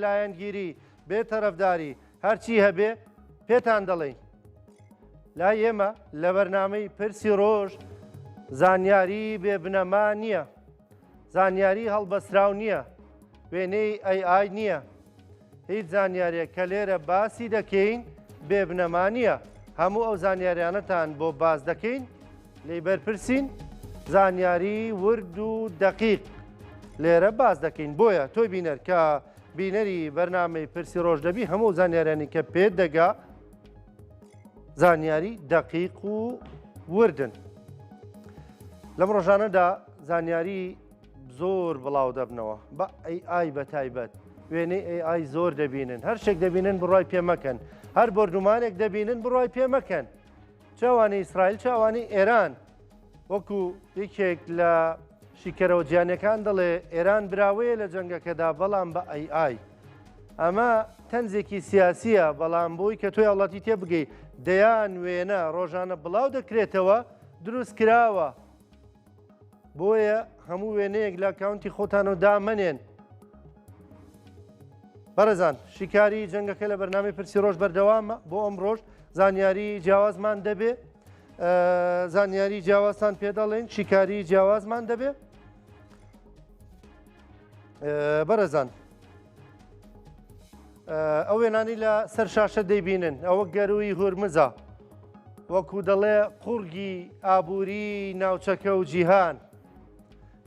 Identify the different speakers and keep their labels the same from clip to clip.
Speaker 1: لایەنگیری، بێ تەرەفداری، هەرچی هەبێ پێتان دەڵێین. لای ئێمە لە بەرنامەی پرسی ڕۆژ زانیاری بێ بنەما نییە، زانیاری هەڵبەستراو نییە، وێنەی AI نییە. هیچ زانیاریەک کە لێرە باسی دەکەین بێ بنەما نییە. هەموو ئەو زانیاریانەتان بۆ باس دەکەین لێی بەرپرسین، زانیاری ورد و دەقیق لێرە باس دەکەین. بۆیە تۆی بینەر کە بینەری بەرنامەی پرسی ڕۆژ دەبی هەموو زانیاریانی کە پێت دەگا زانیاری دەقیق و وردن. لەم ڕۆژانەدا زانیاری زۆر بڵاو دەبنەوە بە AI بە تایبەت وێنەی AI زۆر دەبینن هەر شتێک دەبینن بڕای پێ مەکەن هەر بۆردومانێک دەبینن بڕای پێ مەکەن چاوانی ئیسرائیل چاوانی ئێران وەکو یەکێک لە شیکەرەوە جیانەکان دەڵێ ئێران براوەیە لە جەنگەکەدا بەڵام بە AI ئەمە تەنزێکی سیاسیە بەڵام بۆی کە تۆی هاوڵاتی تێ بگەی دەیان وێنە ڕۆژانە بڵاو دەکرێتەوە دروست کراوە بۆیە هەموو وێنەیەک لە ئەکاونتی خۆتانەوە دامەنێن. بەڕێزان شیکاری جەنگەکە لە بەرنامەی پرسی ڕۆژ بەردەوامە بۆ ئەم ڕۆژ زانیاری جیاوازمان دەبێ زانیاری جیاوازتان پێدەڵێن شیکاری جیاوازمان دەبێ بەڕێزان ئەو وێنانەی لە سەر شاشە دەیبینن ئەوە گەرووی هورمزە وەکو دەڵێ قوڕگی ئابووری ناوچەکە و جیهان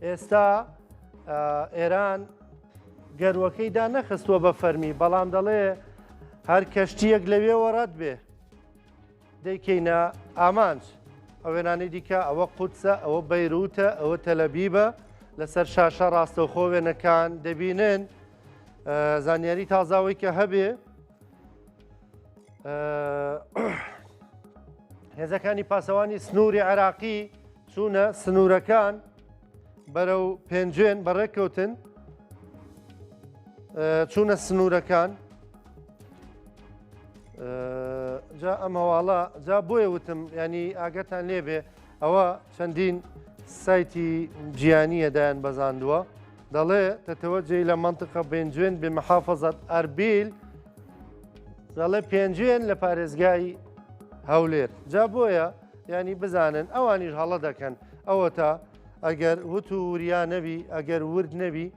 Speaker 1: ئێستا ئێران گەروەکەی دا نەخستووە بە فەرمی بەڵام دەڵێ هەر کەشتیەک لەوێوە ڕەت بێ دەیکەینە ئامانج. ئەو وێنانەی دیکە ئەوە قودسە، ئەوە بەیروتە، ئەوە تەلەبیبە، لەسەر شاشە ڕاستەوخۆ وێنەکان دەبینن. زانیاری تازاوەی کە هەبێ هێزەکانی پاسەوانی سنووری عێراقی چوونە سنوورەکان بەرەو پێنجوێن بەڕێککەوتن چوونە سنوورەکان جا ئەم هەواڵە جا بۆیە وتم ینی ئاگەتان لێبێ ئەوە چەندین سایتی جیانیە دایان بەزاندووە دەڵێ تەتەوەجێ لە منطقە بێنجوێن بێ محافظت ئەربیل دەڵێ پێنجوێن لە پارێزگای هەولێر جا بۆیە ینی بزانن ئەوانیش هەڵە دەکەن ئەوەتا ئەگەر وت و وریا نەبی ئەگەر ورد نەبی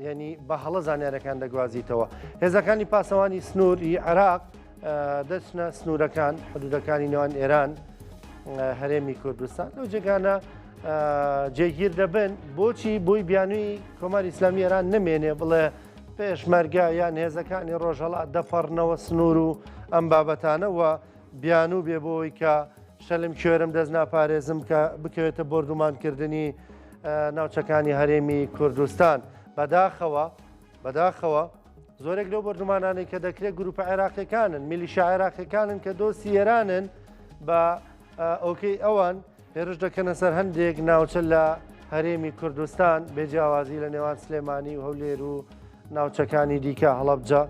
Speaker 1: یعنی بە هەڵە زانیارەکان دەگوازیتەوە هێزەکانی پاسەوانی سنووری عێراق دەچنە سنوورەکان حدودەکانی نێوان ئێران هەرێمی کوردستان لەو جێگانە جێگیر دەبن بۆچی بۆی بیانووی کۆماری ئیسلامی ئێران نمێنێ بڵێ پێشمەرگە یان هێزەکانی ڕۆژهەڵات دەپەڕنەوە سنوور و ئەم بابەتانەوە بیانوو بێ بۆی کە شەلم کوێرم دەست ناپارێزم کە بکەوێتە بۆردومانکردنی ناوچەکانی هەرێمی کوردستان. بەداخەوە بەداخەوە زۆرێک لەو بۆردومانانەی کە دەکرێت گروپە عێراقیەکانن میلیشیا عێراقیەکانن کە دۆستی ئێرانن بە ئۆکەی ئەوان هێرش دەکەنە سەر هەندێک ناوچە لە هەرێمی کوردستان بێ جیاوازی لە نێوان سلێمانی و هەولێر و ناوچەکانی دیکە هەڵەبجە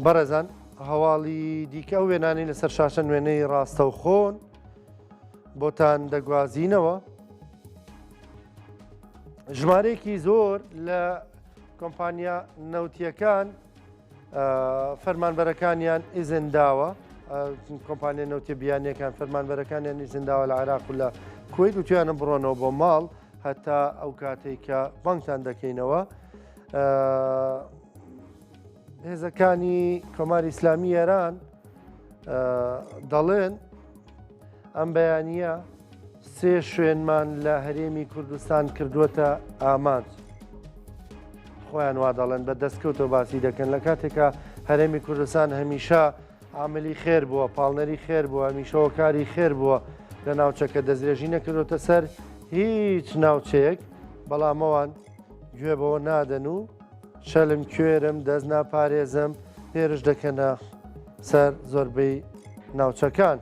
Speaker 1: بەڕێزان هەواڵی دیکە ئەو وێنانەی لەسەر شاشە نوێنەی ڕاستەوخۆن بۆتان دەگوازینەوە ژمارەیەکی زۆر لە کۆمپانیا نەوتیەکان فەرمانبەرەکانیان ئیزن داوە کۆمپانیا نەوتە بیانیەکان فەرمانبەرەکانیان ئیزن داوە لە عێراق و لە کوەیت وتویانە بڕۆنەوە بۆ ماڵ هەتا ئەو کاتێک کە بانکتان دەکەینەوە هێزەکانی کۆماری ئیسلامی ئێران دەڵێن ئەم بەیانییە سێ شوێنمان لە هەرێمی کوردستان کردووەتە ئامانج. خۆیان وا دەڵێن بە دەستکەوتەوە باسی دەکەن لە کاتێکا هەرێمی کوردستان هەمیشە عاملی خێر بووە، پاڵنەری خێر بووە، هەمیشە هۆکاری خێر بووە لە ناوچەکە دەستدرێژی نەکردوتە سەر هیچ ناوچەیەک، بەڵام ئەوان گوێ بەوە نادەن و شەلم کوێرم دەست ناپارێزم هێرش دەکەنە سەر زۆربەی ناوچەکان.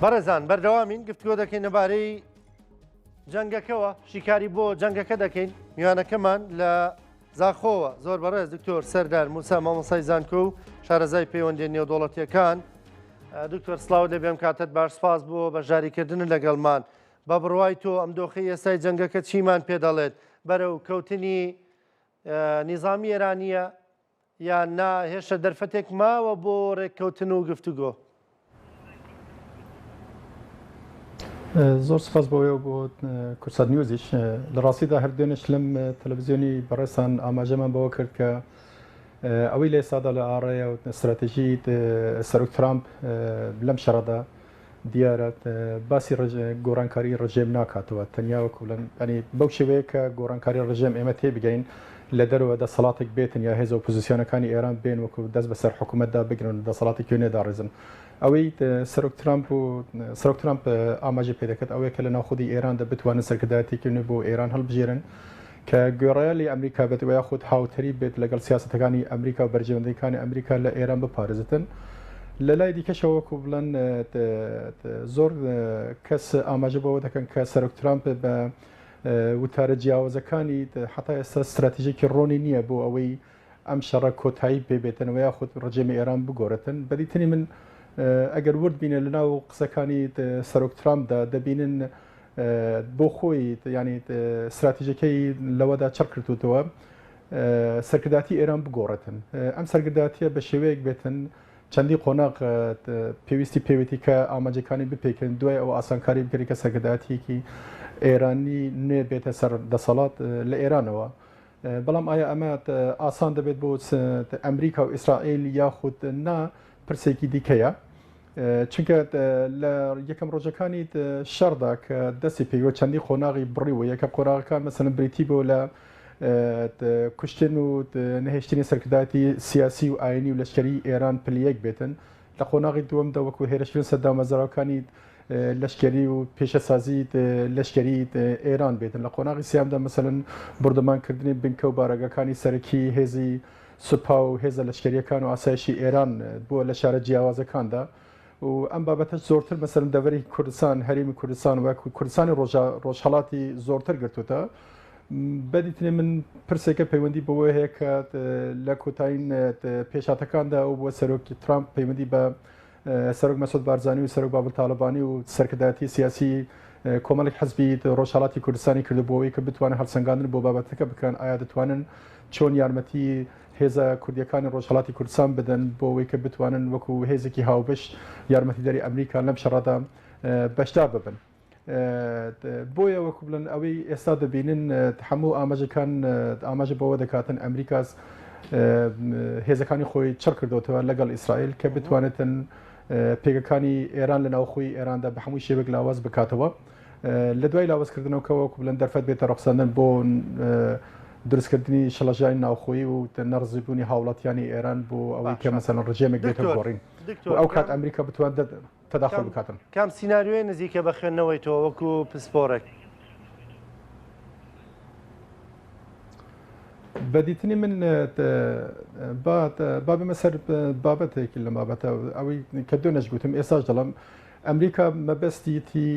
Speaker 1: بەڕێزان بەردەوامین گفتگۆ دەکەین لەبارەی جەنگەکەوە شیکاری بۆ جەنگەکە دەکەین میوانەکەمان لە زاخۆوە زۆر بەڕێز دکتۆر سەردار موسا مامۆسای زانکۆ و شارەزای پەیوەندی نێودەوڵەتیەکان دکتۆر سلااو لەبێم کاتت باش سپاس بۆ بەشداریکردن لەگەڵمان بە بڕوای تۆ ئەم دۆخی ئێستای جەنگەکە چیمان پێ دەڵێت بەرەو کەوتنی نیزامی ئێرانیە یان نا هێشتا دەرفەتێک ماوە بۆ رێککەوتن و گفتوگۆ؟
Speaker 2: زۆر سپاس بۆ ئێوە بۆ کوردسات نیوزیش. لە ڕاستیدا هەر دوێنێش لەم تەلەڤزیۆنی بەڕێزتان ئاماژەمان بەوە کرد کە ئەوەی لە ئێستادا لە ئاڕایە و ستراتیژی سەرۆک ترامپ لەم شەڕەدا دیارە باسی گۆڕانکاری ڕژێم ناکاتەوە تەنیا وەکو بڵێن ینی بەو شێوەیە کە گۆڕانکاری ڕژێم ئێمە تێبگەین لە دەرەوە دەسەڵاتێک بێتن یا هێزە ئۆپۆزیسیۆنەکانی ئێران بێن وەکو دەست بەسەر حکوومەتدا بگرن و دەسەڵاتی کوێ نێداڕێزن ئەوەی سەرۆک ترامپ و سەرۆک ترامپ ئاماژە پێ دەکات ئەوەیە کە لە ناوخودی ئێراندا بتوانن سەرکردایەتێکی نوێ بۆ ئێران هەڵبژێرن کە گوێڕایەلی ئەمریکا بێت و یاخود هاوتەریب بێت لەگەڵ سیاسەتەکانی ئەمریکا و بەرژەوەندیەکانی ئەمریکا لە ئێران بپارێزێتن. لە لای دیکەشەوە وەکو بڵێن زۆر کەس ئاماژە بەوە دەکەن کە سەرۆک ترامپ بە وتارە جیاوازەکانی حتا ئێستا ستراتیژێکی ڕۆنی نییە بۆ ئەوەی ئەم شەڕە کۆتایی پێ بێتن و یاخود ڕژێمی ئێران بگۆڕێتن. بەدیتنی من ئەگەر ورد بینە لەناو قسەکانی سەرۆک ترامپدا دەبینن بۆ خۆی ینی ستراتیژەکەی لەوەدا چڕ کردوتەوە سەرکرداتی ئێران بگۆڕێتن ئەم سەرکرداتیە بە شێوەیەک بێتن چەندی قۆناغ پێویستی پێوێتی کە ئامانجەکانی بپێکن دوای ئەو ئاسانکاری بکرێت کە سەرکرداتیەکی ئێرانی نوێ بێتە سەر دەسەڵات لە ئێرانەوە بەڵام ئایا ئەمە ئاسان دەبێت بۆ ئەمریکا و ئیسرائیل یاخود نا پرسێکی دیکەیە چونکە لە یەکەم ڕۆژەکانی شەڕدا کە دەستی پێوە چەندی قۆناغی بڕیوە یەکە قۆناغەکان مەسەلەن بریتی بۆ لە کوشتن و نەهێشتنی سەرکردایەتی سیاسی و ئاینی و لەشکری ئێران پلیەک بێتن لە قۆناغی دووەمدا وەکو هێرشکردن سەر دامەزراوەکانی لەشکری و پیشەسازی لەشکری ئێران بێتن لە قۆناغی سیامدا مەسەلەن بردەمانکردنی بنکە و بارەگاکانی سەرەکی هێزی سوپا و هێزە لەشکرییەکان و ئاسایشی ئێران بووە لە شارە جیاوازەکاندا و ئەم بابەتەش زۆرتر مەسەلەن دەڤەری کوردستان، هەرێمی کوردستان و کوردستانی ڕۆژهەڵاتی زۆرتر گرتووتە. بەدیتنی من پرسێکە پەیوەندی بەوە هەیە کە لە کۆتایین پێشهاتەکاندا ئەو بووە سەرۆکی ترامپ پەیوەندی بە سەرۆک مەسعود بارزانی و سەرۆک بابل تاڵەبانی و سەرکردایەتی سیاسی کۆمەڵێک حزبی ڕۆژهەڵاتی کوردستانی کردو بۆ ئەوەی کە بتوانن هەڵسەنگاندن بۆ بابەتەکە بکەن ئایا دەتوانن چۆن یارمەتی هێزە کوردیەکانی ڕۆژهەڵاتی کوردستان بدەن بۆ ئەوەی کە بتوانن وەکو هێزێکی هاوبەش یارمەتیدەری ئەمریکا لەم شەڕەدا بەشدار ببن. بۆیە وەکو بڵێن ئەوەی ئێستا دەبینن هەموو ئاماژەکان ئاماژە بەوە دەکاتن ئەمریکاس هێزەکانی خۆی چڕ کردوتەوە لەگەڵ ئیسرائیل کە بتوانێتن پێگەکانی ئێران لە ناوخۆی ئێراندا بە هەموو شێوەیەک لاواز بکاتەوە لە دوای لاوازکردنەوەکە وەکو بڵێن دەرفەت بێتە ڕەخساندن بۆ دروستکردنی شڵەژانی ناوخۆیی و نەڕزیبوونی هاوڵاتیانی ئێران بۆ ئەوەی کە مەسەلەن ڕژێمێک بێتە گۆڕین ئەو کات ئەمریکا بتوانێت تەداخل بکاتن.
Speaker 1: کام سیناریۆیە نزیکە بە خوێندنەوەی تۆ وەکو پسپۆڕێک؟
Speaker 2: بە دیتنی من با بێمە سەر بابەتێک لەم بابەتە ئەوەی کە دوێنێش گوتم ئێستاش دەڵێم ئەمریکا مەبەستیتی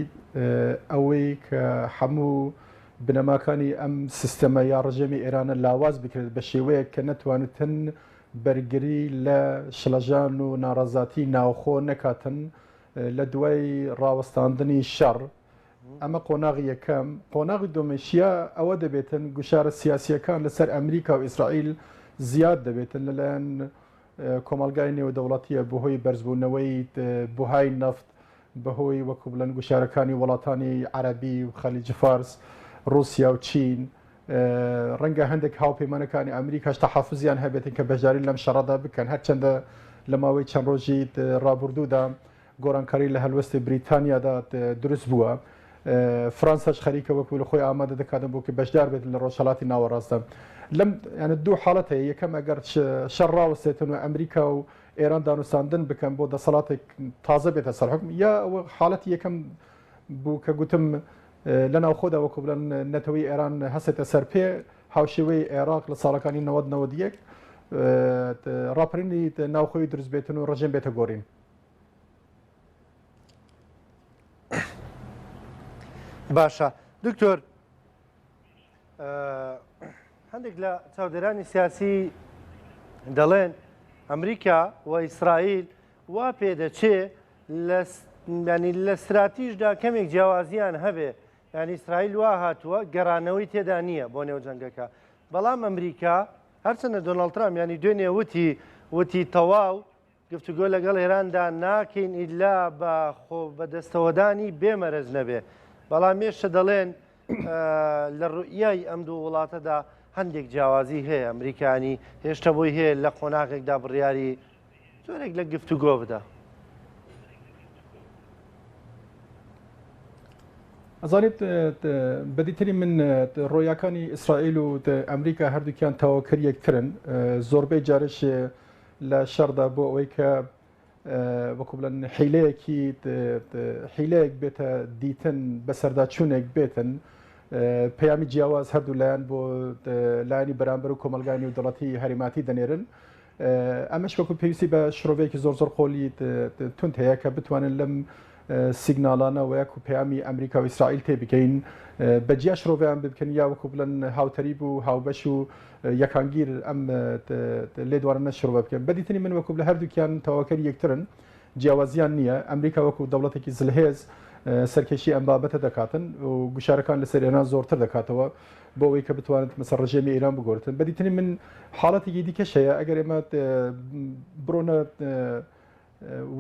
Speaker 2: ئەوەی کە هەموو بنەماکانی ئەم سیستەمە یا ڕژێمی ئێرانە لاواز بکرێت بە شێوەیەک کە نەتوانێتن بەرگری لە شڵەژان و ناڕەزاتی ناوخۆ نەکاتن لە دوای ڕاوەستاندنی شەڕ، ئەمە قۆناغی یەکەم، قۆناغی دووەمیشیا ئەوە دەبێتن گوشارە سیاسییەکان لەسەر ئەمریکا و ئیسرائیل زیاد دەبێتن لەلایەن کۆمەڵگای نێودەوڵەتیە بەهۆی بەرزبوونەوەی بوهای نەفت بەهۆی وەکو بڵێن گوشارەکانی وڵاتانی عەرەبی و خەلیج فارس، ڕووسیا و چین، ڕەنگە هەندێک هاوپەیمانەکانی ئەمریکاش تەحەفوزیان هەبێتن کە بەشداری لەم شەڕەدا بکەن، هەرچەندە لە ماوەی چەند ڕۆژی ڕابردوودا گۆڕانکاری لە هەلوێستی بریتانیادا دروست بووە، فرانساش خەریکە وەکو لە خۆی ئامادە دەکاتن بۆ کە بەشدار بێت لە ڕۆژهەڵاتی ناوەڕاستدا. لەم یانە دوو حاڵەت هەیە، یەکەم ئەگەر شەڕ ڕاوەستێتن و ئەمریکا و ئێران دانوستاندن بکەن بۆ دەسەڵاتێک تازە بێتە سەر حوکم، یا ئەوە حاڵەتی یەکەم بوو کە گوتم لە ناوخۆدا وەکو بڵێن نەتەوەی ئێران هەستێتە سەر پێ هاوشێوەی عێراق لە ساڵەکانی 90 91 ڕاپەرینی ناوخۆی دروست بێتن و ڕژێم بێتە گۆرین.
Speaker 1: باشە دکتۆر هەندێک لە چاودێرانی سیاسی دەڵێن ئەمریکا و ئیسرائیل وا پێدەچێ لە ینی لە ستراتیژدا کەمێک جیاوازیان هەبێ یعنی ئیسرائیل وا هاتووە گەڕانەوەی تێدا نییە بۆ نێو جەنگەکە بەڵام ئەمریکا هەرچەندە دۆناڵد ترامپ ینی دوێنێ وتی وتی تەواو گفتوگۆ لەگەڵ ئێراندا ناکەین ئیلا بە خۆ بەدەستەوەدانی بێ مەرەج نەبێ، بەڵام هێشتا دەڵێن لە ڕوئیای ئەم دوو وڵاتەدا هەندێک جیاوازی هەیە، ئەمریکانی هێشتا بۆی هەیە لە قۆناغێکدا بڕیاری جۆرێک لە گفتوگۆ بدا.
Speaker 2: ئەزانیت بەدیتنی من ڕۆیاکانی ئیسرائیل و ئەمریکا هەردووکیان تەواوکەر یەکترن زۆربەی جارش لە شەڕدا بۆ ئەوەی کە وەکو بڵێن حیلەیەکی حیلەیەک بێتە دیتن بەسەرداچوونێک بێتن پەیامی جیاواز هەردوو لایەن بۆ لایەنی بەرامبەر و کۆمەلگای نێودەوڵەتی هەرێماتی دەنێرن ئەمەش وەکو پێویستی بە شرۆڤەیەکی زۆر زۆر قۆلی توند هەیە کە بتوانن لەم سیگناڵانە وەک و پەیامی ئەمریکا و ئیسرائیل تێبگەین بە جیا شرۆڤەیان بکەن یا وەکو بڵێن هاوتەریب و هاوبەش و یەکانگیر ئەم لێدوانانە شرۆڤە بکەن. بە دیتنی من وەکو لە هەردووکیان تەواوکەری یەکترن، جیاوازیان نییە. ئەمریکا وەکو دەوڵەتێکی زلهێز سەرکێشی ئەم بابەتە دەکاتن و گوشارەکان لەسەر ئێران زۆرتر دەکاتەوە بۆ ئەوەی کە بتوانێت مەسەر ڕژێمی ئێران بگۆرتن. بە دیتنی من حاڵەتێکی دیکەش هەیە ئەگەر ئێمە بڕۆنە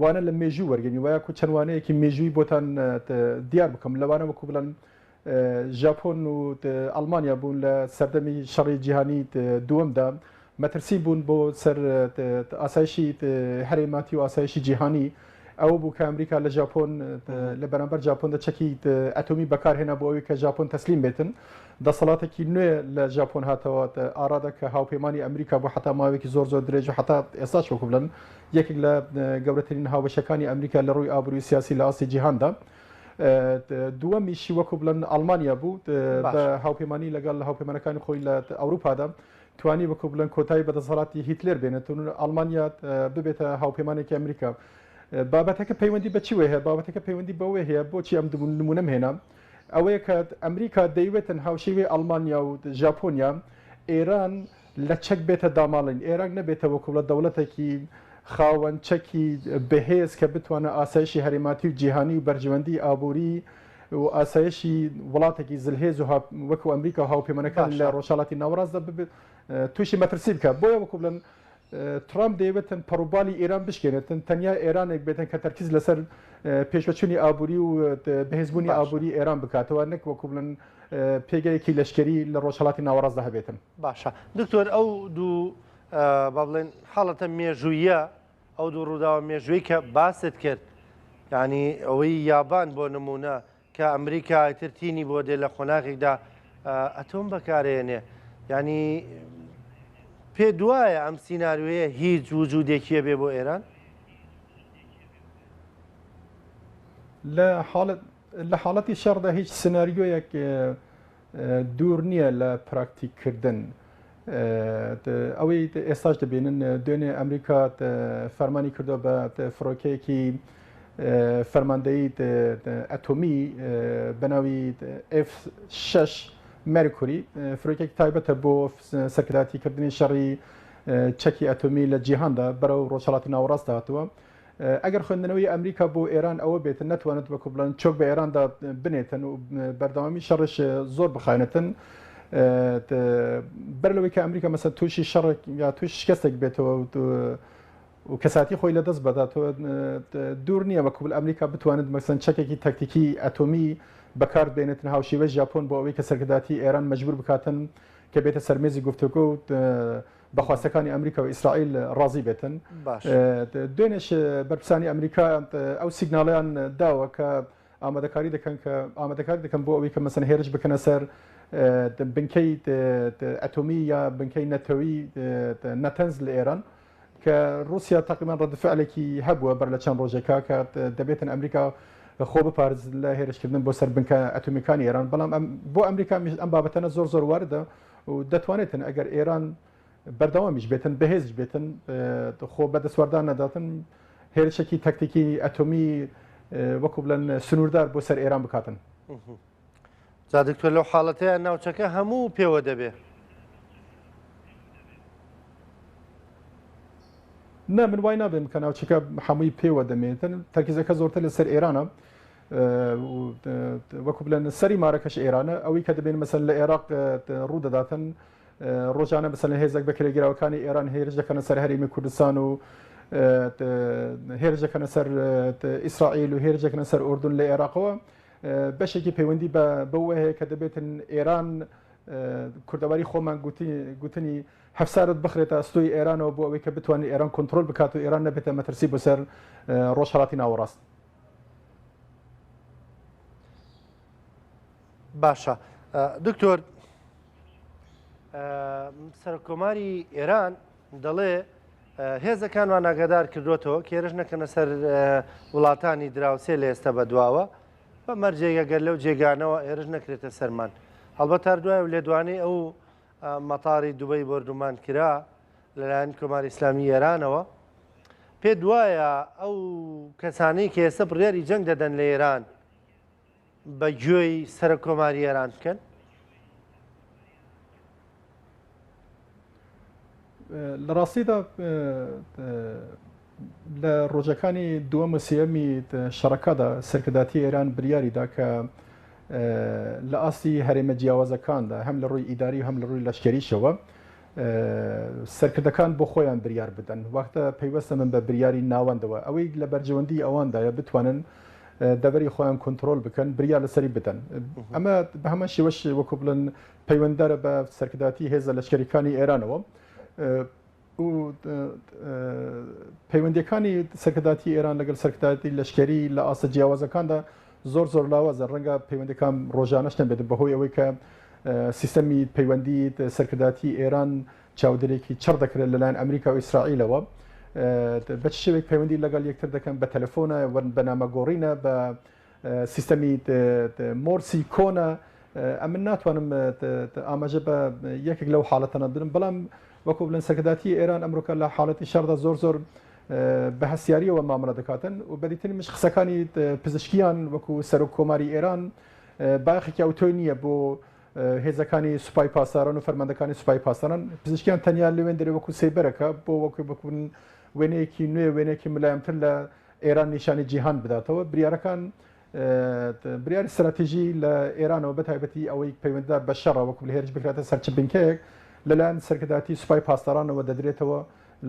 Speaker 2: وانە لە مێژوو وەرگین و یاکو چەند وانەیەکی مێژووی بۆتان دیار بکەم لەوانە وەکو بڵێن ژاپۆن و ئەڵمانیا بوون لە سەردەمی شەڕی جیهانی دووەمدا مەترسی بوون بۆ سەر ئاسایشی هەرێماتی و ئاسایشی جیهانی ئەوە بوو کە ئەمریکا لە ژاپۆن لە بەرامبەر ژاپۆندا چەکی ئەتۆمی بەکارهێنا بۆ ئەوەی کە ژاپۆن تەسلیم بێتن دەسەڵاتێکی نوێ لە ژاپۆن هاتەوە ئارادا کە هاوپەیمانی ئەمریکا بۆ حتا ماوەیەکی زۆر زۆر درێژ و حتا ئێستاش وەکو بڵێن یەکێک لە گەورەترین هاوبەشەکانی ئەمریکا لە ڕووی ئابووری و سیاسی لە ئاستی جیهاندا. دووەمیشی وەکو بڵێن ئەڵمانیا بوو بە هاوپەیمانی لەگەڵ هاوپەیمانەکانی خۆی لە ئەوروپادا توانی وەکو بڵێن کۆتایی بە دەسەڵاتی هیتلێر بێنێت و ئەڵمانیا ببێتە هاوپەیمانێکی ئەمریکا. بابەتەکە پەیوەندی بە چیوە هەیە؟ بابەتەکە پەیوەندی بەوەی هەیە بۆچی ئەم نمونەم هێنا ئەوەیە کە ئەمریکا دەیوێتن هاوشێوەی ئەڵمانیا و ژاپۆنیا ئێران لە چەک بێتە داماڵین، ئێراق نەبێتە وەکو بڵێ دەوڵەتێکی خاوەن چەکی بەهێز کە بتوانێت ئاسایشی هەرێماتی و جیهانی و بەرژەوەندی ئابووری و ئاسایشی وڵاتێکی زلهێز و وەکو ئەمریکا و هاوپەیمانەکان لە ڕۆژهەڵاتی ناوەڕاستدا ببێت تووشی مەترسی بکات. بۆیە وەکو بڵێن ترامپ دەیەوێتن پەڕوباڵی ئێران بشکێنێتن، تەنیا ئێرانێک بێتن کە تەرکیز لەسەر پێشوەچوونی ئابووری و بەهێزبوونی ئابووری ئێران بکاتەوە نەک وەکو بڵێن پێگەیەکی لەشکری لە ڕۆژهەڵاتی ناوەڕاستدا هەبێتن.
Speaker 1: باشە دکتۆر ئەو دوو با بڵێن حاڵەتە مێژوویە ئەو دوو ڕووداوە مێژووی کە باست کرد یعنی ئەوەی یابان بۆ نمونە کە ئەمریکا ئیتر تینی بۆ دێ لە قۆناغێکدا ئەتۆم بەکارێنێ یعنی پێ دوایە ئەم سیناریۆیە هیچ وجودێکیە بێ بۆ ئێران؟
Speaker 2: لە حاڵەت لە حاڵەتی شەڕدا هیچ سناریۆیەک دوور نییە لە پراکتیککردن. ئەوەی ئێستاش دەبینن دوێنێ ئەمریکا فەرمانی کردووە بە فڕۆکەیەکی فەرماندەیی ئەتۆمی بە ناوی F6 مەرکوری فرۆکێک تایبەتە بۆ سەرکردایەتیکردنی شەڕی چەکی ئەتۆمی لە جیهاندا بەرەو ڕۆژهەڵاتی ناوەڕاست هاتووە. ئەگەر خوێندنەوەی ئەمریکا بۆ ئێران ئەوە بێتن نەتوانێت وەکو بڵێن چۆک بە ئێراندا بنێتن و بەردەوامی شەڕش زۆر بخایەنێتن بەر لەوەی کە ئەمریکا مەسەن تووشی شەڕێک یا تووشی شکستێک بێتەوە و کەساتی خۆی لەدەست بەداتەوە دوور نییە وەکو ئەمریکا بتوانێت مەسەن چەکێکی تەکتیکی ئەتۆمی بەکار بێنێتن هاوشێوەی ژاپۆن بۆ ئەوەی کە سەرکردایەتی ئێران مەجبور بکاتن کە بێتە سەرمێزی گفتوگۆ و بە خواستەکانی ئەمریکا و ئیسرائیل ڕازی بێتن. دوێنێش بەرپرسانی ئەمریکا ئەو سیگناڵیان داوە کە ئامادەکاری دەکەن کە ئامادەکاری دەکەن بۆ ئەوەی کە مەسەن هێرش بکەنە سەر بنکەی ئەتۆمی یا بنکەی نەتەوی نەتەنز لە ئێران کە رووسیا تقریبا ڕەد فعلێکی هەبووە بەر لە چەند ڕۆژێکا کە دەبێتن ئەمریکا خۆ بپارێزێت لە هێرشکردن بۆ سەر بنکە ئەتۆمیەکانی ئێران بەڵام بۆ ئەمریکا ئەم بابەتەنە زۆر زۆر واردە و دەتوانێتن ئەگەر ئێران بەردەوامیش بێتن بەهێزیش بێتن خۆ بە دەستوەردان نەداتن هێرشێکی تەکتیکی ئەتۆمی وەکو بڵێن سنووردار بۆ سەر ئێران بکاتن.
Speaker 1: جا دکتۆر لەو حاڵەتەیا ناوچەکە هەموو پێوە دەبێ.
Speaker 2: نا من وای نابێم کە ناوچەکە هەمووی پێوە دەمێنێتن تەرکیزەکە زۆرتر لەسەر ئێرانە وەکو بڵێن سەری مارەکەش ئێرانە ئەوەی کە دەبێن مەسەن لە عێراق ڕوو دەداتن ڕۆژانە مەسەن هێزێک بە کرێگیراوەکانی ئێران هێرش دەکەنە سەر هەرێمی کوردستان و هێرش دەکەنە سەر ئیسرائیل و هێرش دەکەنە سەر ئوردن لە عێراقەوە بەشێکی پەیوەندی بە بەوە هەیە کە دەبێتن ئێران کوردەواری خۆمان گوتنی هەفسارت بخرێتە ئەستۆی ئێرانەوە بۆ ئەوەی کە بتوانێت ئێران کۆنترۆل بکات و ئێران نەبێتە مەترسی بۆ سەر ڕۆژهەڵاتی ناوەڕاست.
Speaker 1: باشە دکتۆر سەرۆککۆماری ئێران دەڵێ هێزەکانمان ئاگادار کردوێتەوە کێرش نەکەنە سەر وڵاتانی دراوسێ لە ئێستا بەدواوە بە مەرجێک ئەگەر لەو جێگانەوە هێرش نەکرێتە سەرمان هەڵبەت هەر دوای و لێدوانەی ئەو مەتاری دوبەی بۆردومان کرا لەلایەن کۆماری ئیسلامی ئێرانەوە پێ دوایە ئەو کەسانەی کە ئێستا بڕیاری جەنگ دەدەن لە ئێران بە گوێی سەرۆک کۆماری ئێران بکەن؟
Speaker 2: لە ڕاستیدا لە ڕۆژەکانی دووەم و سێیەمی شەڕەکەدا سەرکرداتی ئێران بریاریدا کە لە ئاستی هەرێمە جیاوازەکاندا هەم لە ڕووی ئیداری و هەم لە ڕووی لەشکەریشەوە سەرکردەکان بۆ خۆیان بریار بدەن وەختە پەیوەستە من بە بریاری ناوەندەوە ئەوەی لە بەرژەوەندی ئەواندایە بتوانن دەڤەری خۆیان کۆنترۆل بکەن بریار لەسەری بدەن ئەمە بە هەمان شێوەش وەکو بڵێن پەیوەنددارە بە سەرکردایەتی هێزە لەشکەریەکانی ئێرانەوە و پەیوەندیەکانی سەرکردایەتی ئێران لەگەڵ سەرکردایەتی لەشکری لە ئاستە جیاوازەکاندا زۆر زۆر لاوازە ڕەنگە پەیوەندەکان ڕۆژانەش نەبێت بەهۆی ئەوەی کە سیستەمی پەیوەندی سەرکردایەتی ئێران چاودێرێکی چڕ دەکرێت لەلایەن ئەمریکا و ئیسرائیلەوە بە چ شێوەیەک پەیوەندی لەگەڵ یەکتر دەکەن بە تەلەفۆنە بە نامەگۆڕینە بە سیستەمی مۆرسی کۆنە ئەمن ناتوانم ئاماژە بە یەکێک لەو حاڵەتەنە بدەم بەڵام وەکو بڵێن سەرکردایەتی ئێران ئەمڕۆکە لە حاڵەتی شەڕدا زۆر زۆر بە هەستیاریەوە مامەڵە دەکاتن و بەدیتنی مش قسەکانی پزیشکیان وەکو سەرۆک کۆماری ئێران باخێکی ئەوتۆی نییە بۆ هێزەکانی سوپای پاسداران و فەرماندەکانی سوپای پاسداران پزیشکیان تەنیا لەوێن دەرێ وەکو سێبەرەکە بۆ وەکو بکون وێنەیەکی نوێ وێنەیەکی ملایمتر لە ئێران نیشانی جیهان بداتەوە بریارەکان بریاری ستراتیژی لە ئێرانەوە بە تایبەتی ئەوەی پەیوەندیدار بە شەڕە وەکو لە هێرش بکرێتە سەر چ بنکەیەک لەلایەن سەرکردایەتی سوپای پاسدارانەوە دەدرێتەوە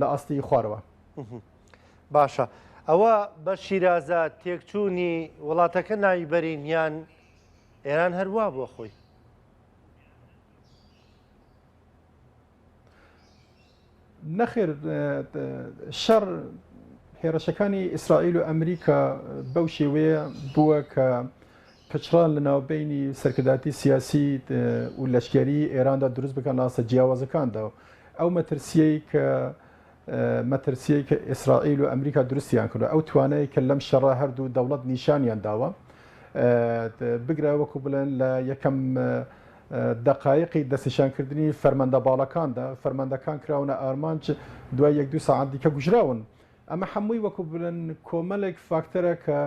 Speaker 2: لە ئاستی خوارەوە.
Speaker 1: باشە ئەوە بە شیرازە تێکچوونی وڵاتەکە ناوی بەرین یان ئێران هەر وا بووە خۆی؟
Speaker 2: نەخێر شەڕ هێڕشەکانی ئیسرائیل و ئەمریکا بەو شێوەیە بووە کە پچڕان لە ناوبینی سەرکرداتی سیاسی و لەشکری ئێراندا دروست بکەن لە ئاستە جیاوازەکاندا ئەو مەترسیەی کە مەترسیەی کە ئیسرائیل و ئەمریکا دروستیان کردوە ئەو توانای کە لەم شەڕە هەردوو دەوڵەت نیشانیان داوە بگرە وەکو بڵێن لە یەکەم دەقایقی دەستنیشانکردنی فەرماندە باڵەکاندا فەرماندەکان کراونە ئارمانج دوای یەک دوو سەعات دیکە کوژراون ئەمە هەمووی وەکو بڵێن کۆمەلێک فاکتەرە کە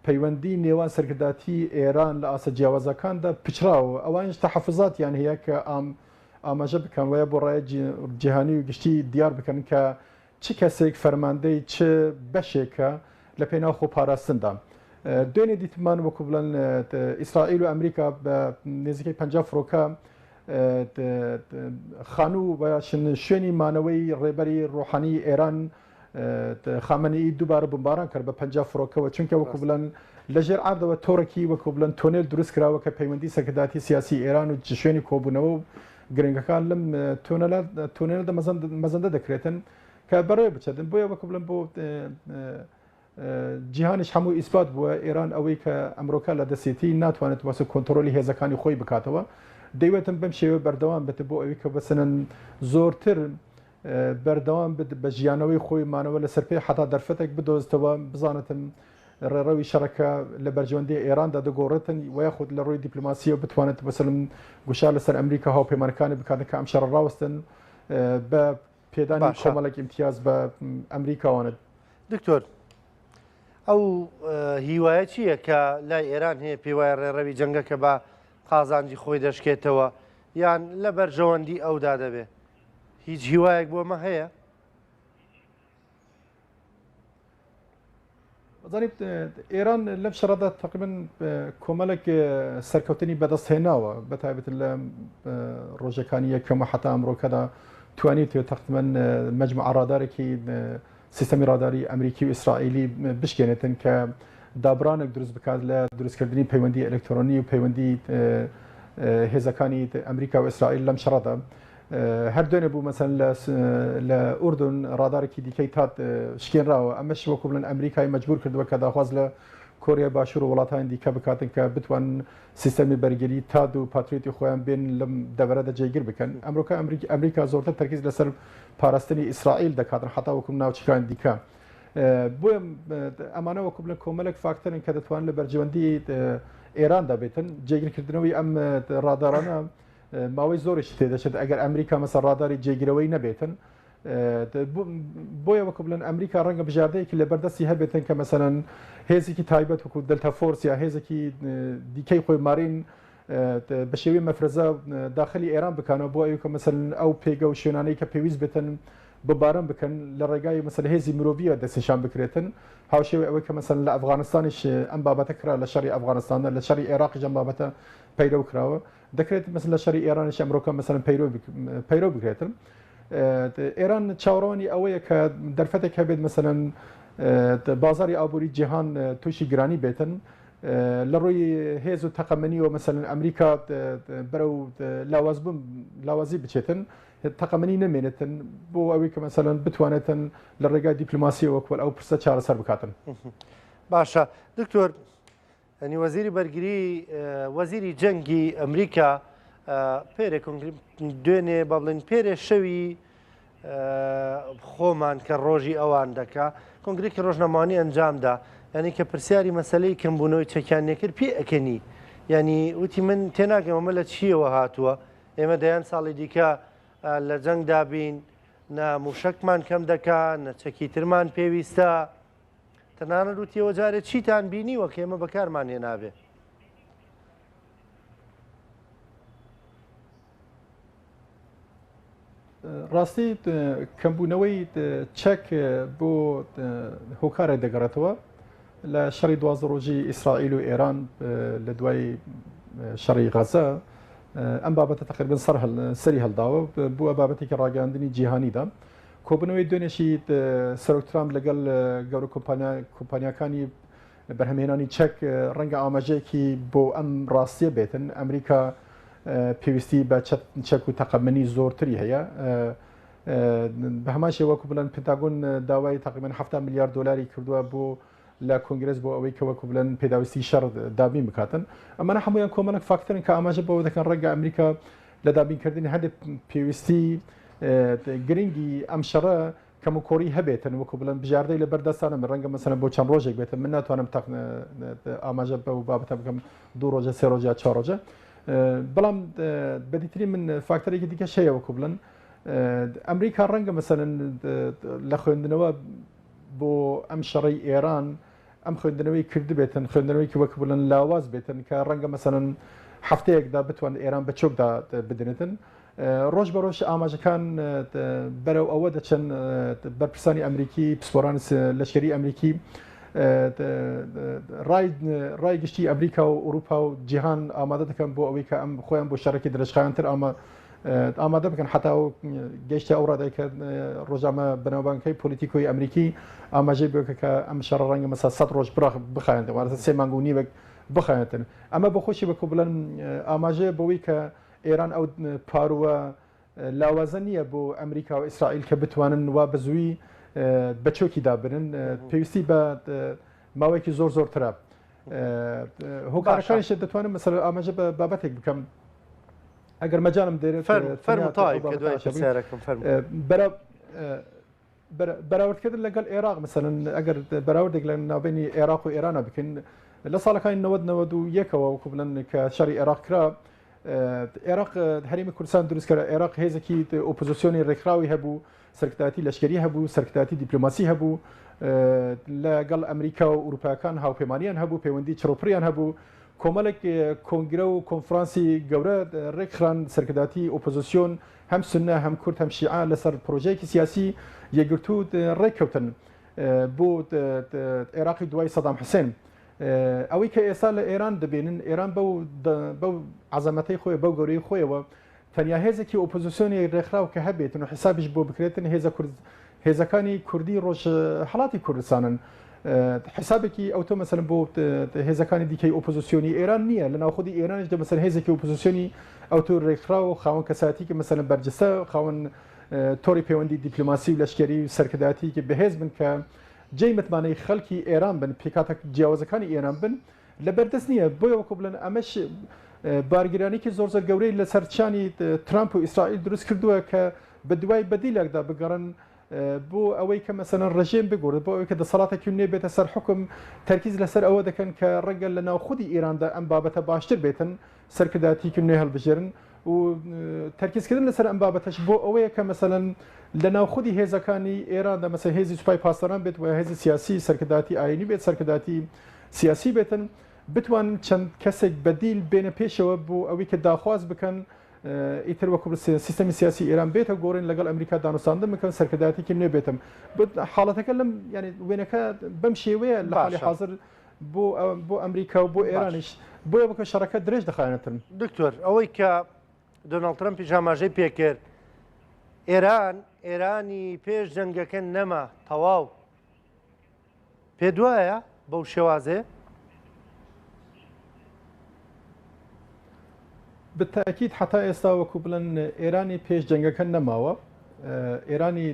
Speaker 2: پەیوەندی نێوان سەرکرداتی ئێران لە ئاستە جیاوازەکاندا پچڕاوە ئەوانیش تەحەفوزاتیان هەیە کە ئام ئاماژە بکەن وە بۆ ڕای جیهانی و گشتی دیار بکەن کە چ کەسێک فەرماندەی چ بەشێکە لە پێناو خۆپاراستندا. دوێنێ دیتمان وەکو بڵێن ئیسرائیل و ئەمریکا بە نزیکەی 50 فڕۆکە خانوو و شوێنی مانەوەی ڕێبەری ڕۆحانی ئێران خامنەیی دووبارە بمباران کرد بە 50 فڕۆکەوە چونکە وەکو بڵێن لە ژێر عەردەوە تۆڕێکی وەکو بڵێن تۆنێل دروست کراوە کە پەیوەندی سەرکردایەتی سیاسی ئێران و شوێنی کۆبوونەوە و گرنگەکان لەم تۆنەلە تۆنێلە مەزەندە دەکرێتن کە بەڕێوە بچێتن بۆیە وەکو بڵێن بۆ جیهانیش هەموو ئیسپات بووە ئێران ئەوەی کە ئەمرۆکە لە دەستێتی ناتوانێت وەسە کۆنتترۆلی هێزەکانی خۆی بکاتەوە دەیوێتم بەم شێوە بەردەوام بێت بۆ ئەوی کە بەسەنن زۆرتر بەردەوام بێت بە ژیانەوەی خۆی مانەوە لەسەر پێ حتا دەرفەتێک بدۆزتەوە بزانێتن ڕێڕەوی شەڕەکە لە بەرژەوەندی ئێراندا دەگۆڕێتن و یاخود لە ڕووی دیپلۆماسیەوە بتوانێت بەسەلم گوشار لەسەر ئەمریکا هاوپەیمانەکانی بکات کە ئەم شەڕە ڕاوەستن بە پێدانی کۆمەڵێک ئیمتیاز بە ئەمریکاوانە.
Speaker 1: دکتۆر ئەو هیوایە چییە کە لای ئێران هەیە پێی وایە ڕێڕەوی جەنگەکە بە قازانجی خۆی دەشکێتەوە یان لە بەرژەوەندی ئەودا دەبێ؟ هیچ هیوایەک بۆ ئەمە هەیە؟
Speaker 2: ئەزانیت ئێران لەم شەڕەدا تقریبا کۆمەڵێک سەرکەوتنی بەدەست هێناوە بە تایبەت لە ڕۆژەکانی یەکەمە حتا ئەمڕۆکەدا توانیت تقریبا مجموعە ڕادارێکی سیستەمی ڕاداری ئەمریکی و ئیسرائیلی بشکێنێتن کە دابرانێک دروست بکات لە دروستکردنی پەیوەندی ئەلکترۆنی و پەیوەندی هێزەکانی ئەمریکا و ئیسرائیل لەم شەڕەدا. هەر دوێنێ بوو مەسەن لە ئوردن ڕادارێکی دیکەی تاد شکێنراوە، ئەمەش وەکو بڵێن ئەمریکای مەجبور کردووە کە داخواز لە کۆریای باشوور و وڵاتانی دیکە بکاتن کە بتوانن سیستەمی بەرگری تاد و پاتریۆتی خۆیان بێن لەم دەڤەرەدا جێگیر بکەن. ئەمرۆکە ئەمریکا زۆرتر تەرکیز لەسەر پاراستنی ئیسرائیل دەکاتن حتا وەکو ناوچەکانی دیکە. بۆیە ئەمانە وەکو بڵێن کۆمەلێک فاکتەرن کە دەتوانن لە بەرژەوەندی ئێراندا بێتن. جێگیرکردنەوەی ئەم ڕادارانە ماوەی زۆریشی تێدەچێت ئەگەر ئەمریکا مەسە ڕاداری جێگرەوەی نەبێتن. بۆیە وەکو بڵێن ئەمریکا ڕەنگە بژاردەیەکی لەبەردەستی هەبێتن کە مەسەلەن هێزێکی تایبەت وەکو دلتا فۆرس یا هێزێکی دیکەی خۆی مارین بە شێوەی مەفرەزە داخلی ئێران بکانەوە بۆ ئەوی کە مەسەلەن ئەو پێگە و شوێنانەی کە پێویست بێتن بمباران بکەن لە ڕێگای مەسەلەن هێزی مرۆڤیە دەستنیشان بکرێتن هاوشێوەی ئەوەی کە مەسەلەن لە ئەفغانستانیش ئەم بابەتە کرا لە شەڕی ئەفغانستاندا لە شەڕی عێراقیش ئەم بابەتە پەیرەو کراوە دەکرێت مەسەلەن لە شەڕی ئێرانیش ئەمڕۆکە مەسەلەن پەیرەو بکرێتن. ئێران چاوەڕوانی ئەوەیە کە دەرفەتێک هەبێت مەسەلەن بازاری ئابووری جیهان تووشی گرانی بێتن لە ڕووی هێز و تەقەمەنیەوە مەسەلەن ئەمریکا بەرەو لاوازبوون لاوازی بچێتن تەقەمەنی نەمێنێتن بۆ ئەوەی کە مەسەلەن بتوانێتن لە ڕێگای دیپلۆماسیەوە وەکوەل ئەو پرسە چارەسەر بکاتن.
Speaker 1: باشە دکتۆر یانی وەزیری بەرگری وەزیری جەنگی ئەمریکا پێرێ دوێنێ با بڵێن پێرێ شەوی خۆمان کە ڕۆژی ئەوان دەکا کۆنگرێکی ڕۆژنامەوانی ئەنجامدا یعنی کە پرسیاری مەسلەی کەمبوونەوەی چەکیان نێکرد پێ ئەکەنی یعنی وتی من تێناگەم ئەمە لە چییەوە هاتووە ئێمە دەیان ساڵی دیکە لە جەنگدا بین نە موشکمان کەم دەکا نە چەکی ترمان پێویستە تەنانەت وتیەوە جارێ چیتان بینیوە کە ئێمە بەکارمان هێنابێ؟
Speaker 2: ڕاستی کەمبوونەوەی چەک بۆ هۆکارێک دەگەڕێتەوە لە شەڕی دوازدە ڕۆژی ئیسرائیل و ئێران لە دوای شەڕی غەزە ئەم بابەتە تقریبا سەری هەڵداوە بووە بابەتێکی ڕاگەاندنی جیهانیدا کۆبوونەوەی دوێنێشی سەرۆک ترامپ لەگەڵ گەورە کۆمپانیاکانی بەرهەمهێنانی چەک ڕەنگە ئاماژەیەکی بۆ ئەم ڕاستیە بێتن ئەمریکا پێویستی بە چەک و تەقەمەنی زۆرتری هەیە بە هەمان شێوە وەکو بڵێن پنتاگۆن داوای تقریبا 70 میلیارد دلاری کردووە بۆ لە کۆنگرس بۆ ئەوەی کە وەکو بڵێن پێداویستی شەڕ دابین بکاتن ئەمانە هەمویان کۆمەڵک فاکتەرن کە ئاماژە بەوە دەکەن ڕەنگە ئەمریکا لە دابینکردنی هەندێک پێویستی گرنگی ئەم شەڕە کەموکوڕی هەبێتن وەکو بڵێن بژاردەی لە بەردەستانە من ڕەنگە مەسەلەن بۆ چەند ڕۆژێک بێتن من ناتوانم ئاماژە بەو بابەتە بکەم دوو ڕۆژە سێ ڕۆژ یا چوار ڕۆژە بەڵام بەدیتری من فاکتەرێکی دیکەش هەیە وەکو بڵێن ئەمریکا ڕەنگە مەسەلەن لە خوێندنەوە بۆ ئەم شەڕەی ئێران ئەم خوێندنەوەی کردبێتن خوێندنەوەیکی وەک بڵێن لاواز بێتن کە ڕەنگە مەسەلەن هەفتەیەکدا بتوان ئێران بە چۆکدا بدرێتن ڕۆژ بە ڕۆژ ئاماژەکان بەرەو ئەوە دەچن بەرپرسانی ئەمریکی پسپۆران لەشکری ئەمریکی ڕای گشتی ئەمریکا و ئەوروپا و جیهان ئامادە دەکەن بۆ ئەوەی کە ئەم خۆیان بۆ شەڕێکی درێژخایەنتر ئامە ئامادە بکەن حتا و گەیشتە ئەو ڕادەی کە ڕۆژنامە بەناوبانگەکەی پۆلیتیکۆی ئەمریکی ئاماژەی بۆ کە ئەم شەڕە ڕەنگە مەسا 100 ڕۆژ بخایەنێت واتە سێ مانگ و نیوێک بخایەنێتن ئەمە بۆ خۆشی بەکو بڵێن ئاماژەیە بەوەی کە ئێران ئەو پارووە لاوازە نییە بۆ ئەمریکا و ئیسرائیل کە بتوانن وا بە زووی بە چۆکی دابنن پێویستی بە ماوەیەکی زۆر زۆرترە هۆکارەکانیش دەتوانم مەسەلەن ئاماژە بە بابەتێک بکەم ئەگەر مەجالم دێرێت
Speaker 1: فەرموو تەواوی بکە دوای پرسیارەکەم فەرموو.
Speaker 2: بەراوردکردن لەگەڵ عێراق مەسەلەن ئەگەر بەراوردێک لە ناوبینی عێراق و ئێرانە بکەین لە ساڵەکانی 90 91ەوە وەکو بڵێن کە شەڕی عێراق کرا عێراق هەرێمی کوردستان دروست کرا عێراق هێزێکی ئۆپۆزیسیۆنی ڕێکخراوی هەبوو سەرکردایەتی لەشکری هەبوو سەرکردایەتی دیپلۆماسی هەبوو لەگەڵ ئەمریکا و ئەوروپاکان هاوپەیمانیان هەبوو پەیوەندی چڕوپڕیان هەبوو. کۆمەڵێک کۆنگرە و کۆنفرانسی گەورە ڕێکخران، سەرکردایەتی ئۆپۆزسیۆن هەم سوننە هەم کورد هەم شیعە لەسەر پرۆژەیەکی سیاسی یەکگرتوو ڕێککەوتن بۆ عێراقی دوای سەدام حسێن. ئەوەی کە ئێستا لە ئێران دەبینن، ئێران بەو بەو عەزەمەتەی خۆی بەو گەورەی خۆیەوە تەنیا هێزێکی ئۆپۆزیسیۆنی ڕێکخراو کە هەبێتن و حیسابیش بۆ بکرێتن هێزە کورد هێزەکانی کوردی ڕۆژهەڵاتی کوردستانن. حیسابێکی ئەوتۆ مەسەلەن بۆ هێزەکانی دیکەی ئۆپۆزیسیۆنی ئێران نییە. لە ناوخودی ئێرانیشدا مەسەلەن هێزێکی ئۆپۆزیسیۆنی ئەوتۆ ڕێکخراو و خاوەن کەسایەتیی مەسەلەن بەرجەستە، خاوەن تۆڕی پەیوەندی دیپلۆماسی و لەشکەری و سەرکردایەتیی بەهێز بن کە جێی متمانەی خەڵکی ئێران بن، پێکهاتە جیاوازەکانی ئێران بن، لەبەردەست نییە. بۆیە وەکو بڵێن ئەمەش بارگرانیی زۆر زۆر گەورەی لەسەر شانی ترامپ و ئیسرائیل دروست کردووە کە بەدوای بەدیلێکدا بگەڕن بۆ ئەوەی کە مەسەلەن ڕژێم بگۆڕێت، بۆ ئەوەی کە دەسەڵاتێکی نوێ بێتە سەر حوکم، تەرکیز لەسەر ئەوە دەکەن کە ڕەنگە لە ناو خودی ئێراندا ئەم بابەتە باشتر بێتن، سەرکردایەتیی نوێ هەڵبژێرن و تەرکیزکردن لەسەر ئەم بابەتەش بۆ ئەوەیە کە مەسەلەن لە ناو خودی هێزەکانی ئێراندا مەسەلەن هێزی سوپای پاسداران بێت و هێزی سیاسی سەرکردایەتی ئایینی بێت، سەرکردایەتی سیاسی بێتن، بتوانن چەند کەسێک بەدیل بێنە پێشەوە بۆ ئەوەی کە داخواز بکەن ئیتر وەکو سیستەمی سیاسی ئێران بێتە گۆڕین لەگەڵ ئەمریکا دانوستاندن بکەن سەرکردایەتێکی نوێ بێتم حاڵەتەکە لەم یعنی وێنەکە بەم شێوەیە لە حاڵی حاضر بۆ بۆ ئەمریکا و بۆ ئێرانیش بۆیە بکە شەڕەکە درێژ دەخایەنێتن.
Speaker 1: دکتۆر ئەوەی کە دۆناڵد ترەمپیش ئاماژەی پێکرد ئێران ئێرانی پێش جەنگەکە نەما تەواو پێت وایە بەو شێوازەیە؟
Speaker 2: بالتاکید حتا ئێستا وەکو بڵێن ئێرانی پێش جەنگەکە نەماوە ئێرانی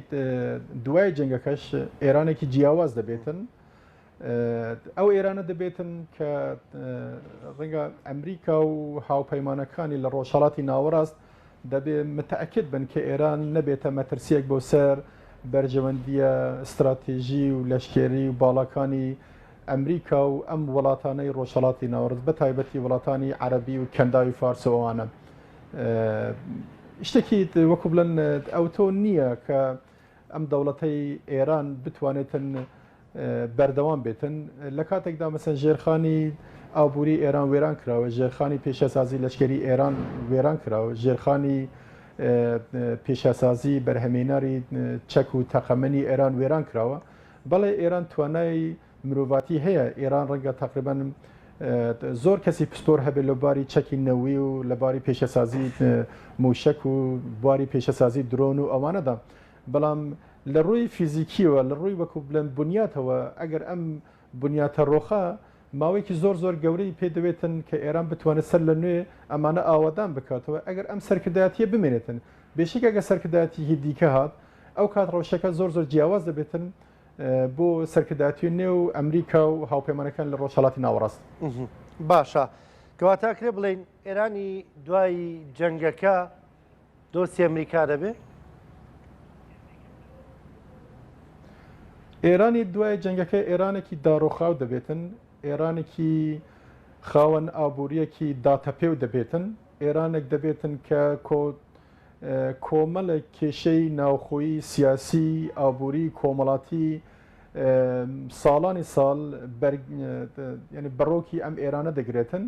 Speaker 2: دوای جەنگەکەش ئێرانێکی جیاواز دەبێتن ئەو ئێرانە دەبێتن کە ڕەنگە ئەمریکا و هاوپەیمانەکانی لە ڕۆژهەڵاتی ناوەڕاست دەبێ متەئەکد بن کە ئێران نەبێتە مەترسییەک بۆ سەر بەرژەوەندییە ستراتێژی و لەشکێری و باڵاکانی ئەمریکا و ئەم وڵاتانەی ڕۆژهەڵاتی ناوەڕاست بە تایبەتی وڵاتانی عەرەبی و کەنداوی فارس و ئەوانە. شتێکی وەکو بڵێن ئەوتۆ نییە کە ئەم دەوڵەتەی ئێران بتوانێتن بەردەوام بێتن لە کاتێکدا مەسەن ژێرخانی ئابووری ئێران وێران کراوە، ژێرخانی پیشەسازی لەشکری ئێران وێران کراوە، ژێرخانی پیشەسازی بەرهەمێناری چەک و تەقەمەنی ئێران وێران کراوە. بەڵێ ئێران توانای مرۆڤاتی هەیە، ئێران ڕەنگە تقریبا زۆر کەسی پسپۆر هەبێت لە باری چەکی نەوی و لە باری پیشەسازی موشک و بواری پیشەسازی درۆن و ئەوانەدا، بەڵام لە ڕووی فیزیکیەوە، لە ڕووی وەکو بڵێن بنیاتەوە، ئەگەر ئەم بنیاتە ڕۆخا، ماوەیەکی زۆر زۆر گەورەی پێ دەوێتن کە ئێران بتوانێت سەر لە نوێ ئەمانە ئاوەدان بکاتەوە، ئەگەر ئەم سەرکردایەتیە بمێنێتن. بێشک ئەگەر سەرکردایەتیی دیکە هات، ئەو کات ڕەوشەکە زۆر زۆر جیاواز دەبێتن بۆ سەرکردایەتی نێو ئەمریکا و هاوپەیمانەکان لە ڕۆژهەڵاتی ناوەڕاست.
Speaker 1: باشە، کەواتە ئەکرێ بڵێین ئێرانی دوای جەنگەکە دۆستی ئەمریکا دەبێ؟
Speaker 2: ئێرانی دوای جەنگەکە ئێرانێکی داڕوخاو دەبێتن، ئێرانێکی خاوەن ئابووریەکی داتەپێو دەبێتن، ئێرانێک دەبێتن کە کۆمەڵێک کێشەی ناوخۆیی، سیاسی، ئابووری، کۆمەڵاتی ساڵانی ساڵ بەڕۆکی ئەم ئێرانە دەگرێتن.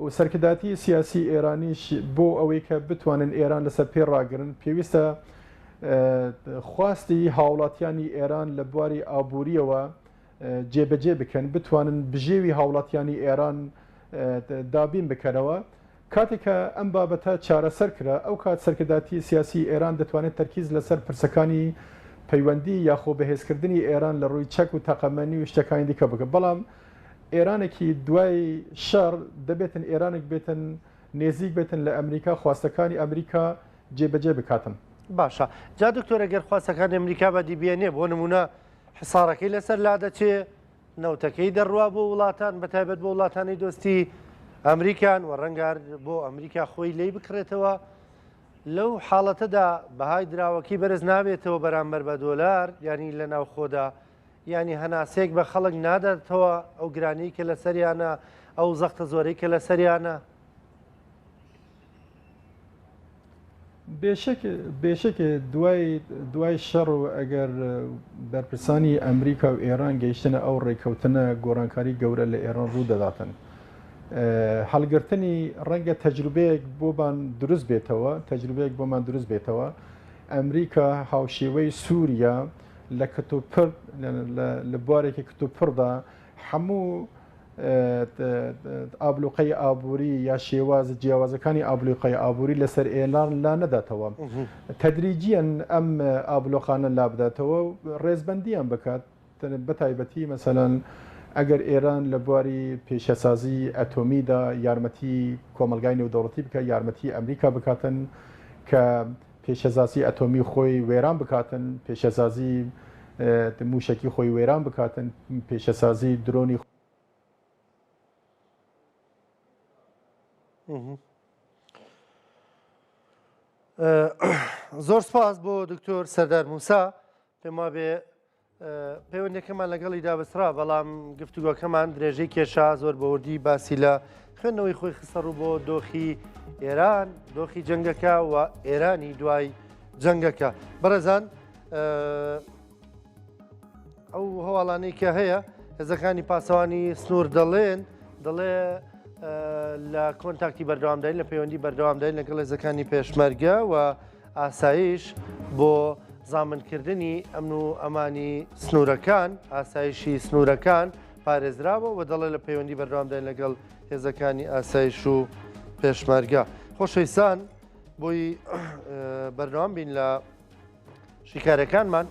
Speaker 2: و سەرکردایەتی سیاسی ئێرانیش بۆ ئەوەی کە بتوانن ئێران لەسەر پێ ڕاگرن پێویستە خواستی هاوڵاتیانی ئێران لە بواری ئابووریەوە جێبەجێ بکەن، بتوانن بژێوی هاوڵاتیانی ئێران دابین بکەنەوە. کاتێک کە ئەم بابەتە چارەسەر کرا ئەو کات سەرکردایەتی سیاسی ئێران دەتوانێت تەرکیز لەسەر پرسەکانی پەیوەندی یاخۆ بەهێزکردنی ئێران لە ڕووی چەک و تەقەمەنی و شتەکانی دیکە بکە. بەڵام ئێرانێکی دوای شەڕ دەبێتن ئێرانێک بێتن نێزیک بێتن لە ئەمریکا خواستەکانی ئەمریکا جێبەجێ بکاتن.
Speaker 1: باشە جا دکتۆر ئەگەر خواستەکانی ئەمریکا بەدی بێنێ بۆ نمونە حسارەکەی لەسەر لادەچێ نەوتەکەی دەڕوا بۆ وڵاتان بە تایبەت بۆ وڵاتانی دۆستی ئەمریکان و ڕەنگە بۆ ئەمریکا خۆی لی بکڕێتەوە لەو حاڵەتەدا بەهای دراوەکەی بەرز نابێتەوە بەرامبەر بە دۆلار یانی لە ناوخۆدا یانی هەناسەیەک بە خەڵک ناداتەوە ئەو گرانیی کە لەسەریانە، ئەو زەختە زۆرەی کە لەسەریانە؟
Speaker 2: بێشک بێشک دوای دوای شەڕ و ئەگەر بەرپرسانی ئەمریکا و ئێران گەیشتنە ئەو ڕێکەوتنە گۆڕانکاری گەورە لە ئێران ڕوو دەداتن. هەڵگرتنی ڕەنگە تەجروبەیەک بۆمان دروست بێتەوە تەجروبەیەک بۆمان دروست بێتەوە ئەمریکا هاوشێوەی سووریا لە کتوپڕ لە بوارێکی کتوپڕدا هەموو ئابلوقەی ئابووری یا شێوازە جیاوازەکانی ئابلوقەی ئابووری لەسەر ئێران لا نەداتەوە تەدریجیەن ئەم ئابلۆقانە لا بداتەوە و ڕێزبەندیان بکات بەتایبەتی مەسەلەن ئەگەر ئێران لە بواری پیشەسازی ئەتۆمیدا یارمەتی کۆمەڵگای نێودەوڵەتی بکات، یارمەتی ئەمریکا بکاتن کە پیشەسازی ئەتۆمی خۆی وێران بکاتن، پیشەسازی موشەکی خۆی وێران بکاتن، پیشەسازی درۆنی
Speaker 1: زۆر سپاس بۆ دکتۆر سەردار موسا پێم وابێ پەیوەندەکەمان لەگەڵیدا بەسرا بەڵام گفتوگۆکەمان درێژەی کێشا زۆر بەوردی باسی لە خوێندنەوەی خۆی خستە ڕوو بۆ دۆخی ئێران دۆخی جەنگەکە و ئێرانی دوای جەنگەکە بەڕێزان ئەو هەواڵانەی کە هەیە هێزەکانی پاسەوانی سنوور دەڵێن دەڵێ لە کۆنتاکتی بەردەوامداین لە پەیوەندی بەردەوامداین لەگەڵ هێزەکانی پێشمەرگە و ئاسایش بۆ زامنکردنی ئەمن و ئەمانی سنوورەکان، ئاسایشی سنوورەکان پارێزراوە و دەڵێ لە پەیوەندی بەردەوامداین لەگەڵ هێزەکانی ئاسایش و پێشمەرگە. خۆشەویستان بۆی بەردەوام بین لە شیکارەکانمان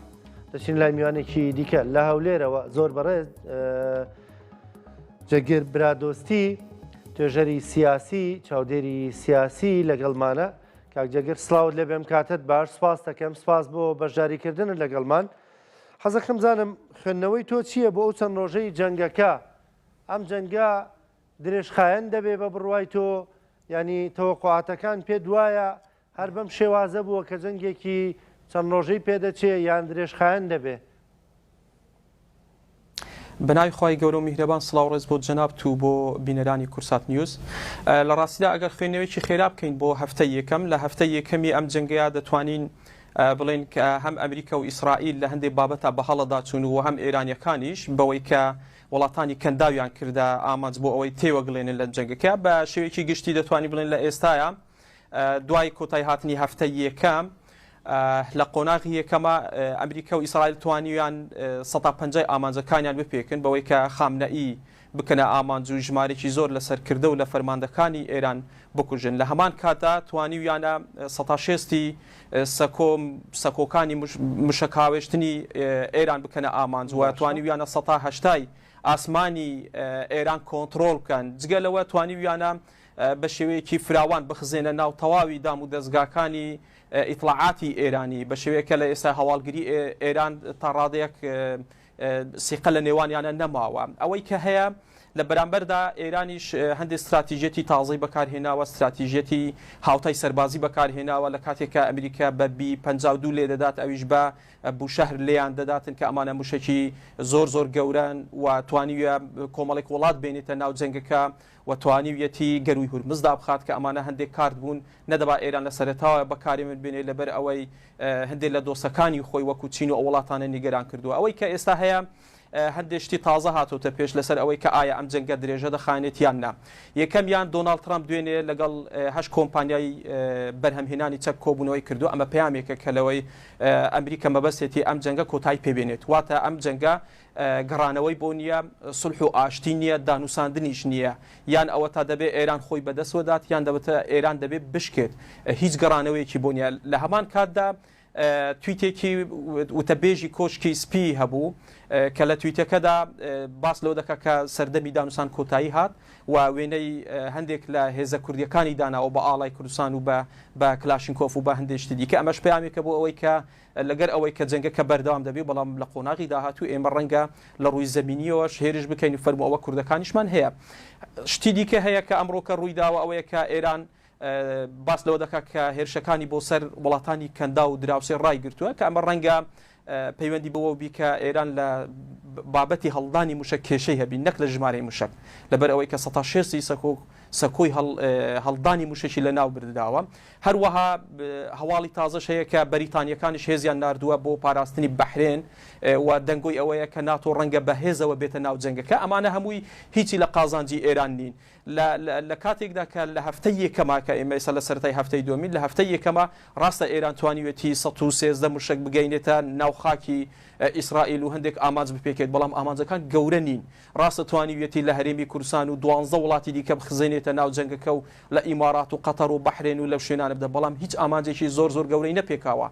Speaker 1: دەچین لای میوانێکی دیکە لە هەولێرەوە زۆر بەڕێز جێگر برادۆستی توێژەری سیاسی چاودێری سیاسی لەگەڵمانە کاک جێگر سڵاوت لێ بێم کاتت باش سپاس دەکەم سپاس بۆ بەشداریکردنت لەگەڵمان حەزەکەم زانم خوێندنەوەی تۆ چییە بۆ ئەو چەند ڕۆژەی جەنگەکە ئەم جەنگە درێژخایەن دەبێ بە بڕوای تۆ ینی تەوەقعاتەکان پێ دوایە هەر بەم شێوازە بووە کە جەنگێکی چەند ڕۆژەی پێدەچێ یان درێژخایەن دەبێ؟
Speaker 3: بەناوی خوای گەورە و میهرەبان سڵاو ڕێز بۆ جەنابت و بۆ بینەرانی کورسات نیوز. لە ڕاستیدا ئەگەر خوێندنەوەیەکی خێرا بکەین بۆ هەفتەی یەکەم، لە هەفتەی یەکەمی ئەم جەنگەیا دەتوانین بڵێین کە هەم ئەمریکا و ئیسرائیل لە هەندێک بابەتا بە هەڵەدا چوون و هەم ئێرانیەکانیش بەوەی کە وڵاتانی کەنداویان کردە ئامانج بۆ ئەوەی تێوەگلێنن لە جەنگەکە. بە شێوەیەکی گشتی دەتوانین بڵێین لە ئێستایا دوای کۆتایی هاتنی هەفتەی یەکەم لە قۆناغی یەکەمە ئەمریکا و ئیسرائیل توانیویان سەتا پەنجای ئامانجەکانیان بپێکن بەوەی کە خامنەئی بکەنە ئامانج و ژمارێکی زۆر لە سەرکردە و لە فەرماندەکانی ئێران بکوژن لە هەمان کاتدا توانیویانە سەتا شێستی سەکۆ سەکۆکانی مشەکاوێشتنی ئێران بکەنە ئامانج و توانیویانە سەتا هەشتای ئاسمانی ئێران کۆنتڕۆڵ بکەن جگە لەوە توانیویانە بە شێوەیەکی فراوان بخزێنە ناو تەواوی دام و دەزگاکانی ئیتڵاعاتی ئێرانی بە شێوەیەک کە لە ئێستا هەواڵگری ئێران تا ڕادەیەک سیقە لە نێوانیانە نەماوە. ئەوەی کە هەیە لە بەرامبەردا ئێرانیش هەندێک ستراتیژیەتی تازەی بەکارهێناوە، ستراتیژیەتی هاوتای سەربازی بەکارهێناوە لە کاتێک کە ئەمریکا بە بی 52 لێ دەدات ئەویش بە بوشەهر لێیان دەداتن کە ئەمانە موشەکی زۆر زۆر گەورەن و توانیویە کۆمەڵێک وڵات بێنێتە ناو جەنگەکە و توانیویەتی گەرووی هورمز دابخات کە ئەمانە هەندێک کارت بوون نەدەبا ئێران لە سەرەتاوە بەکاری بێنێ لەبەر ئەوەی هەندێک لە دۆستەکانی خۆی وەکو چین و ئەو وڵاتانە نیگەران کردووە. ئەوەی کە ئێستا هەیە هەندێک شتی تازە هاتۆتە پێش لەسەر ئەوەی کە ئایا ئەم جەنگە درێژە دەخایەنێت یان نا. یەکەمیان دۆناڵد ترەمپ دوێنێ لەگەڵ هەشت کۆمپانیای بەرهەمهێنانی چەک کۆبوونەوەی کردووە، ئەمە پەیامێکە کە لەوەی ئەمریکا مەبەستێتی ئەم جەنگە کۆتایی پێبێنێت، واتە ئەم جەنگە گەڕانەوەی بۆ نییە، سوڵح و ئاشتی نییە، دانوساندنیش نییە، یان ئەوەتا دەبێ ئێران خۆی بەدەستوە دات یان دەبێتە ئێران دەبێ بشکێت، هیچ گەڕانەوەیەکی بۆ نییە. لە هەمان کاتدا تویتێکی وتەبێژی کۆشکی سپی هەبوو کە لە تویتەکەدا باس لەوە دەکات کە سەردەمی دانوسان کۆتایی هات و وێنەی هەندێک لە هێزە کوردیەکانی داناوە بە ئاڵای کوردستان و بە کلاشینکۆف و بە هەندێک شتی دیکە، ئەمەش پەیامێکە بۆ ئەوەی کە لەگەر ئەوەی کە جەنگەکە بەردەوام دەبێت، بەڵام لە قۆناغی داهاتوو ئێمە ڕەنگە لە ڕووی زەمینییەوەش هێرش بکەین و فەرموو ئەوە کوردەکانیشمان هەیە. شتی دیکە هەیە کە ئەمڕۆکە ڕووی داوە ئەوەیە کە ئێران باس لەوە دەکات کە هێرشەکانی بۆ سەر وڵاتانی کەنداو و دراوسێ ڕایگرتووە کە ئەمە ڕەنگە پەیوەندی بەوە بی کە ئێران لە بابەتی هەڵدانی موشەک کێشەی هەبی نەک لە ژمارەی موشەک لەبەر ئەوەی کە سەتا شێستی سەکۆ سەکۆی هەڵدانی موشەکی لە ناو بردراوە. هەروەها هەواڵی تازەش هەیە کە بەریتانیەکانیش هێزیان ناردووە بۆ پاراستنی بەحرێن و دەنگۆی ئەوەیە کە ناتۆ ڕەنگە بە هێزەوە بێتە ناو جەنگەکە. ئەمانە هەمووی هیچی لە قازانجی ئێران نین. لە لە کاتێکدا کە لە هەفتەی یەکەما کە ئێمە ئێستا لە سەرەتای هەفتەی دووەمین لە هەفتەی یەکەما ڕاستە ئێران توانیوێتی 113 موشەک بگەینێتە ناو خاکی ئیسرائیل و هەندێک ئامانج بپێکێت بەڵام ئامانجەکان گەورە نین ڕاستە توانیویەتی لە هەرێمی کوردستان و دوانزە وڵاتی دیکە بخزێنێتە ناو جەنگەکە و لە ئیمارات و قەتەر و بەحرێن و لەو شوێنانە بدە بەڵام هیچ ئامانجێکی زۆر زۆر گەورەی نەپێکاوە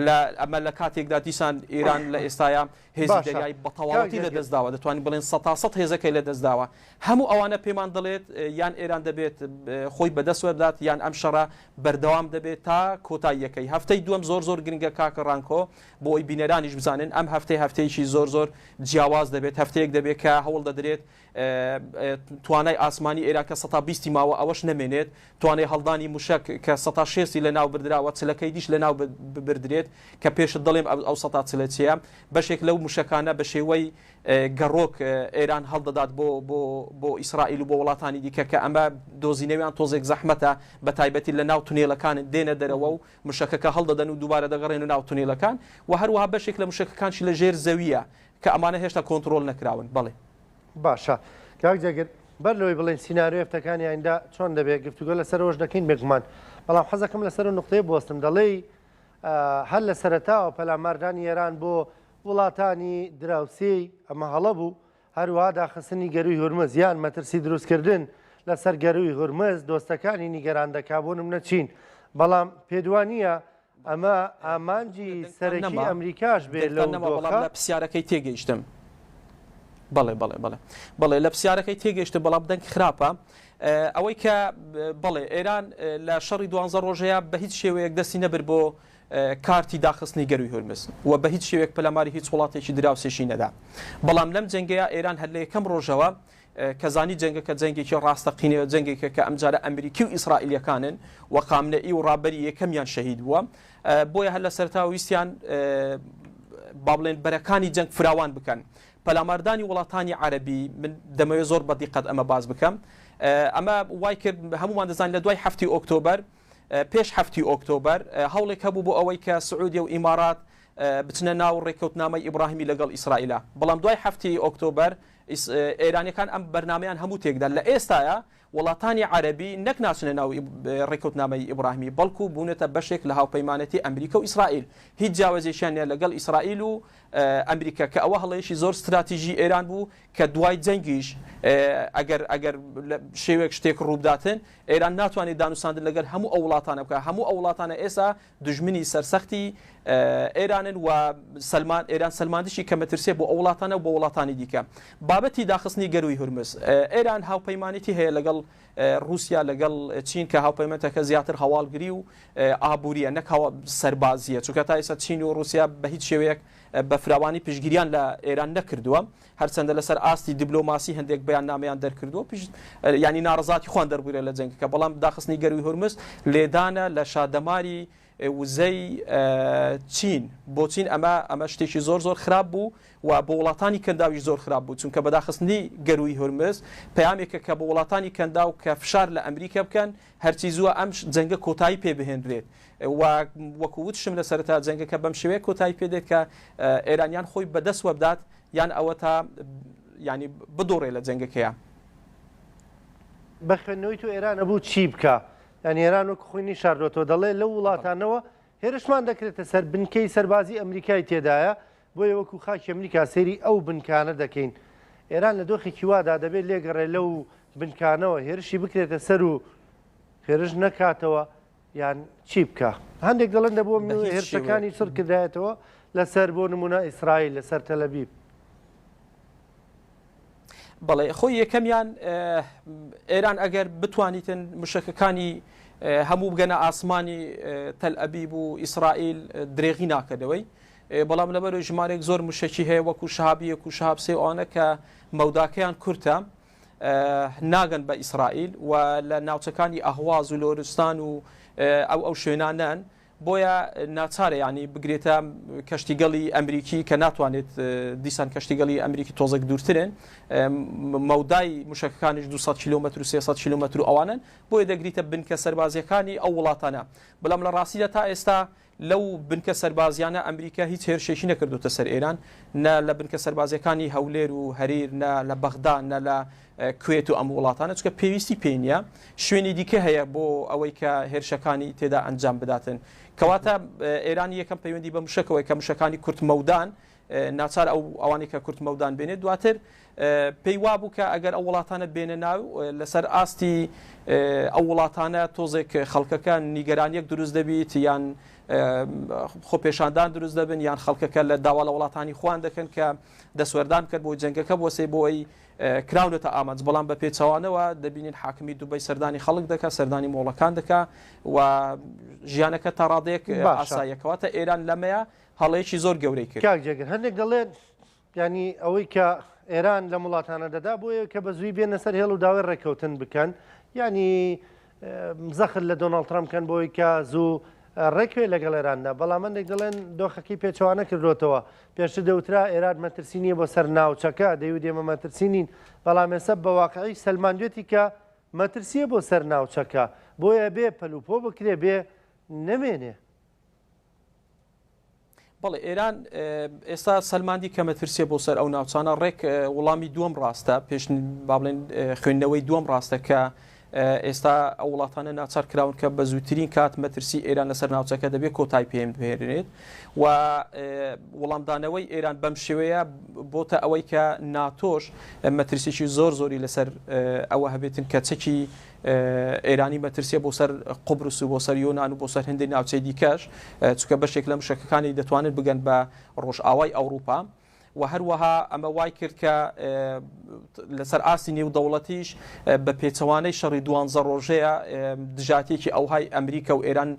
Speaker 3: لە ئەمە لە کاتێکدا دیسان ئێران لە ئێستایا هێزی
Speaker 1: باشە
Speaker 3: دەریایی بە
Speaker 1: کاک
Speaker 3: تەواوەتی لە
Speaker 1: جێگر
Speaker 3: دەست داوە دەتوانین بڵێن سەتاسەد هێزەکەی لە دەست داوە هەموو ئەوانە پێمان دەڵێت یان ئێران دەبێت خۆی بەدەست وەربدات یان ئەم شەڕە بەردەوام دەبێت تا کۆتاییەکەی. هەفتەی دووەم زۆر زۆر گرنگە کاک ڕانکۆ بۆ ئەوەی بینەرانیش بزانن ئەم هەفتەیە هەفتەیەکی زۆر زۆر جیاواز دەبێت هەفتەیەک دەبێت کە هەوڵ دەدرێت توانای ئاسمانی ئێران کە سەتا بیستی ماوە ئەوەش نەمێنێت توانای هەڵدانی موشەک کە سەتا شێستی لەناو بردراوە چلەکەی دیش لەناو ببردرێت کە پێشت دەڵێم ئەو سەتا چلە چییە بەشێک لەو موشەکانە بە شێوەی گەڕۆک ئێران هەڵدەدات بۆ بۆ بۆ ئیسرائیل و بۆ وڵاتانی دیکە کە ئەمە دۆزینەوەیان تۆزێک زەحمەتە بە تایبەتی لە ناو تونێلەکان دێنە دەرەوە و مشەکەکە هەڵدەدەن و دووبارە دەگەڕێن و ناو تونێلەکان و هەروەها بەشێک لە مشەکەکانشی لە ژێر زەویە کە ئەمانە هێشتا کۆنتڕۆڵ نەکراون بەڵێ.
Speaker 1: باشە کاک جێگر بەر لەوەی بڵێین سیناریۆی هەفتەکانی ئایندە چۆن دەبێت گفتوگۆ لەسەر ئەوەش دەکەین بێگومان بەڵام حەزەکەم لەسەر ئەو نوقتەیە بوەستم دەڵێی هەر لە سەرەتاوە پەلاماردانی ئێران بۆ وڵاتانی دراوسێی ئەمە هەڵە بوو، هەروەها داخستنی گەرووی هورمز یان مەترسی دروستکردن لەسەر گەرووی هورمز دۆستەکانی نیگەران دەکا بۆ نمونە چین، بەڵام پێت وا نییە ئەمە ئامانجی
Speaker 3: دەنگتان
Speaker 1: سەرەکی
Speaker 3: نەما
Speaker 1: ئەمریکاش بێ
Speaker 3: دەنگتان
Speaker 1: لەو
Speaker 3: نەما بەڵام
Speaker 1: دۆخە؟
Speaker 3: لە پسیارەکەی تێگەیشتم. بەڵێ بەڵێ بەڵێ بەڵێ لە پسیارەکەی تێگەیشتم بەڵام دەنگ خراپە. ئەوەی کە بەڵێ ئێران لە شەڕی دوانزە ڕۆژەیە بە هیچ شێوەیەک دەستی نەبرد بۆ کارتی داخستنی گەرووی هورمز و بە هیچ شێوەیەک پەلاماری هیچ وڵاتێکی دراوسێشی نەدا. بەڵام لەم جەنگەیا ئێران هەر لە یەکەم ڕۆژەوە کە زانی جەنگەکە جەنگێکی ڕاستەقینەیە، جەنگێکە کە ئەمجارە ئەمریکی و ئیسرائیلیەکانن و خامنەئی و ڕابەری یەکەمیان شەهید بووە، بۆیە هەر لە سەرەتاوە ویستیان با بڵێن بەرەکانی جەنگ فراوان بکەن. پەلاماردانی وڵاتانی عەرەبی، من دەمەوێت زۆر بە دیقەت ئەمە باس بکەم، ئەمە وای کرد هەموومان دەزانین لە دوای هەفتی ئۆکتۆبەر، پێش هەفتی ئۆکتۆبەر هەوڵێک هەبوو بۆ ئەوەی کە سعودیە و ئیمارات بچنە ناو ڕێککەوتنامەی ئیبراهیمی لەگەڵ ئیسرائیلا، بەڵام دوای هەفتی ئۆکتۆبەر ئێرانیەکان ئەم بەرنامەیان هەموو تێکدا. لە ئێستایا وڵاتانی عەرەبی نەک ناچنە ناو ڕێککەوتنامەی ئیبراهیمی بەڵکو بوونەتە بەشێک لە هاوپەیمانێتی ئەمریکا و ئیسرائیل، هیچ جیاوازیەکیان نیە لەگەڵ ئیسرائیل و ئەمریکا کە ئەوە هەڵەیەکی زۆر ستراتیژی ئێران بوو کە دوای جەنگیش ئەگەر ئەگەر شێوەیەک شتێک ڕووبداتن ئێران ناتوانێت دانوساندن لەگەل هەموو ئەو وڵاتانە بکات، هەموو ئەو وڵاتانە ئێستا دوژمنی سەرسەختی ئێرانن و سەلمان ئێران سەلماندشی کە مەترسیە بۆ ئەو وڵاتانە و بۆ وڵاتانی دیکە. بابەتی داخستنی گەرووی هورمز ئێران هاوپەیمانێتی هەیە لەگەڵ ڕووسیا لەگەڵ چین کە هاوپەیمانەتەکە زیاتر هەواڵگری و ئابووریە نەک سەربازیە، چونکە تا ئێستا چین و ڕووسیا بە هیچ شێوەیەک بە فراوانی پشتگیریان لە ئێران نەکردووە. هەرچەندە لەسەر ئاستی دیبلۆماسی هەندێک بەیاننامەیان دەرکردووە پشت یانی ناڕەزاتی خۆیان دەربڕیوە لە جەنگەکە، بەڵام داخستنی گەرووی هورمز لێدانە لە شادەماری وزەی چین. بۆ چین ئەمە ئەمە شتێکی زۆر زۆر خراپ بوو و بۆ وڵاتانی کەنداویش زۆر خراپ بوو، چونکە بە داخستنی گەرووی هورمز پەیامێکە کە بۆ وڵاتانی کەنداو کە فشار لە ئەمریکا بکەن هەرچی زووە ئەم جەنگە کۆتایی پێ بهێنرێت و وەکو وتشم لە سەرەتا جەنگەکە بەم شێوەیە کۆتایی پێ دێت کە ئێران یان خۆی بەدەست وەبدات یان ئەوەتا یانی بدۆڕێ لە جەنگەکەیا.
Speaker 1: بە خوێندنەوەی تۆ ئێران ئەبوو چی بکا؟ یانی ئێران وەک خۆی نیشاردۆتەوە دەڵێ لەو وڵاتانەوە هێرشمان دەکرێتە سەر بنکەی سەربازی ئەمریکای تێدایە بۆیە وەکو خاکی ئەمریکا سەیری ئەو بنکانە دەکەین. ئێران لە دۆخێکی وادا دەبێت لێگەڕێ لەو بنکانەوە هێرشی بکرێتە سەر و هێرش نەکاتەوە یان چی بکا؟ هەندێک دەڵێن دەبوو
Speaker 3: بە هیچ شێوەیەک.
Speaker 1: هێرشەکانی چڕ کردایەتەوە لەسەر بۆ نمونە ئیسرائیل لەسەر تەلەبیب.
Speaker 3: بەڵێ خۆی یەکەمیان ئێران ئەگەر بتوانیتن مشەکەکانی هەموو بگەنە ئاسمانی تەل ئەبیب و ئیسرائیل درێغی ناکەدەوەی بەڵام لەبەرەوەی ژمارەیەک زۆر مشەکی هەیە وەکو شەهاب یەک و شەهاب سێ ئەوانە کە مەوداکەیان کورتە ناگەن بە ئیسرائیل و لە ناوچەکانی ئەهواز و لۆرستان و ئەو ئەو شوێنانەن. بۆیە ناچارە یانی بگرێتە کەشتیگەڵی ئەمریکی کە ناتوانێت دیسان کەشتیگەڵی ئەمریکی تۆزێک دوورترن مەودای موشەکەکانیش 200 کیلومتر و 300 کیلومتر و ئەوانن بۆیە دەگریتە بنکە سەربازیەکانی ئەو وڵاتانە بەڵام لە ڕاستیدا تا ئێستا لەو بنکە سەربازیانە ئەمریکا هیچ هێرشێکی نەکردوتە سەر ئێران نە لە بنکە سەربازیەکانی هەولێر و هەریر نە لە بەغدا نە لە کوێت و ئەم وڵاتانە چونکە پێویستی پێی نییە شوێنی دیکە هەیە بۆ ئەوەی کە هێرشەکانی تێدا ئەنجام بداتن کەواتە ئێران یەکەم پەیوەندی بە مشەکەوەی کە مشەکانی کورت مەودان ناچار ئەو ئەوانەی کە کورت مەودان بێنێت دواتر پێی وابوو کە ئەگەر ئەو وڵاتانە بێنە ناو لەسەر ئاستی ئەو وڵاتانە تۆزێک خەڵکەکە نیگەرانیەک دروست دەبیت یان خۆپێشاندان دروست دەبن یان خەڵکەکە لە داوا لە وڵاتانی خوان دەکەن کە دەسوەردان بکەن بۆی جەنگەکە بۆسێ بۆی کراونەتە ئامانج، بەڵام بە پێچەوانەوە دەبینین حاکمی دوبەی سەردانی خەڵک دەکات، سەردانی مۆڵەکان دەکات و ژیانەکە تا ڕادەیەک
Speaker 1: باشە.
Speaker 3: ئاساییە، کەواتە ئێران لەمەیا هەڵەیەکی زۆر گەورەی کرد.
Speaker 1: کاک جێگر هەندێک دەڵێن یانی ئەوەی کە ئێران لەم وڵاتانە دەدا بۆیە کە بە زووی بێنە سەر هێڵ و داوای ڕێککەوتن بکەن یانی زەخت لە دۆناڵد ترەمپ کەن بۆی کە زوو ڕێکوێ لەگەڵ ئێراندا، بەڵام هەندێک دەڵێن دۆخەکەی پێچەوانە کردۆتەوە، پێشتر دەوترا ئێران مەترسی نییە بۆ سەر ناوچەکە، دەیوت ئێمە مەترسی نین، بەڵام ئێستا بە واقعی سەلماندوێتی کە مەترسییە بۆ سەر ناوچەکە، بۆیە بێ پەلوپۆ بکرێ بێ نەمێنێ.
Speaker 3: بەڵێ ئێران ئێستا سەلماندی کە مەترسیە بۆ سەر ئەو ناوچانە ڕێک وڵامی دووەم ڕاستە پێش با بڵێن خوێندنەوەی دووەم ڕاستە کە ئێستا ئەو وڵاتانە ناچار کراون کە بە زووترین کات مەترسی ئێران لەسەر ناوچەکە دەبێت کۆتای پێم بهێنێت و وەڵامدانەوەی ئێران بەم شێوەیە بۆتە ئەوەی کە ناتۆش مەترسیی زۆر زۆری لەسەر ئەوە هەبێتن کە چەکی ئێرانی مەترسیە بۆ سەر قوبرس و بۆ سەر یۆناان و بۆ سەر هەندێک ناوچەی دیکەش چونکە بەشێک لە مشەکەکانی دەتوانن بگەن بە ڕۆژئاوای ئەوروپا و هەروەها ئەمە وای کرد کە لەسەر ئاستی نێودەوڵەتیش بە پێچەوانەی شەڕی دوانزە ڕۆژەیە دژاتێکی ئەوهای ئەمریکا و ئێران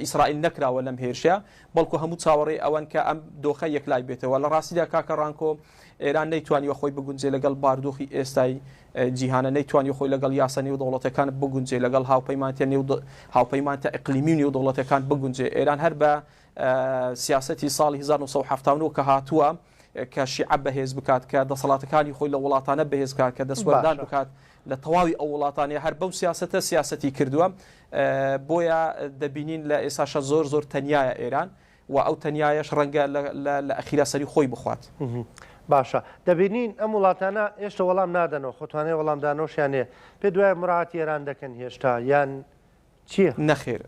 Speaker 3: ئیسرائیل نەکراوە لەم هێرشە بەڵکو هەموو چاوەڕێی ئەوەن کە ئەم دۆخە یەکلای بێتەوە لە ڕاستیدا کاکە ڕانکۆ ئێران نەیتوانیوە خۆی بگونجێ لەگەڵ باردۆخی ئێستای جیهانە نەیتوانی خۆی لەگەڵ یاسا نێودەوڵەتەکان بگونجێ لەگەڵ هاوپەیمانتە نێو هاوپەیمانتە ئیقلیمی و نێودەوڵەتەکان بگونجێ ئێران هەر بە سیاسەتی ساڵی 1979 کە هاتووە کە شیعە بەهێز بکات کە دەسەڵاتەکانی خۆی لە وڵاتانە بەهێز بکات کە دەستوەردان بکات لە تەواوی ئەو وڵاتانەیە هەر بەو سیاسەتە سیاسەتی کردووە بۆیە دەبینین لە ئێساشە زۆر زۆر تەنیایە ئێران و ئەو تەنیایەش ڕەنگە لە ئەخیرا سەری خۆی بخوات.
Speaker 1: باشە دەبینین ئەم وڵاتانە هێشتا وەڵام نادەنەوە خۆ توانای وەڵامدانەوەشیان هەیە پێت وایە موراعاتی ئێران دەکەن هێشتا یان چییە؟
Speaker 3: نەخێر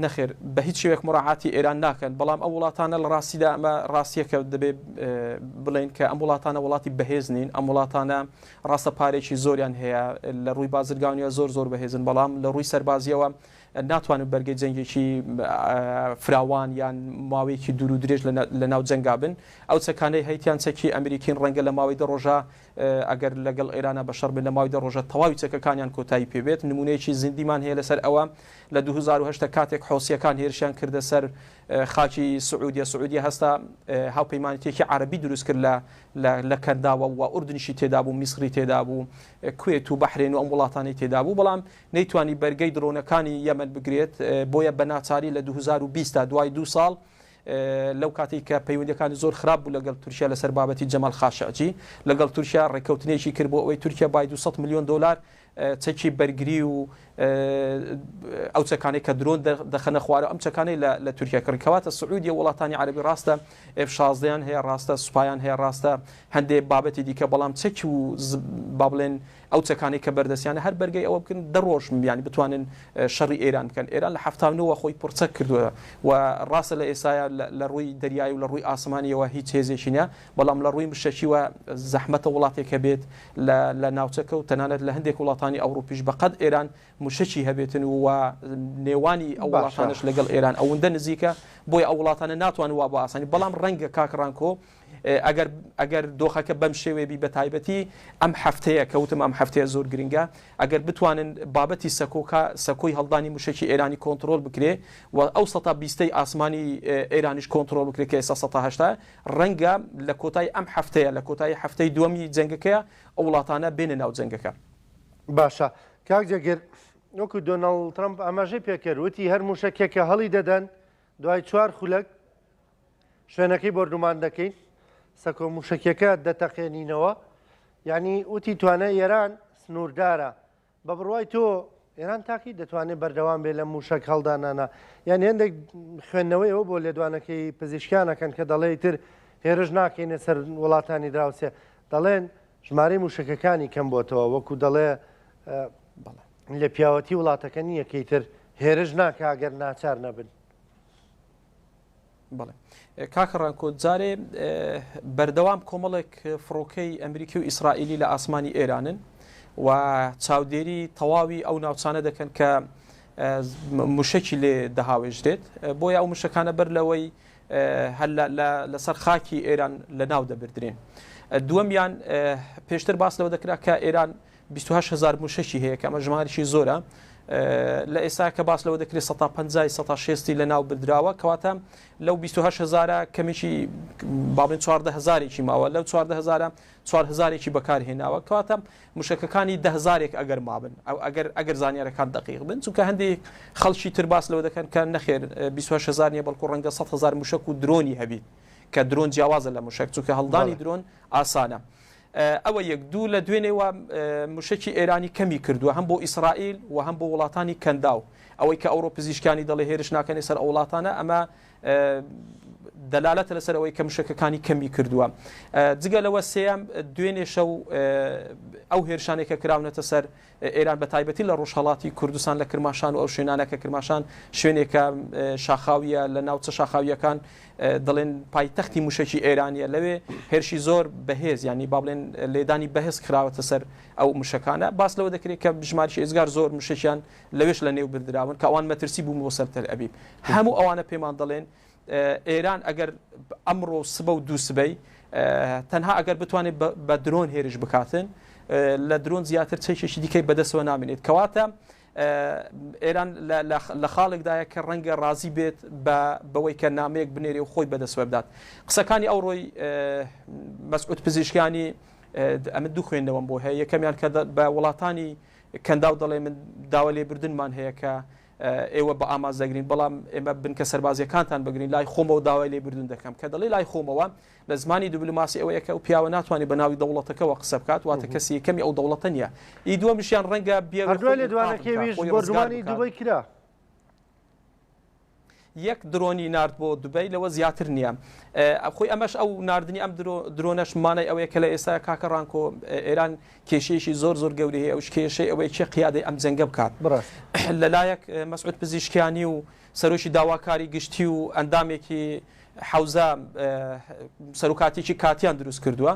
Speaker 3: نەخێر بە هیچ شێوەیەک موراعاتی ئێران ناکەن بەڵام ئەو وڵاتانە لە ڕاستیدا ئەمە ڕاستیەکە دەبێ بڵێن کە ئەم وڵاتانە وڵاتی بەهێز نین ئەم وڵاتانە ڕاستە پارێکی زۆریان هەیە لە ڕووی بازرگانیە زۆر زۆر بەهێزن بەڵام لە ڕووی سەربازیەوە ناتوانن بەرگەی جەنگێکی فراوان یان ماوەیەکی دوور و درێژ لە ناو جەنگا بن. ئەو چەکانەی هەیتیان چەکی ئەمریکین ڕەنگە لە ماوەی دە ڕۆژا ئەگەر لەگەڵ ئێرانا بە شەڕ بن لە ماوەی دە ڕۆژە تەواوی چەکەکانیان کۆتایی پێ بێت. نموونەیەکی زیندیمان هەیە لەسەر ئەوە لە 2008 کاتێک حوسییەکان هێرشیان کردە سەر خاکی سعودیە، سعودیە هەستا هاوپەیمانێتییەکی عەرەبی دروست کرد لە لە کەنداوە و ئوردنیشی تێدا بوو، میسری تێدا بوو، کوێت و بەحرێن و ئەم وڵاتانەی تێدا بوو، بەڵام نەیتوانی بەرگەی درۆنەکانی یەمەن بگرێت، بۆیە بە ناچاری لە 2020 دا دوای دوو ساڵ لەو کاتەی کە پەیوەندیەکانی زۆر خراپ بوو لەگەڵ تورکیا لەسەر بابەتی جەمال خاشعجی لەگەڵ تورکیا ڕێککەوتنێکی کرد بۆ ئەوەی تورکیا بای 200 ملیۆن دۆلار چەکی بەرگری و ئەو چەکانەی کە درۆن دەخەنە خوارەوە ئەم چەکانەی لە تورکیا کڕی کەواتە سعودیە وڵاتانی عەرەبی ڕاستە ئێف شازدەیان هەیە ڕاستە سوپایان هەیە ڕاستە هەندێک بابەتی دیکە بەڵام چەکی و با بڵێن ئەو چەکانەی کە بەردەستیانە هەر بەرگەی ئەوە بکەن دە ڕۆژ یانی بتوانن شەڕی ئێران بکەن. ئێران لە 79 وە خۆی پڕچەک کردووە و ڕاستە لە ئێستایا لە ڕووی دەریایی و لە ڕووی ئاسمانییەوە هیچ هێزێکی نییە، بەڵام لە ڕووی مشەکیوە زەحمەتە وڵاتێک هەبێت لە لە ناوچەکە و تەنانەت لە هەندێک وڵاتانی ئەوڕوپیش بە قەد ئێران مشەکی هەبێتن و نێوانی ئەو وڵاتانەش لەگەڵ ئێران ئەوەندە نزیکە بۆیە ئەو وڵاتانە ناتوانن وا بە ئاسانی بەڵام ڕەنگە کاک ڕانکۆ ئەگەر ئەگەر دۆخەکە بەم شێوەیە بی بەتایبەتی ئەم هەفتەیە کە وتم ئەم هەفتەیە زۆر گرنگە ئەگەر بتوانن بابەتی سەکۆکە سەکۆی هەڵدانی موشەکی ئێرانی کۆنتڕۆڵ بکرێ و ئەو سەتا بیستەی ئاسمانی ئێرانیش کۆنتڕۆڵ بکرێ کە ئێستا سەتا هەشتا ڕەنگە لە کۆتایی ئەم هەفتەیە لە کۆتایی هەفتەی دووەمی جەنگەکەیە ئەو وڵاتانە بێنە ناو جەنگەکە.
Speaker 1: دوای چوار خولەک شوێنەکەی بۆردومان دەکەین، سەکۆ موشەکیەکە دەتەقێنینەوە، یانی وتی توانای ئێران سنووردارە، بە بڕوای تۆ ئێران تاکی دەتوانێت بەردەوام بێ لە موشەک هەڵدانانە؟ یان هێندێک خوێندنەوەی ئەوە بۆ لێدوانەکەی پزیشکیانەکەن کە دەڵێ ئیتر هێرش ناکەینە سەر وڵاتانی دراوسێ، دەڵێن ژمارەی موشەکەکانی کەم بۆتەوە، وەکو دەڵێ لە پیاوەتی وڵاتەکە نییە کە ئیتر هێرش ناکا گەر ناچار نەبن.
Speaker 3: بەڵێ کاکە ڕانکۆ جارێ بەردەوام کۆمەڵێک فڕۆکەی ئەمریکی و ئیسرائیلی لە ئاسمانی ئێرانن و چاودێری تەواوی ئەو ناوچانە دەکەن کە موشکی لێ دەهاوێژرێت بۆیە ئەو موشەکانە بەر لەوەی هەر لەسەر خاکی ئێران لە ناو دەبردرێن. دووەمیان پێشتر باس لەوە دەکرا کە ئێران 28 هزار موشکی هەیە کە ئەمە ژمارێکی زۆرە لە ئێستا کە باس لەوە دەکرێت 150 160 لە ناو بردراوە کەواتە لەو 28 هزارە کەمێکی باڵین 14 هزارێکی ماوە لەو 14 هزارە 4 هزارێکی بەکارهێناوە کەواتە موشەکەکانی دە هەزارێک ئەگەر مابن ئەو ئەگەر ئەگەر زانیارەکان دەقیق بن چونکە هەندێک خەڵکی تر باس لەوە دەکەن کە نەخێر 28 هزار نییە بەڵکو ڕەنگە 100 هزار موشەک و درۆنی هەبیت کە درۆن جیاوازە لە موشەک چونکە هەڵدانی درۆن ئاسانە. ئەوە یەک دوو لە دوێنێوە موشەکی ئێرانی کەمی کردووە هەم بۆ ئیسرائیل و هەم بۆ وڵاتانی کەنداو ئەوەی کە ئەوڕۆ پزیشکانی دەڵێ هێرش ناکەنێ سەر ئەو وڵاتانە ئەمە دەلالەتە لەسەر ئەوەی کە مشەکەکانی کەمی کردووە. جگە لەوە سێیەم دوێنێ شەو ئەو هێرشانەی کە کراونەتە سەر ئێران بە تایبەتی لە ڕۆژهەڵاتی کوردستان لە کرماشان و ئەو شوێنانە کە کرماشان شوێنێکە شاخاویە لە ناوچە شاخاویەکان دەڵێن پایتەختی موشەکی ئێرانیە لەوێ هێرشی زۆر بەهێز ینی با بڵێن لێدانی بەهێز خراوەتە سەر ئەو موشەکانە باس لەوە دەکرێت کە ژمارشی ئێزگار زۆر موشەکیان لەوێش لە نێو بردراون کە ئەوان مەترسی بوون بۆ سەر تەلئەبیب. هەموو ئەوانە پێمان دەڵێن ئێران ئەگەر ئەمڕۆ و سبە و دوو سبەی تەنها ئەگەر بتوانێت بە درۆن هێرش بکاتن لە درۆن زیاتر چەکێکی دیکەی بەدەستەوە نامێنێت. کەواتە ئێران لە خاڵێکدایە کە ڕەنگە ڕازی بێت بەوەی کە نامەیەک بنێرێ و خۆی بەدەستوە بدات. قسەکانی ئەوڕۆی مەسعود پزیشکیانی ئەمن دوو خوێندنەوەم بۆ هەیە. یەکەمیان کە بە وڵاتانی کەنداو دەڵێ من داوا لێبردنمان هەیە کە ئێوە بە ئاماز دەگرین، بەڵام ئێمە بنکە سەربازیەکانتان بگرین، لای خۆمەوە داوای لێبردن دەکەم. کە دەڵێ لای خۆمەوە لە زمانی دیبلۆماسی ئەوەیە کە ئەو پیاوە ناتوانێت بە ناوی دەوڵەتەکەوە قسە بکات، واتە کەسی یەکەمی ئەو دەوڵەتە نییە. ئی دووەمیشیان ڕەنگە بیەوێ
Speaker 1: هەر دوای
Speaker 3: خۆی ئینقاذ
Speaker 1: لێدوانەکەی
Speaker 3: بکات،
Speaker 1: ویش
Speaker 3: خۆی ڕزگار
Speaker 1: بۆردومانی
Speaker 3: بکات.
Speaker 1: دوبەی کرا.
Speaker 3: یەک درۆنی نارد بۆ دوبەی لەوە زیاتر نییە. خۆی ئەمەش ئەو ناردنی ئەم درۆنەش مانای ئەوەیە کە لە ئێستا کاکە ڕانکۆ ئێران کێشەیەکی زۆر زۆر گەورەی هەیە، ئەوش کێشەی ئەوەیە کێ قیادەی ئەم جەنگە بکات. لەلایەک مەسعود پزیشکیانی و سەرۆکی داواکاری گشتی و ئەندامێکی حەوزە سەرۆکاتێکی کاتیان دروست کردووە،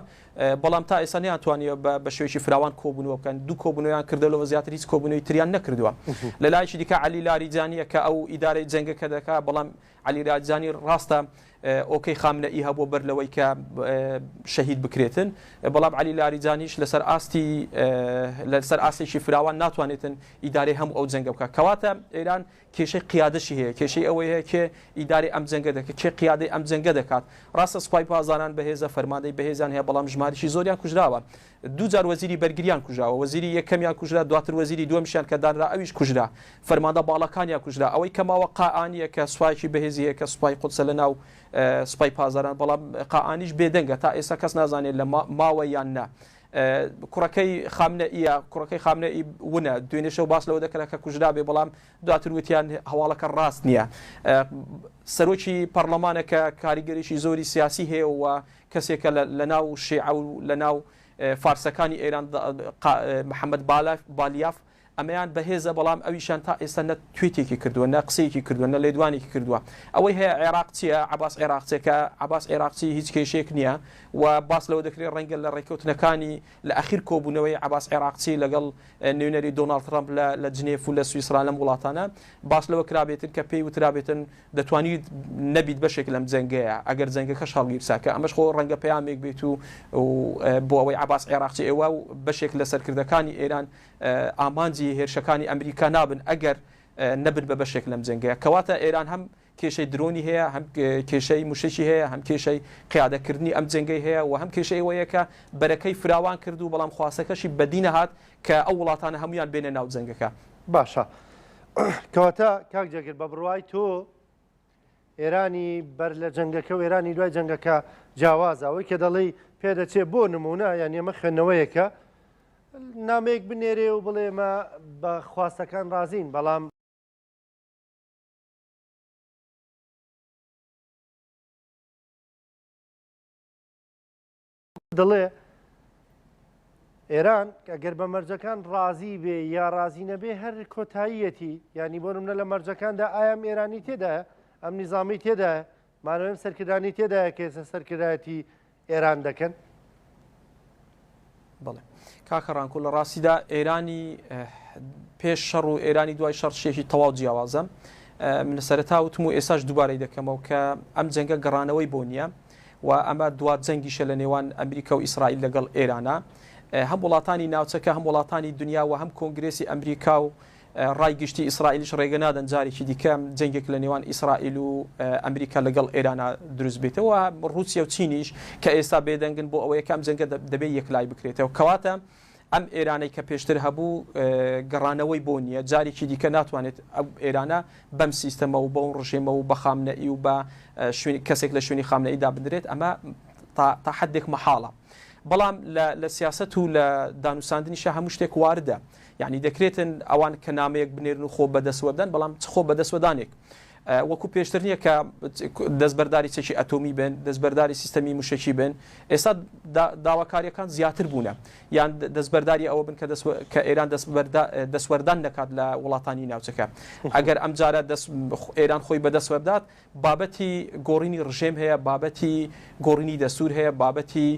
Speaker 3: بەڵام تا ئێستا نەیانتوانیوە بە شێوەیەکی فراوان کۆبوونەوە بکەن، دوو کۆبوونەوەیان کردەوە لەوە زیاتر هیچ کۆبوونەوەی تریان نەکردووە. لە لایەکی دیکە عەلی لاریجانییە کە ئەو ئیدارەی جەنگەکە دەکا، بەڵام عەلی لاریجانی ڕاستە ئۆکەی خامنەئی هەبووە بەر لەوەی کە شەهید بکرێتن، بەڵام عەلی لاریجانیش لەسەر ئاستی لەسەر ئاستێکی فراوان ناتوانێتن ئیدارەی هەموو ئەو جەنگە بکات. کەواتە ئێران کێشەی قیادەشی هەیە، کێشەی ئەوەی هەیە کێ ئیدارەی ئەم جەنگە دەکات، کێ قیادەی ئەم جەنگە دەکات. ڕاستە سوپای پاسداران بەهێزە، فەرماندەی بەهێزیان هەیە، بەڵام ژمارەیەکی زۆریان کوژراوە. دوو جار وەزیری بەرگریان کوژراوە، وەزیری یەکەمیان کوژرا، دواتر وەزیری دووەمیشیان کە دانرا ئەویش کوژرا. فەرماندە باڵاکانیان کوژرا. ئەوەی کە ماوە قائانییە کە سوپایەکی بەهێزی هەیە کە سوپای قودسە لە ناو سوپای پاسداران، بەڵام قائانیش بێدەنگە، تا ئێستا کەس نازانێت لە ماوە یان نا. کوڕەکەی خامنەئیە، کوڕەکەی خامنەئی ونە، دوێنێ شەو باس لەوە دەکرا کە کوژرابێ، بەڵام دواتر وتیان هەواڵەکە ڕاست نییە. سەرۆکی پەڕلەمانە کە کاریگەریی زۆری سیاسی هەیە و کەسێکە لە ناو شیعە و لە ناو فارسەکانی ئێران محەمەد بالیاف ئەمەیان بەهێزە، بەڵام ئەویشیان تا ئێستا نە تویتێکی کردووە، نە قسەیەکی کردووە، نە لێدوانێکی کردووە. ئەوەی هەیە عێراق چییە؟ عەباس عێراقچیە کە عەباس عێراقچی هیچ کێشەیەک نییە و باس لەوە دەکرێت ڕەنگە لە ڕێککەوتنەکانی لە ئەخیر کۆبوونەوەی عەباس عێراقچی لەگەڵ نوێنەری دۆناڵد ترەمپ لە لە جنێف و لە سویسرا لەم وڵاتانە باس لەوە کرابێتن کە پێی وترابێتن دەتوانیت نەبیت بەشێک لەم جەنگەیە ئەگەر جەنگەکەش هەڵگیرسا کە ئەمەش خۆ ڕەنگە پەیامێک بێت و بۆ ئەوەی عەباس عێراقچی ئێوە و بەشێک لە سەرکردەکانی ئێران ئامانجی هێرشەکانی ئەمریکا نابن ئەگەر نەبن بە بەشێک لەم جەنگەیە. کەواتە ئێران هەم کێشەی درۆنی هەیە، هەم کێشەی موشەکی هەیە، هەم کێشەی قیادەکردنی ئەم جەنگەی هەیە و هەم کێشەی ئەوەیە کە بەرەکەی فراوان کرد و بەڵام خواستەکەشی بەدی نەهات کە ئەو وڵاتانە هەموویان بێنە ناو جەنگەکە.
Speaker 1: باشە کەواتە کاک جێگر بە بڕوای تۆ. ئێرانی بەر لە جەنگەکە و ئێرانی دوای جەنگەکە جیاوازە. ئەوەی کە دەڵێی پێدەچێ بۆ نموونە، یانی ئەمە خوێندنەوەیەکە، نامەیەک بنێرێ و بڵێ ئێمە بە خواستەکان ڕازین، بەڵام دەڵێ ئێران ئەگەر بە مەرجەکان ڕازی بێ یا ڕازی نەبێ هەر کۆتاییەتی، یانی بۆ نمونە لە مەرجەکاندا ئایا ئەم ئێرانی تێدایە، ئەم نیزامی تێدایە، مانەوەی سەرکردانی تێدایە کە ئێستا سەرکردایەتی ئێران دەکەن؟
Speaker 3: بەڵێ کاکە ڕانکۆ لە ڕاستیدا ئێرانی پێش شەڕ و ئێرانی دوای شەڕ شتێکی تەواو جیاوازە من لە سەرەتا وتم و ئێساش دووبارەی دەکەمەوە کە ئەم جەنگە گەڕانەوەی بۆ نییە و ئەمە دوا جەنگیشە لە نێوان ئەمریکا و ئیسرائیل لەگەڵ ئێرانە هەم وڵاتانی ناوچەکە هەم وڵاتانی دنیا و هەم کۆنگرێسی ئەمریکا و ڕای گشتی ئیسرائیلیش ڕێگە نادەن جارێکی دیکە جەنگێک لە نێوان ئیسرائیل و ئەمریکا لەگەڵ ئێرانە دروست بێتەوە ڕووسیا و چینیش کە ئێستا بێدەنگن بۆ ئەوەیە کە ئەم جەنگە دەبێت یەکلای بکرێتەوە کەواتە ئەم ئێرانەی کە پێشتر هەبوو گەڕانەوەی بۆ نییە جارێکی دیکە ناتوانێت ئەو ئێرانە بەم سیستەمە و بەو ڕژێمە و بە خامنەئی و بە کەسێک لە شوێنی خامنەئی دابنرێت ئەمە تا حدێک مەحاڵە بەڵام لە سیاست و لە دانوساندنیشە هەموو شتێک واردە یانی دەکرێتن ئەوان کە نامەیەک بنێرن و خۆ بەدەستوەدەن، بەڵام چ خۆ بەدەستوەدانێک؟ وەکو پێشتر نییە کە دەستبەرداری چەکی ئەتۆمی بن، دەستبەرداری سیستەمی موشەکی بن. ئێستا داواکارییەکان زیاتر بوونە. یان دەستبەرداری ئەوە بن کە ئێران دەستوەردان نەکات لە وڵاتانی ناوچەکە. ئەگەر ئەمجارە ئێران خۆی بەدەستوەبدات، بابەتی گۆڕینی ڕژێم هەیە، بابەتی گۆڕینی دەستوور هەیە، بابەتی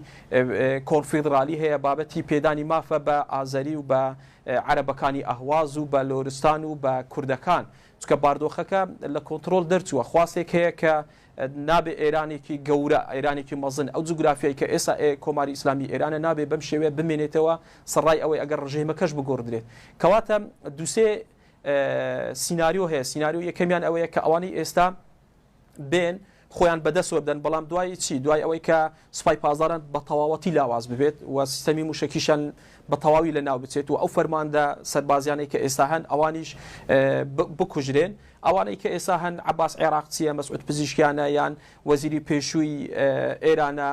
Speaker 3: کۆنفیدڕالی هەیە، بابەتی پێدانی مافە بە ئازەری و بە عەرەبەکانی ئەهواز و بە لۆرستان و بە کوردەکان. چونکە باردۆخەکە لە کۆنتڕۆڵ دەرچووە. خواستێک هەیە کە نابێ ئێرانێکی گەورە، ئێرانێکی مەزن، ئەو جوگرافیای کە ئێستا کۆماری ئیسلامی ئێرانە نابێ بەم شێوەیە بمێنێتەوە، سەڕای ئەوەی ئەگەر ڕژێمەکەش بگۆڕدرێت. کەواتە دووسێ سیناریۆ هەیە، سیناریۆ یەکەمیان ئەوەیە کە ئەوانەی ئێستا بێن خۆیان بەدەستەوە بدەن، بەڵام دوای چی؟ دوای ئەوەی کە سوپای پاسداران بە تەواوەتی لاواز ببێت و سیستەمی موشەکیشیان بە تەواوی لەناو بچێت و ئەو فەرماندە سەربازیانەی کە ئێستا هەن ئەوانیش بکوژرێن. ئەوانەی کە ئێستا هەن عەباس عێراقچییە، مەسعود پزیشکیانە یان وەزیری پێشووی ئێرانە،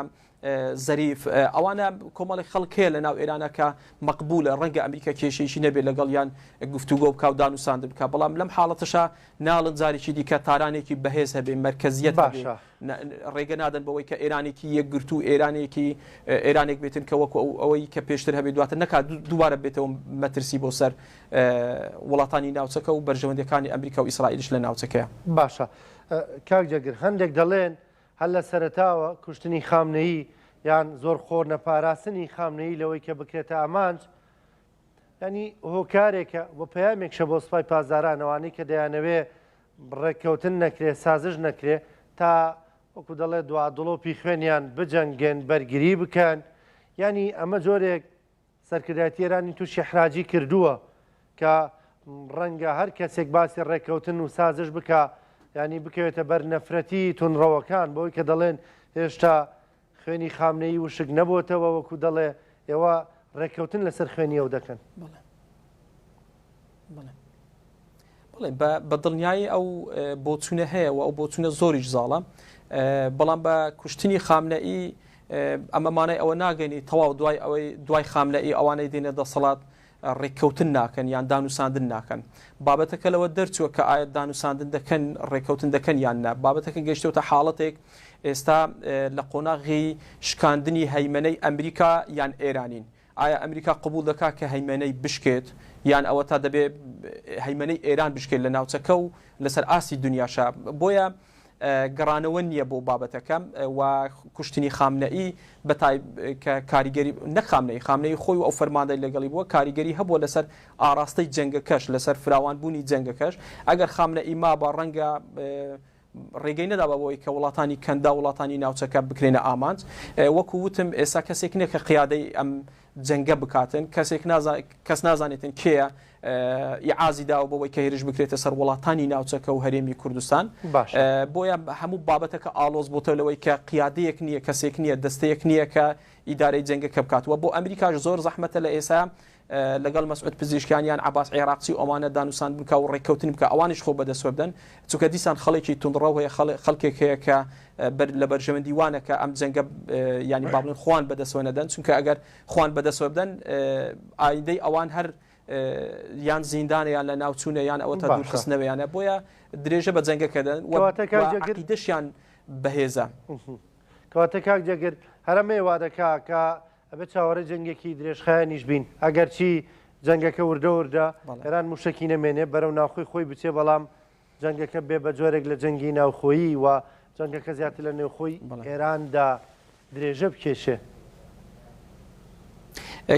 Speaker 3: زەریف، ئەوانە کۆمەڵێک خەڵک هەیە لە ناو ئێرانە کە مەقبولە، ڕەنگە ئەمریکا کێشەیەکی نەبێت لەگەڵیان گفتوگۆ بکا و دانوساندن بکا، بەڵام لەم حاڵەتەشا ناڵن جارێکی دیکە تارانێکی بەهێز هەبێ، مەرکەزیەت هەبێ،
Speaker 1: باشە.
Speaker 3: ڕێگە نادەن بەوەی کە ئێرانێکی یەکگرتوو، ئێرانێکی ئێرانێک بێتن کە وەکو ئەو ئەوەی کە پێشتر هەبێ دواتر نەکا دووبارە بێتەوە مەترسی بۆ سەر وڵاتانی ناوچەکە و بەرژەوەندیەکانی ئەمریکا و ئیسرائیلش لە ناوچەکەیە.
Speaker 1: باشە کاک جێگر هەندێک دەڵێن هەر لە سەرەتاوە کوشتنی خامنەیی یان زۆر خۆ نەپاراستنی خامنەیی لەوەی کە بکرێتە ئامانج یانی هۆکارێکە و پەیامێکشە بۆ سوپای پاسداران ئەوانەی کە دەیانەوێ ڕێککەوتن نەکرێ سازش نەکرێ تا وەکو دەڵێ دوا دڵۆپی خوێنیان بجەنگێن بەرگری بکەن یانی ئەمە جۆرێک سەرکردایەتی ئێرانی تووشی ئیحراجی کردووە کە ڕەنگە هەر کەسێک باسی ڕێککەوتن و سازش بکا یانی بکەوێتە بەر نەفرەتی توندڕەوەکان بەوەی کە دەڵێن هێشتا خوێنی خامنەیی وشک نەبۆتەوە وەکو دەڵێ ئێوە ڕێککەوتن لەسەر خوێنی ئەو دەکەن.
Speaker 3: بەڵێ بەڵێ بەڵێ بە دڵنیایی ئەو بۆچوونە هەیە و ئەو بۆچوونە زۆریش زاڵە بەڵام بە کوشتنی خامنەئی ئەمە مانای ئەوە ناگەنی تەواو دوای ئەوەی دوای خامنەئی ئەوانەی دێنە دەسەڵات ڕێککەوتن ناکەن یان دانوساندن ناکەن بابەتەکە لەوە دەرچووە کە ئایا دانوساندن دەکەن ڕێککەوتن دەکەن یان نا بابەتەکە گەیشتوتە حاڵەتێک ئێستا لە قۆناغی شکاندنی هەیمەنەی ئەمریکا یان ئێرانین ئایا ئەمریکا قبوڵ دەکات کە هەیمەنەی بشکێت یان ئەوەتا دەبێ هەیمەنەی ئێران بشکێت لە ناوچەکە و لەسەر ئاستی دنیاشا بۆیە گەڕانەوە نییە بۆ بابەتەکە و کوشتنی خامنەئی بەتای کە کاریگەری نەک خامنەئی خامنەئی خۆی و ئەو فەرماندەی لەگەڵی بووە کاریگەری هەبووە لەسەر ئاراستەی جەنگەکەش لەسەر فراوانبوونی جەنگەکەش ئەگەر خامنەئی مابا ڕەنگە ڕێگەی نەدابا بەوەی کە وڵاتانی کەنداو وڵاتانی ناوچەکە بکرێنە ئامانج وەکو وتم ئێستا کەسێک نییە کە قیادەی ئەم جەنگە بکاتن کەسێک کەس نازانێتن کێیە ئیعازی داوە بەوەی کە هێرش بکرێتە سەر وڵاتانی ناوچەکە و هەرێمی کوردستان بۆیە هەموو بابەتەکە ئاڵۆز بۆتە لەوەی کە قیادەیەک نییە کەسێک نییە دەستەیەک نییە کە ئیدارەی جەنگەکە بکات و بۆ ئەمریکاش زۆر زەحمەتە لە ئێستا. لەگەڵ مەسعود پزیشکیان یان عەباس عێراقچی و ئەوانە دانوساندن بکا و ڕێککەوتن بکا ئەوانیش خۆ بەدەستوە بدەن چونکە دیسان خەڵێکی توندڕەو هەیە خەڵکێک هەیە کە بەر لە بەرژەوەندی وانە کە ئەم جەنگە ینی با بڵێن خۆیان بەدەستوە نەدەن چونکە ئەگەر خۆیان بەدەستوە بدەن ئایندەی ئەوان هەر یان زیندانە یان لە ناوچوونە یان ئەوە تا دوورخستنەوەیانە بۆیە درێژە بە جەنگەکە دەن و عەقیدەشیان بەهێزە.
Speaker 1: کەواتە کاک جێگر هەر ئەمەیە وا دەکا کە ئەبێت چاوەڕێی جەنگێکی درێژخایەنیش بین، ئەگەرچی جەنگەکە وردە وردە ئێران مووشەکی نەمێنێ بەرەو ناوخۆی خۆی بچێ، بەڵام جەنگەکە بێ بە جۆرێک لە جەنگی ناوخۆیی و جەنگەکە زیاتر لە نێوخۆی ئێراندا درێژە بکێشێ.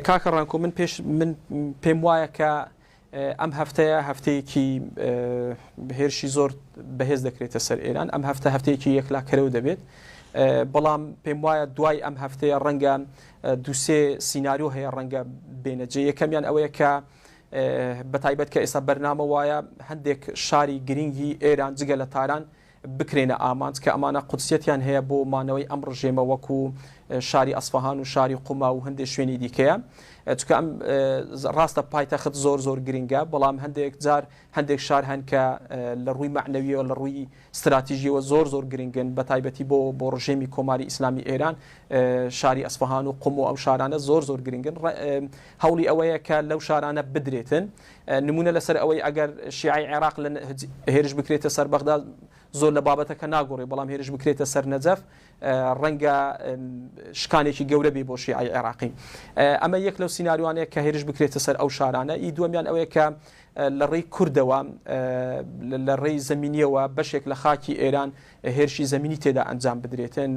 Speaker 3: کاکە ڕەنکۆ من پێش من پێم وایە کە ئەم هەفتەیە هەفتەیەکی هێرشی زۆر بەهێز دەکرێتە سەر ئێران ئەم هەفتە هەفتەیەکی یەکلاکەرەوە دەبێت بەڵام پێم وایە دوای ئەم هەفتەیە ڕەنگە دووسێ سیناریۆ هەیە ڕەنگە بێنەجێ یەکەمیان ئەوەیە کە بەتایبەت کە ئێستا بەرنامە وایە هەندێک شاری گرنگی ئێران جگە لە تاران بکرێنە ئامانج کە ئەمانە قودسیەتیان هەیە بۆ مانەوەی ئەم ڕژێمە وەکو شاری ئەسفەهان و شاری قوما و هەندێک شوێنی دیکەیە چونکە ئەم ڕاستە پایتەخت زۆر زۆر گرنگە بەڵام هەندێک جار هەندێک شار هەن کە لە ڕووی مەعنەویەوە لە ڕووی ستراتیژیەوە زۆر زۆر گرنگن بە تایبەتی بۆ بۆ ڕژێمی کۆماری ئیسلامی ئێران شاری ئەسفەهان و قوم و ئەو شارانە زۆر زۆر گرنگن هەوڵی ئەوەیە کە لەو شارانە بدرێتن نمونە لەسەر ئەوەی ئەگەر شیعەی عێراق لە هێرش بکرێتە سەر بەغدا زۆر لە بابەتەکە ناگۆڕێ بەڵام هێرش بکرێتە سەر نەجەف ڕەنگە شکانێکی گەورە بێ بۆ شیعەی عێراقی ئەمە یەک لەو سیناریوانەیە کە هێرش بکرێتە سەر ئەو شارانە ئی دووەمیان ئەوەیە کە لە ڕێی کوردەوە لە ڕێی زمینیەوە بەشێک لە خاکی ئێران هێرشی زمینی تێدا ئەنجام بدرێتن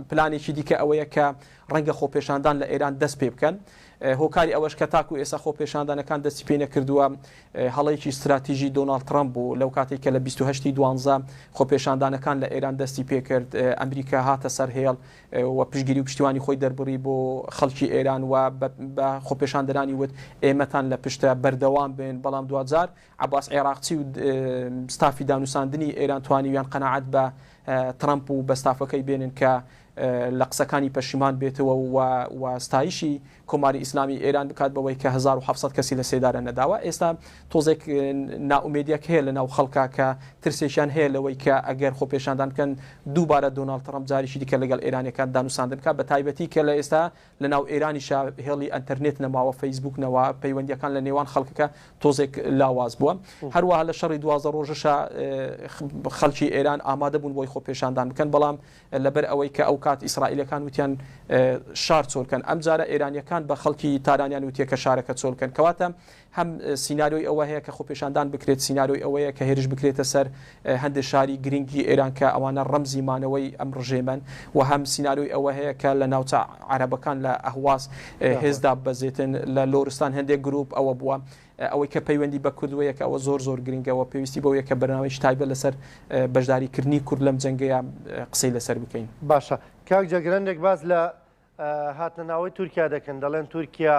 Speaker 3: پلانێکی دیکە ئەوەیە کە ڕەنگە خۆپێشاندان لە ئێران دەست پێ بکەن هۆکاری ئەوەش کە تاکو ئێستا خۆپێشاندانەکان دەستی پێ نەکردووە، هەڵەیەکی ستراتیژی دۆناڵد ترەمپ بوو لەو کاتەی کە لە 28 ی دوانزە خۆپێشاندانەکان لە ئێران دەستی پێکرد، ئەمریکا هاتە سەر هێڵ و پشتگیری و پشتیوانی خۆی دەربڕی بۆ خەڵکی ئێران و بە خۆپێشاندەرانی وت ئێمەتان لە پشتە بەردەوام بن، بەڵام دواجار عەباس عێراقچی و ستافی دانوساندنی ئێران توانیویان قەناعەت بە ترەمپ و بە ستافەکەی بێنن کە لە قسەکانی پەشیمان بێتەوە و و ستایشی کۆماری ئیسلامی ئێران بکات بەوەی کە 1700 کەسی لە سێدارە نەداوە. ئێستا تۆزێک نائومێدیەک هەیە لە ناو خەڵکا کە ترسێکیان هەیە لەوەی کە ئەگەر خۆپێشاندان بکەن دووبارە دۆناڵد ترەمپ جارێکی دیکە لەگەڵ ئێرانیەکان دانوساندن بکات بە تایبەتی کە لە ئێستا لە ناو ئێرانیشا هێڵی ئەنتەرنێت نەماوە، فەیسبوک نەوا، پەیوەندیەکان لە نێوان خەڵکەکە تۆزێک لاواز بووە. هەروەها لە شەڕی 12 ڕۆژەشا خەڵکی ئێران ئامادە بوون بۆی خۆپێشاندان بکەن، بەڵام لەبەر ئەوەی کە ئەوکات ئیسرائیلەکان وتیان شار چۆل کەن، ئەمجارە ئێرانیەکان بە خەڵکی تارانیان وتیە کە شارەکە چۆل کەن. کەواتە هەم سیناریۆی ئەوە هەیە کە خۆپێشاندان بکرێت، سیناریۆی ئەوەیە کە هێرش بکرێتە سەر هەندێک شاری گرنگی ئێران کە ئەوانە ڕەمزی مانەوەی ئەم ڕژێمەن و هەم سیناریۆی ئەوە هەیە کە لە ناوچە عەرەبەکان لە ئەهواز هێز داببەزێتن، لە لۆرستان هەندێک گروپ ئەوە بووە. ئەوەی کە پەیوەندی بە کوردوەیە کە ئەوە زۆر زۆر گرنگە و پێویستی بەوەیە کە بەرنامەیەکی تایبەت لەسەر بەشداریکردنی کورد لەم جەنگەیە قسەی لەسەر بکەین.
Speaker 1: باشە کاک جەگر هەندێک باس لە هاتنە ناوەی تورکیا دەکەن دەڵێن تورکیا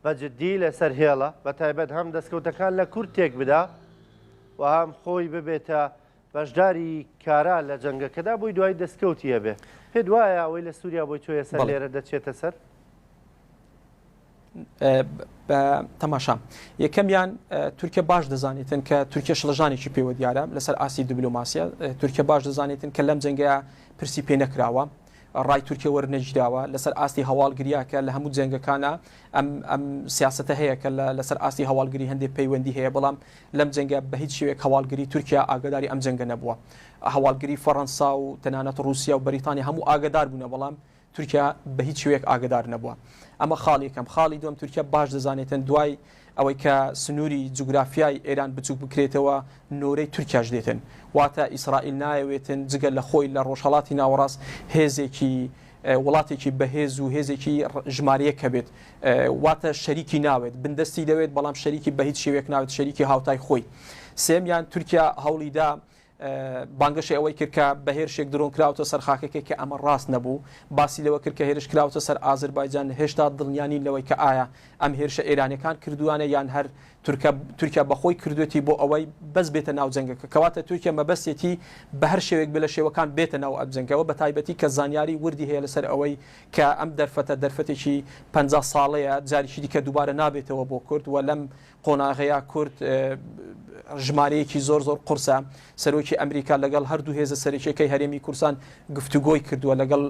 Speaker 1: بە جدی لەسەر هێڵە بە تایبەت هەم دەستکەوتەکان لە کورد تێک بدا و هەم خۆی ببێتە بەشداری کارا لە جەنگەکەدا بۆی دوای دەستکەوتی هەبێ پێت وایە ئەوەی لە سووریا بۆی چۆیە سەر لێرە دەچێتە سەر؟
Speaker 3: تەماشا یەکەمیان تورکیا باش دەزانێتن کە تورکیا شڵەژانێکی پێوە دیارە لەسەر ئاستی دیبلۆماسیە تورکیا باش دەزانێتن کە لەم جەنگەیە پرسی پێ نەکراوە ڕای تورکیا وەرنەگیراوە لەسەر ئاستی هەواڵگریا کە لە هەموو جەنگەکانە ئەم ئەم سیاسەتە هەیە کە لەسەر ئاستی هەواڵگری هەندێک پەیوەندی هەیە بەڵام لەم جەنگە بە هیچ شێوەیەک هەواڵگری تورکیا ئاگاداری ئەم جەنگە نەبووە هەواڵگری فەڕەنسا و تەنانەت ڕووسیا و بەریتانیا هەموو ئاگادار بوونە بەڵام تورکیا بە هیچ شێوەیەک ئاگەدار نەبووە. ئەمە خاڵی یەکەم. خاڵی دووەم تورکیا باش دەزانێتن دوای ئەوەی کە سنووری جوگرافیای ئێران بچووک بکرێتەوە نۆرەی تورکیاش دێتن. واتە ئیسرائیل نایەوێتن جگە لە خۆی لە ڕۆژهەڵاتی ناوەڕاست هێزێکی وڵاتێکی بەهێز و هێزێکی ژمارە یەک هەبێت. واتە شەریکی ناوێت. بندەستی دەوێت بەڵام شەریکی بە هیچ شێوەیەک ناوێت شەریکی هاوتای خۆی. سێیەمیان تورکیا هەوڵیدا. بانگەشەی ئەوەی کرد کە بە هێرشێک درۆن کراوەتە سەر خاکەکەی کە ئەمە ڕاست نەبوو. باسی لەوە کرد کە هێرش کراوەتە سەر ئازربایجان، هێشتا دڵنیا نین لەوەی کە ئایا ئەم هێرشە ئێرانیەکان کردوویانە یان هەر تورکە تورکیا بەخۆی کردوێتی بۆ ئەوەی بەس بێتە ناو جەنگەکە. کەواتە تورکیا مەبەستێتی بە هەر شێوەیەک بێ لە شێوەکان بێتە ناو ئەم جەنگەوە، بە تایبەتی کە زانیاری وردی هەیە لەسەر ئەوەی کە ئەم دەرفەتە دەرفەتێکی 50 ساڵەیە جارێکی دیکە دووبارە نابێتەوە بۆ کورد و لەم قۆناغەیا کورد ژمارەیەکی زۆر زۆر قورسە. سەرۆکی ئەمریکا لەگەڵ هەردوو هێزە سەرەکیەکەی هەرێمی کوردستان گفتوگۆی کردووە، لەگەڵ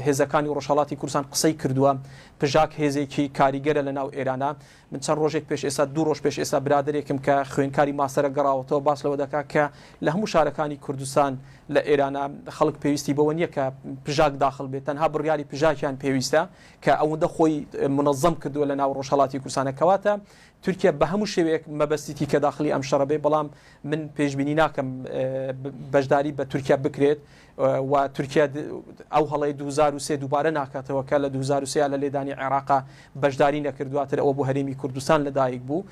Speaker 3: هێزەکانی ڕۆژهەڵاتی کوردستان قسەی کردووە. پژاک هێزێکی کاریگەرە لە ناو ئێرانە. من چەند ڕۆژێک پێش ئێستا، دوو ڕۆژ پێش ئێستا برادەرێکم کە خوێندکاری ماستەرە گەڕاوەتەوە باس لەوە دەکات کە لە هەموو شارەکانی کوردستان لە ئێرانە خەڵک پێویستی بەوە نییە کە پژاک داخل بێت، تەنها بڕیاری پژاکیان پێویستە. کە ئەوەندە خۆی مونەزەم کردووە لە ناو ڕۆژهەڵاتی کوردستانە کەواتە تورکیا بە هەموو شێوەیەک مەبەستیتی کە داخلی ئەم شەڕە بێ بەڵام من پێشبینی ناکەم بەشداری بە تورکیا بکرێت و تورکیا ئەو هەڵەی 2023 دووبارە ناکاتەوە کە لە 2023 لە لێدانی عێراقا بەشداری نەکرد دواتر ئەوە بۆ هەرێمی کوردستان لەدایک بوو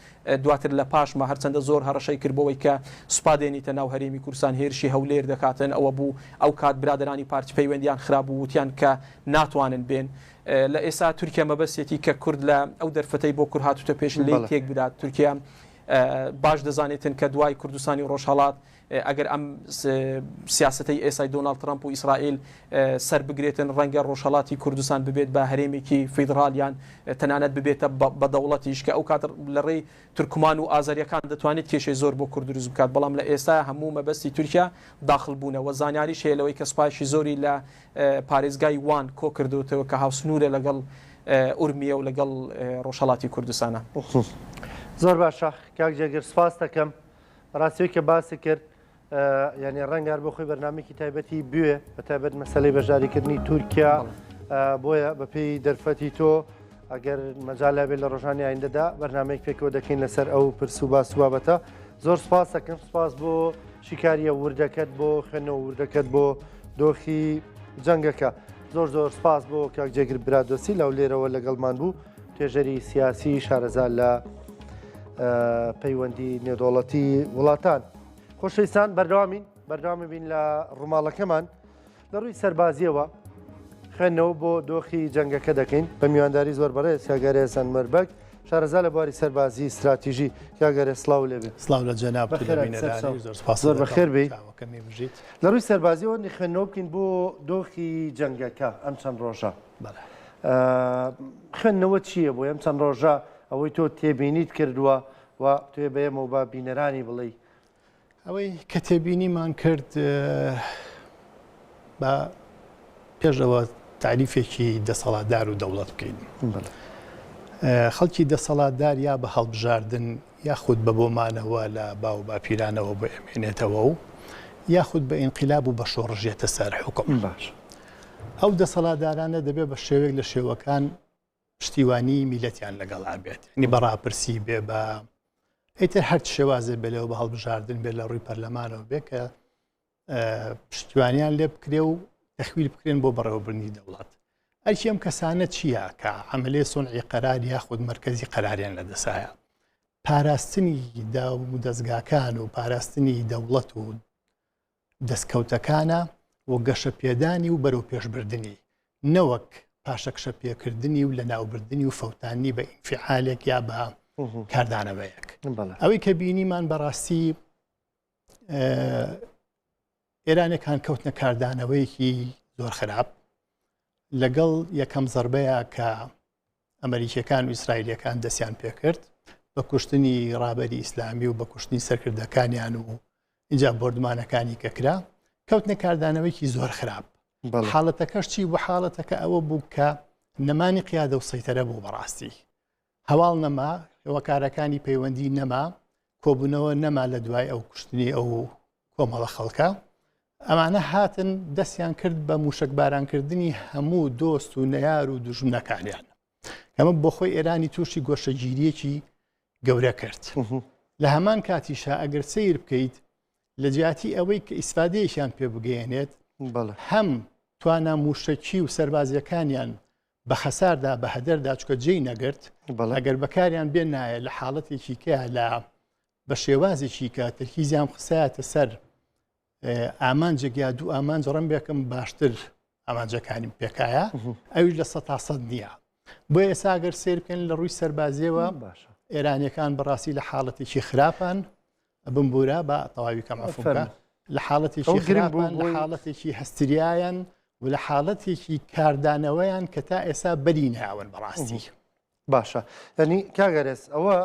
Speaker 3: دواتر لە پاشما هەرچەندە زۆر هەڕەشەی کرد بۆوەی کە سوپا دێنیتە ناو هەرێمی کوردستان هێرشی هەولێر دەکاتن ئەوە بوو ئەو کات برادەرانی پارتی پەیوەندیان خراپ بوو وتیان کە ناتوانن بێن لە ئێستا تورکیا مەبەستێتی کە کورد لە ئەو دەرفەتەی بۆ کورد هاتوتە پێش لێی تێک بدات تورکیا باش دەزانێتن کە دوای کوردستانی ڕۆژهەڵات ئەگەر ئەم سیاسەتەی ئێسای دۆناڵد ترەمپ و ئیسرائیل سەر بگرێتن ڕەنگە ڕۆژهەڵاتی کوردستان ببێت بە هەرێمێکی فیدڕال یان تەنانەت ببێتە بە دەوڵەتیش کە ئەو کات لە ڕێی تورکمان و ئازەریەکان دەتوانێت کێشەی زۆر بۆ کورد دروست بکات بەڵام لە ئێستا هەموو مەبەستی تورکیا داخل بوونە و زانیاریش هەیە لەوەی کە سوپایەکی زۆری لە پارێزگای وان کۆ کردوتەوە کە هاوسنوورە لەگەڵ ئورمیە و لەگەڵ ڕۆژهەڵاتی کوردستانە.
Speaker 1: زۆر باشە کاک جێگر سپاست دەکەم. بەڕاستی ئەوەی کە باست کرد یعنی ڕەنگە هەر بۆ خۆی بەرنامەیەکی تایبەتی بوێ بە تایبەت مەسەلەی بەشداریکردنی تورکیا بۆیە بەپێی دەرفەتی تۆ ئەگەر مەجال هەبێت لە ڕۆژانی ئایندەدا بەرنمەیەک پێکەوە دەکەین لەسەر ئەو پرس و باس و بابەتە زۆر سپاس دەکەم سپاس بۆ شیکاریە وردەکەت بۆ خوێندنەوە وردەکەت بۆ دۆخی جەنگەکە زۆر زۆر سپاس بۆ کاک جێگر برادۆسی لەو لێرەوە لەگەڵمان بوو توێژەری سیاسی شارەزا لە پەیوەندی نێودەوڵەتی وڵاتان. خۆشەویستان بەردەوامین بەردەوامە بین لە ڕووماڵەکەمان لە ڕووی سەربازیەوە خوێندنەوە بۆ دۆخی جەنگەکە دەکەین بە میوانداری زۆر بەڕێز کاگەرێ زەنمەربەگ شارەزا لە بواری سەربازی استراتیژی کاگەرێ سڵاو لێبێ
Speaker 2: سڵاو لە جەناب زۆر سپاس
Speaker 1: زۆر بەخێر بێی لە ڕووی سەربازیەوە خوێندنەوە بکەین بۆ دۆخی جەنگەکە ئەم چەند ڕۆژە خوێندنەوە چییە بۆ ئەم چەند ڕۆژە ئەوەی تۆ تێبینیت کردووە و توێ بە ئێمە و بە بینەرانی بڵێی؟
Speaker 2: ئەوەی کە تێبینیمان کرد بە پێش ئەوە تاریفێکی دەسەڵاتدار و دەوڵەت بکەین. خەڵکی دەسەڵاتدار یا بە هەڵبژاردن یاخود بە بۆمانەوە لە باو باپیرانەوە بۆ ئەمێنێتەوە و یاخود بە ئینقلاب و بە شۆڕژێتە سەر حکوم. باش. ئەو دەسەڵاتدارانە دەبێت بە شێوەیەک لە شێوەکان پشتیوانی میلەتیان لەگەڵا بێت ینی بە ڕاپرسی بێ بە ئیتر هەر شێوازێ بێ لەوە بە هەڵبژاردن بێت لە ڕووی پەرلەمانەوە بێ کە پشتیوانیان لێ بکرێ و تەخویل بکرێن بۆ بەڕێوەبردنی دەوڵەت ئەرکی ئەم کەسانە چییە کە عملێ سونعی قەرار یاخود مرکزی قەراریان لە دەسایە پاراستنی داو و دەستگاکان و پاراستنی دەوڵەت و دەستکەوتەکانە و گەشەپێدانی و بەرەوپێشبردنی، نەوەک پاشەکشەپێکردنی و لەناوبردنی و فەوتاندنی بە ئینفعالێک یا بە کاردانەوەیەک. ئەوەی کە بینیمان بەڕاستی ئێرانەکان کەوتنە کاردانەوەیەکی زۆر خراپ لەگەڵ یەکەم زەربەیە کە ئەمریکیەکان و ئیسرائیلەکان دەستیان پێکرد بە کوشتنی ڕابەری ئیسلامی و بە کوشتنی سەرکردەکانیان و اینجا بۆردمانەکانی کە کرا کەوتنە کاردانەوەیکی زۆر خراپ حاڵەتەکەش چی بە حاڵەتەکە ئەوە بوو کە نەمانی قیادە و سەیتەرە بوو بەڕاستی هەواڵ نەما هۆکارەکانی پەیوەندی نەما کۆبوونەوە نەما لە دوای ئەو کوشتنی ئەو کۆمەڵە خەڵکە ئەمانە هاتن دەستیان کرد بە موشکبارانکردنی هەموو دۆست و نەیار و دوژمنەکانیان ئەمە بۆ خۆی ئێرانی تووشی گۆشەگیریەکی گەورە کرد لە هەمان کاتیشا ئەگەر سیر بکەیت لە جیاتی ئەوەی کە ئیسفادەیەکیان پێ بگەیەنێت هەم توانا موشەکی و سەربازیەکانیان بە خەساردا بە هەدەردا چکە جێی نەگرت ئەگەر بەکاریان بێ نایە لە حاڵەتێکی کە لە بە شێوازێکی کە تەرکیزیان خسایەتە سەر. ئامانجێک یا دوو ئامانج ڕەنبێکم باشتر ئامانجەکانیم پێکایە ئەویش لە 100 نییە بۆ ئێستا گەر سێر بکەن لە ڕووی سەربازیەوە باشە ئێرانیەکان بەڕاستی لە حاڵەتێکی خراپان بمبورە بە تەواوی کەم عفوکە لە حاڵەتێکی خراپان لە حاڵەتێکی هەستریایان و لە حاڵەتێکی کاردانەوەیان کە تا ئێستا بەری ناون بەڕاستی.
Speaker 1: باشە ینی کاگەرێس ئەوە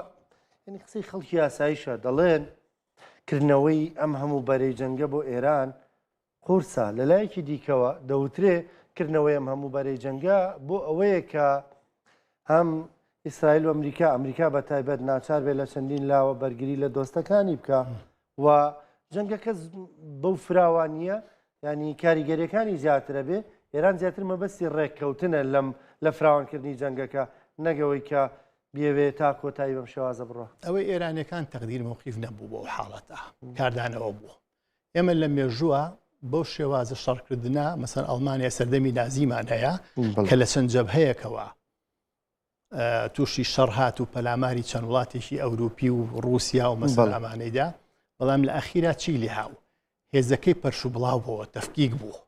Speaker 1: ینی قسەی خەڵکی یاساییشە دەڵێن کردنەوەی ئەم هەموو بەرەی جەنگە بۆ ئێران قورسە، لەلایەکی دیکەوە دەوترێ کردنەوەی ئەم هەموو بەرەی جەنگە بۆ ئەوەیە کە هەم ئیسرائیل و ئەمریکا، ئەمریکا بە تایبەت ناچار بێت لە چەندین لاوە بەرگری لە دۆستەکانی بکا و جەنگەکە بەو فراوانییە ینی کاریگەریەکانی زیاترە بێ ئێران زیاتر مەبەستی ڕێککەوتنە لەم لە فراوانکردنی جەنگەکە نەگەوەی کە بیەوێ تا کۆتایی بەم شێوازە بڕۆ.
Speaker 2: ئەوەی ئێرانیەکان تەقدیر مەوقیف نەبوو بۆ حاڵەتە کاردانەوە بوو. ئێمە لە مێژووە بەو شێوازە شەڕکردنە مەسەن ئەڵمانیا سەردەمی نازیمان هەیە کە لە چەند جەبهەیەکەوە تووشی شەڕ هات و پەلاماری چەند وڵاتێکی ئەوروپی و رووسیا و مەسەل ئەمانەیدا بەڵام لە ئەخیرا چی لێ هاو هێزەکەی پەرش و بڵاو بۆوە تەفکیک بوو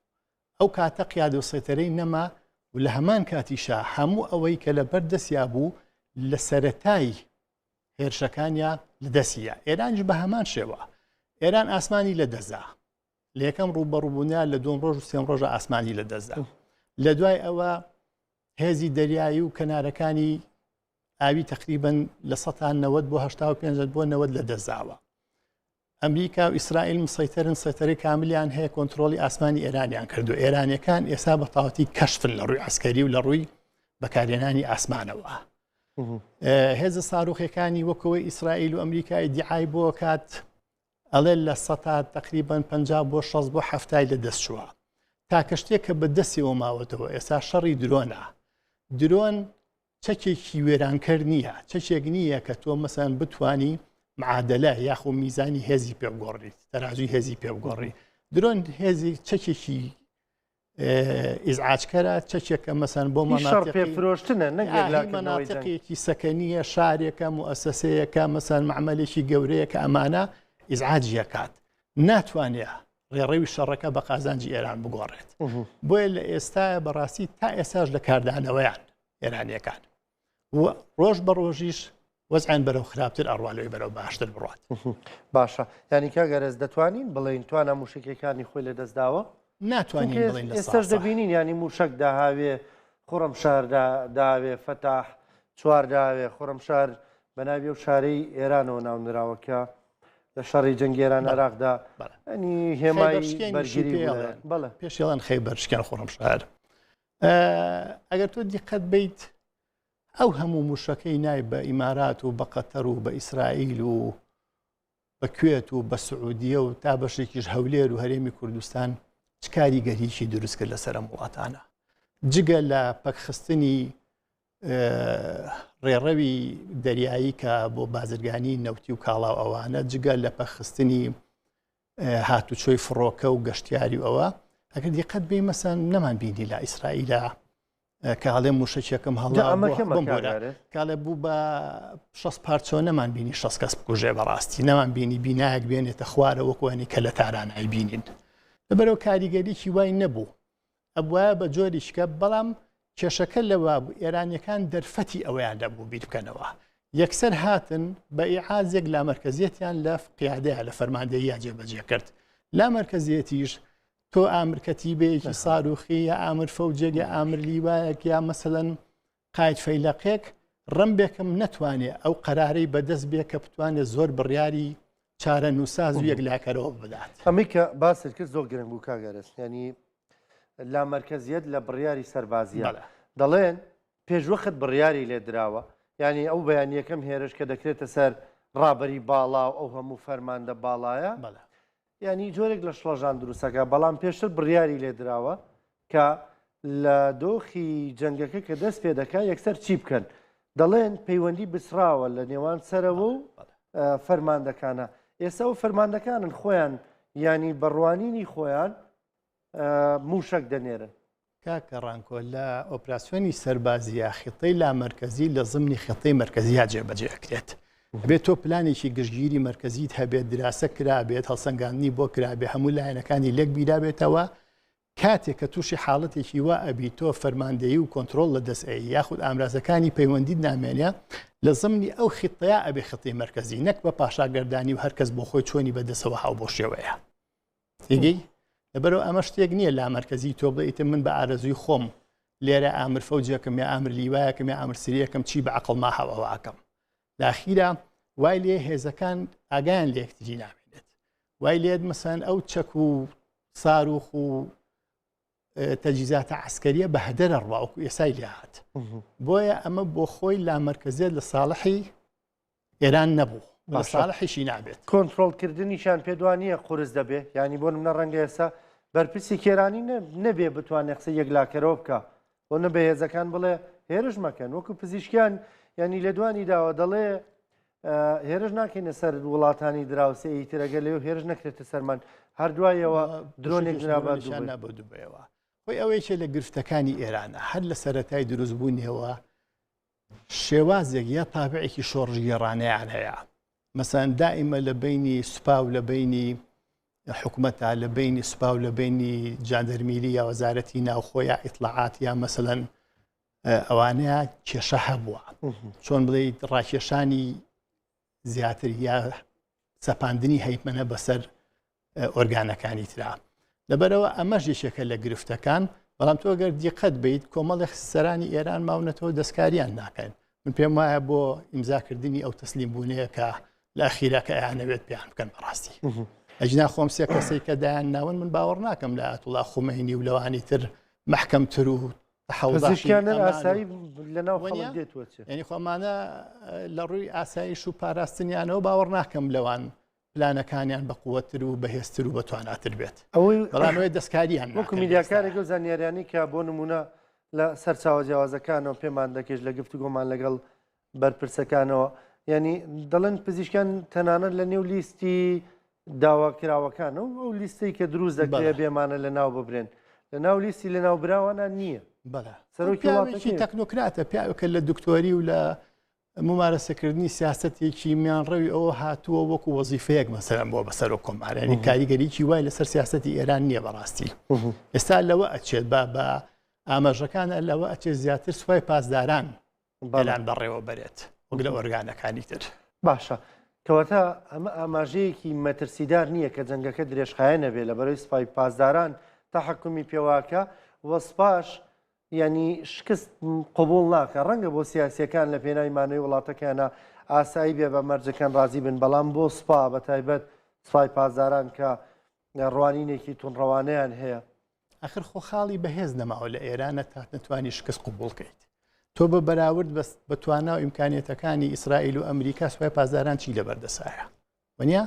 Speaker 2: ئەو کاتە قیادە و سەیتەرەی نەما و لە هەمان کاتیشا هەموو ئەوەی کە لەبەر دەستیا بوو لە سەرەتای هێرشەکانیا لە دەستیە ئێرانیش بە هەمان شێوە ئێران ئاسمانی لە دەستدا لە یەکەم ڕووبەڕووبوونیا لە دوم ڕۆژ و سێم ڕۆژە ئاسمانی لە دەستدا لە دوای ئەوە هێزی دەریایی و کەنارەکانی ئاوی تقریبن لە 1970 بۆ 85 بۆ 90 لە دەستداوە ئەمریکا و ئیسرائیل مسەیتەرن سەیتەرەی کاملیان هەیە کۆنترۆڵی ئاسمانی ئێرانیان کردو ئێرانیەکان ئێستا بە تەواوەتی کەشفن لە ڕووی عسکەری و لە ڕووی بەکارهێنانی ئاسمانەوە هێزە ساروخەکانی وەکەوەی ئیسرائیل و ئەمریکای دیعای بۆ کات ئەڵێ لە سەتا تقریبان 50 بۆ 60 بۆ هەفتای لە دەست چووە تاکە شتێک کە بە دەستیەوە ماوەتەوە ئێستا شەڕی درۆنە درۆن چەکێکی وێرانکەر نییە، چەکێک نییە کە تۆ مەسەن بتانی معادلە یاخۆ میزانی هێزی پێ بگۆڕیت، تەرازوی هێزی پێ بگۆڕی. درۆن هێزی چەکێکی ئیزعاجکەرە، چەکێکە مەسەن بۆ
Speaker 1: شەڕ پێ فرۆشتنە نەک
Speaker 2: مەناتقێکی سەکەنیە، شارێکە، موئەسەسەیەکە، مەسەن مەعمەلێکی گەورەیە کە ئەمانە ئیزعاجیەکات. ناتوانێ ڕێڕەوی شەڕەکە بە قازانجی ئێران بگۆڕێت. بۆیە لە ئێستاە بەڕاستی تا ئێستاش لە کاردانەوەیان ئێرانیەکان و ڕۆژ بە ڕۆژیش وەزعیان بەرەو خراپتر ئەڕوا لەوەی بەرەو باشتر بڕات.
Speaker 1: باشە یانی کاک ئەرەس دەتوانین بڵێین توانا موشەکیەکانی خۆی لەدەست داوە؟
Speaker 2: ناتوانین بڵێین لە
Speaker 1: ئێستاش دەبینین یانی موشەک داهاوێ خوڕەمشار داوێ فەتاح چوار داوێ خوڕەمشار بە ناوی ئەو شارەی ئێرانەوە ناونراوە کە لە شەڕی جەنگی ئێران عێراقدا ینی هێمای بەرگری
Speaker 2: بەڵێ پێشێڵان خەیبەر شکێن خوڕەمشار ئەگەر تۆ دیقەت بیت ئەو هەموو موشەکەی نای بە ئیمارات و بە قەتەر و بە ئیسرائیل و بە کوێت و بە سعودیە و تا بەشێکیش هەولێر و هەرێمی کوردستان چ کاریگەریی دروست کرد لەسەر ئەم وڵاتانە جگە لە پەکخستنی ڕێڕەوی دەریایی کە بۆ بازرگانی نەوتی و کاڵا و ئەوانە جگە لە پەخستنی هاتوچۆی فڕۆکە و گەشتیاری و ئەوە ئەگەر دیقەت بێ مەسەن نەمان بینی لە ئیسرائیلە کاڵێ موشەکێکم هەڵا کاڵێ بوو بە شەست پارچۆ نەمان بینی شەست کەس بکوژێ بەڕاستی نەمان بینی بینایەک بێنێتە خوارە وەکوانی کە لە تاران ئایبینین لەبەرەوە کاریگەریی وای نەبوو ئەبوایە بە جۆریشکە بەڵام کێشەکە لەوە بوو ئێرانیەکان دەرفەتی ئەوەیان نەبوو بیر بکەنەوە یەکسەر هاتن بە ئیعازێک لامەرکەزیەتیان لە قیادەیە لە فەرماندەیە جێبەجێ کرد لامەرکەزیەتیش تۆ ئامر کەتیبەیەکی ساروخی یا ئامر فەوجێک یا ئامر لیوایەک یا مەسەلەن قاید فەیلەقێک ڕمبێکم نەتوانێ ئەو قەرارەی بەدەست بێ کە بتوانێت زۆر بڕیاری چارەنووساز و یەکلاکەرەوە بدات.
Speaker 1: ئەمەی کە باست کرد زۆر گرنگ بوو کاک ئەرس، یانی لامەرکەزیەت لە بڕیاری سەربازیە دەڵێن پێشوەخت بڕیاری لێ دراوە، یانی ئەو بەیان یەکەم هێرش کە دەکرێتە سەر ڕابەری باڵا و ئەو هەموو فەرماندە باڵایە یانی جۆرێک لە شڵەژان دروستەکە، بەڵام پێشتر بڕیاری لێ دراوە کە لە دۆخی جەنگەکە کە دەست پێ دەکا یەکسەر چی بکەن دەڵێن پەیوەندی بچڕاوە لە نێوان سەرەوە و فەرماندەکانە ئێستا و فەرماندەکانن خۆیان ینی بەڕوانینی خۆیان موشک دەنێرن.
Speaker 2: کاکە ڕانکۆ لە ئۆپراسیۆنی سەربازییا خیتەی لامەرکەزی لە زمنی خیتەی مەرکەزیا جێبەجێ ئەکرێت.
Speaker 4: ئەبێت تۆ پلانێکی گشتگیری مەرکەزیت هەبێت، دراسە کرابێت، هەڵسەنگاندنی بۆ کرابێت، هەموو لایەنەکانی لێک بیرابێتەوە، کاتێک کە تووشی حاڵەتێکی وا ئەبی تۆ فەرماندەیی و کۆنترۆڵ لە دەست ئەیەی یاخود ئامرازەکانی پەیوەندیت نامێنێ، لە زمنی ئەو خیتەیا ئەبێ خیتەی مەرکەزی نەک بە پاشاگەردانی و هەر کەس بۆ خۆی چۆنی بە دەسەوە هاو بۆ شێوەیە. تێگەی؟ لەبەرئەوە ئەمە شتێک نییە لامەرکەزی تۆ بڵێ ئیتر من بە ئارەزووی خۆم لێرە ئامر فەوجێکم یا ئامر لیوایەکم یا ئامر سریەکەم چی بە عەقڵما هاو ئەوە ئەکەم. لە ئەخیرا وای لێ هێزەکان ئاگایان لە یەکتری نامێنێت. وای لێت مەسەن ئەو چەک و ساروخ و تەجیزاتە عسکەریە بە هەدەرە ڕوا وەکو ئێسای لێ هات. بۆیە ئەمە بۆ خۆی لامەرکەزیەت لە ساڵحی ئێران نەبوو بە ساڵحیشی نابێت.
Speaker 1: کۆنترۆڵکردنیشیان پێت وا نییە قورس دەبێ؟ یانی بۆ نمونە ڕەنگە ئێستا بەرپرسێکی ئێرانی نەبێ بتوانێ قسەی یەکلاکەرەوە بکا بۆ نە بە هێزەکان بڵێ هێرش مەکەن وەکو پزیشکیان یانی لێدوانی داوە دەڵێ هێرش ناکەینە سەر وڵاتانی دراوسێ ئیتر ئەگەر لێو هێرش نەکرێتە سەرمان هەر دوایەوە درۆنێک
Speaker 4: درابان نابۆ دوبەیەوە خۆی ئەوەیەکێ لە گرفتەکانی ئێرانە هەر لە سەرەتای دروستبوونیەوە شێوازێک یا تابعێکی شۆڕشگێڕانەیان هەیە مەسەن دائیمە لە بینی سوپا و لە بینی حکومەتە لە بینی سوپا و لە بینی جاندەرمیری یا وەزارەتی ناوخۆ یا ئیتلاعات یا مەسەلەن ئەوانەیە کێشە هەبووە چۆن بڵێیت ڕاکێشانی زیاتر یا سەپاندنی هەیمەنە بەسەر ئۆرگانەکانی ترا لەبەرەوە ئەمەش یەکێکە لە گرفتەکان بەڵام تۆ گەر دیقەت بیت کۆمەڵێک سەرانی ئێران ماونەتەوە دەستکاریان ناکەن من پێم وایە بۆ ئیمزاکردنی ئەو تەسلیم بوونەیە کە لە ئەخیرا کە ئەیانەوێت پێیان بکەن بەڕاستی ئەجنا خۆم سێ کەسێک کە دایان ناون من باوەڕ ناکەم لە ئاتوڵا خومەینی و لەوانی تر محکەمتر و
Speaker 1: پزیشکیان ئاسایی لەناو خەڵک دێتوە
Speaker 4: چێ یعنی خۆمانە لە ڕووی ئاسایش و پاراستنیانەوە باوەڕ ناکەم لەوان پلانەکانیان بە قوتتر و بەهێزتر و بەتواناتر بێت
Speaker 1: ئەوەی
Speaker 4: بەڵام ئەوەی دەستکاریان
Speaker 1: وەکو میدیاکارێک و زانیاریانی کە بۆ نمونە لە سەرچاوە جیاوازەکانەوە پێمان دەکەش لە گفتوگۆمان لەگەڵ بەرپرسەکانەوە یعنی دەڵێن پزیشکان تەنانەت لە نێو لیستی داواکراوەکان و ئەو لیستەی کە دروست دەکرێت بێمانە لە ناو ببرێن لە ناو لیستی لە ناو براوانە نییە
Speaker 4: بەڵێ سەرۆکی تەکنۆکراتە پیاوەکە لە دکتۆری و لە مومارەسەکردنی سیاسەتێکی میانڕەوی ئەوە هاتووە وەکو وەزیفەیەک مەسەلەن بووە بە سەرۆک کۆمار یعنی کاریگەریی وای لەسەر سیاسەتی ئێران نییە بەڕاستی ئێستا لەوە ئەچێت با بە ئاماژەکانە لەوە ئەچێت زیاتر سوپای پاسداران ئێران بەڕێوە بەرێت وەک لە ئۆرگانەکانی تر.
Speaker 1: باشە کەواتە ئەمە ئاماژەیەکی مەترسیدار نییە کە جەنگەکە درێژخایەن نەبێ لە بەرەی سوپای پاسداران تەحەکومی پێواکە و سوپاش یانی شکست قبوڵ ناکا، ڕەنگە بۆ سیاسیەکان لە پێناوی مانەوەی وڵاتەکەیانا ئاسایی بێ بە مەرجەکان ڕازی بن، بەڵام بۆ سوپا بە تایبەت سوپای پاسداران کە ڕوانینێکی توندڕەوانەیان هەیە.
Speaker 4: ئاخر خۆ خاڵی بەهێز نەماوە لە ئێرانە تا نەتوانی شکست قبوڵ کەیت. تۆ بە بەراورد بە توانا و ئیمکانیەتەکانی ئیسرائیل و ئەمریکا سوپای پاسداران چی لەبەردەسایە؟ وەنیە؟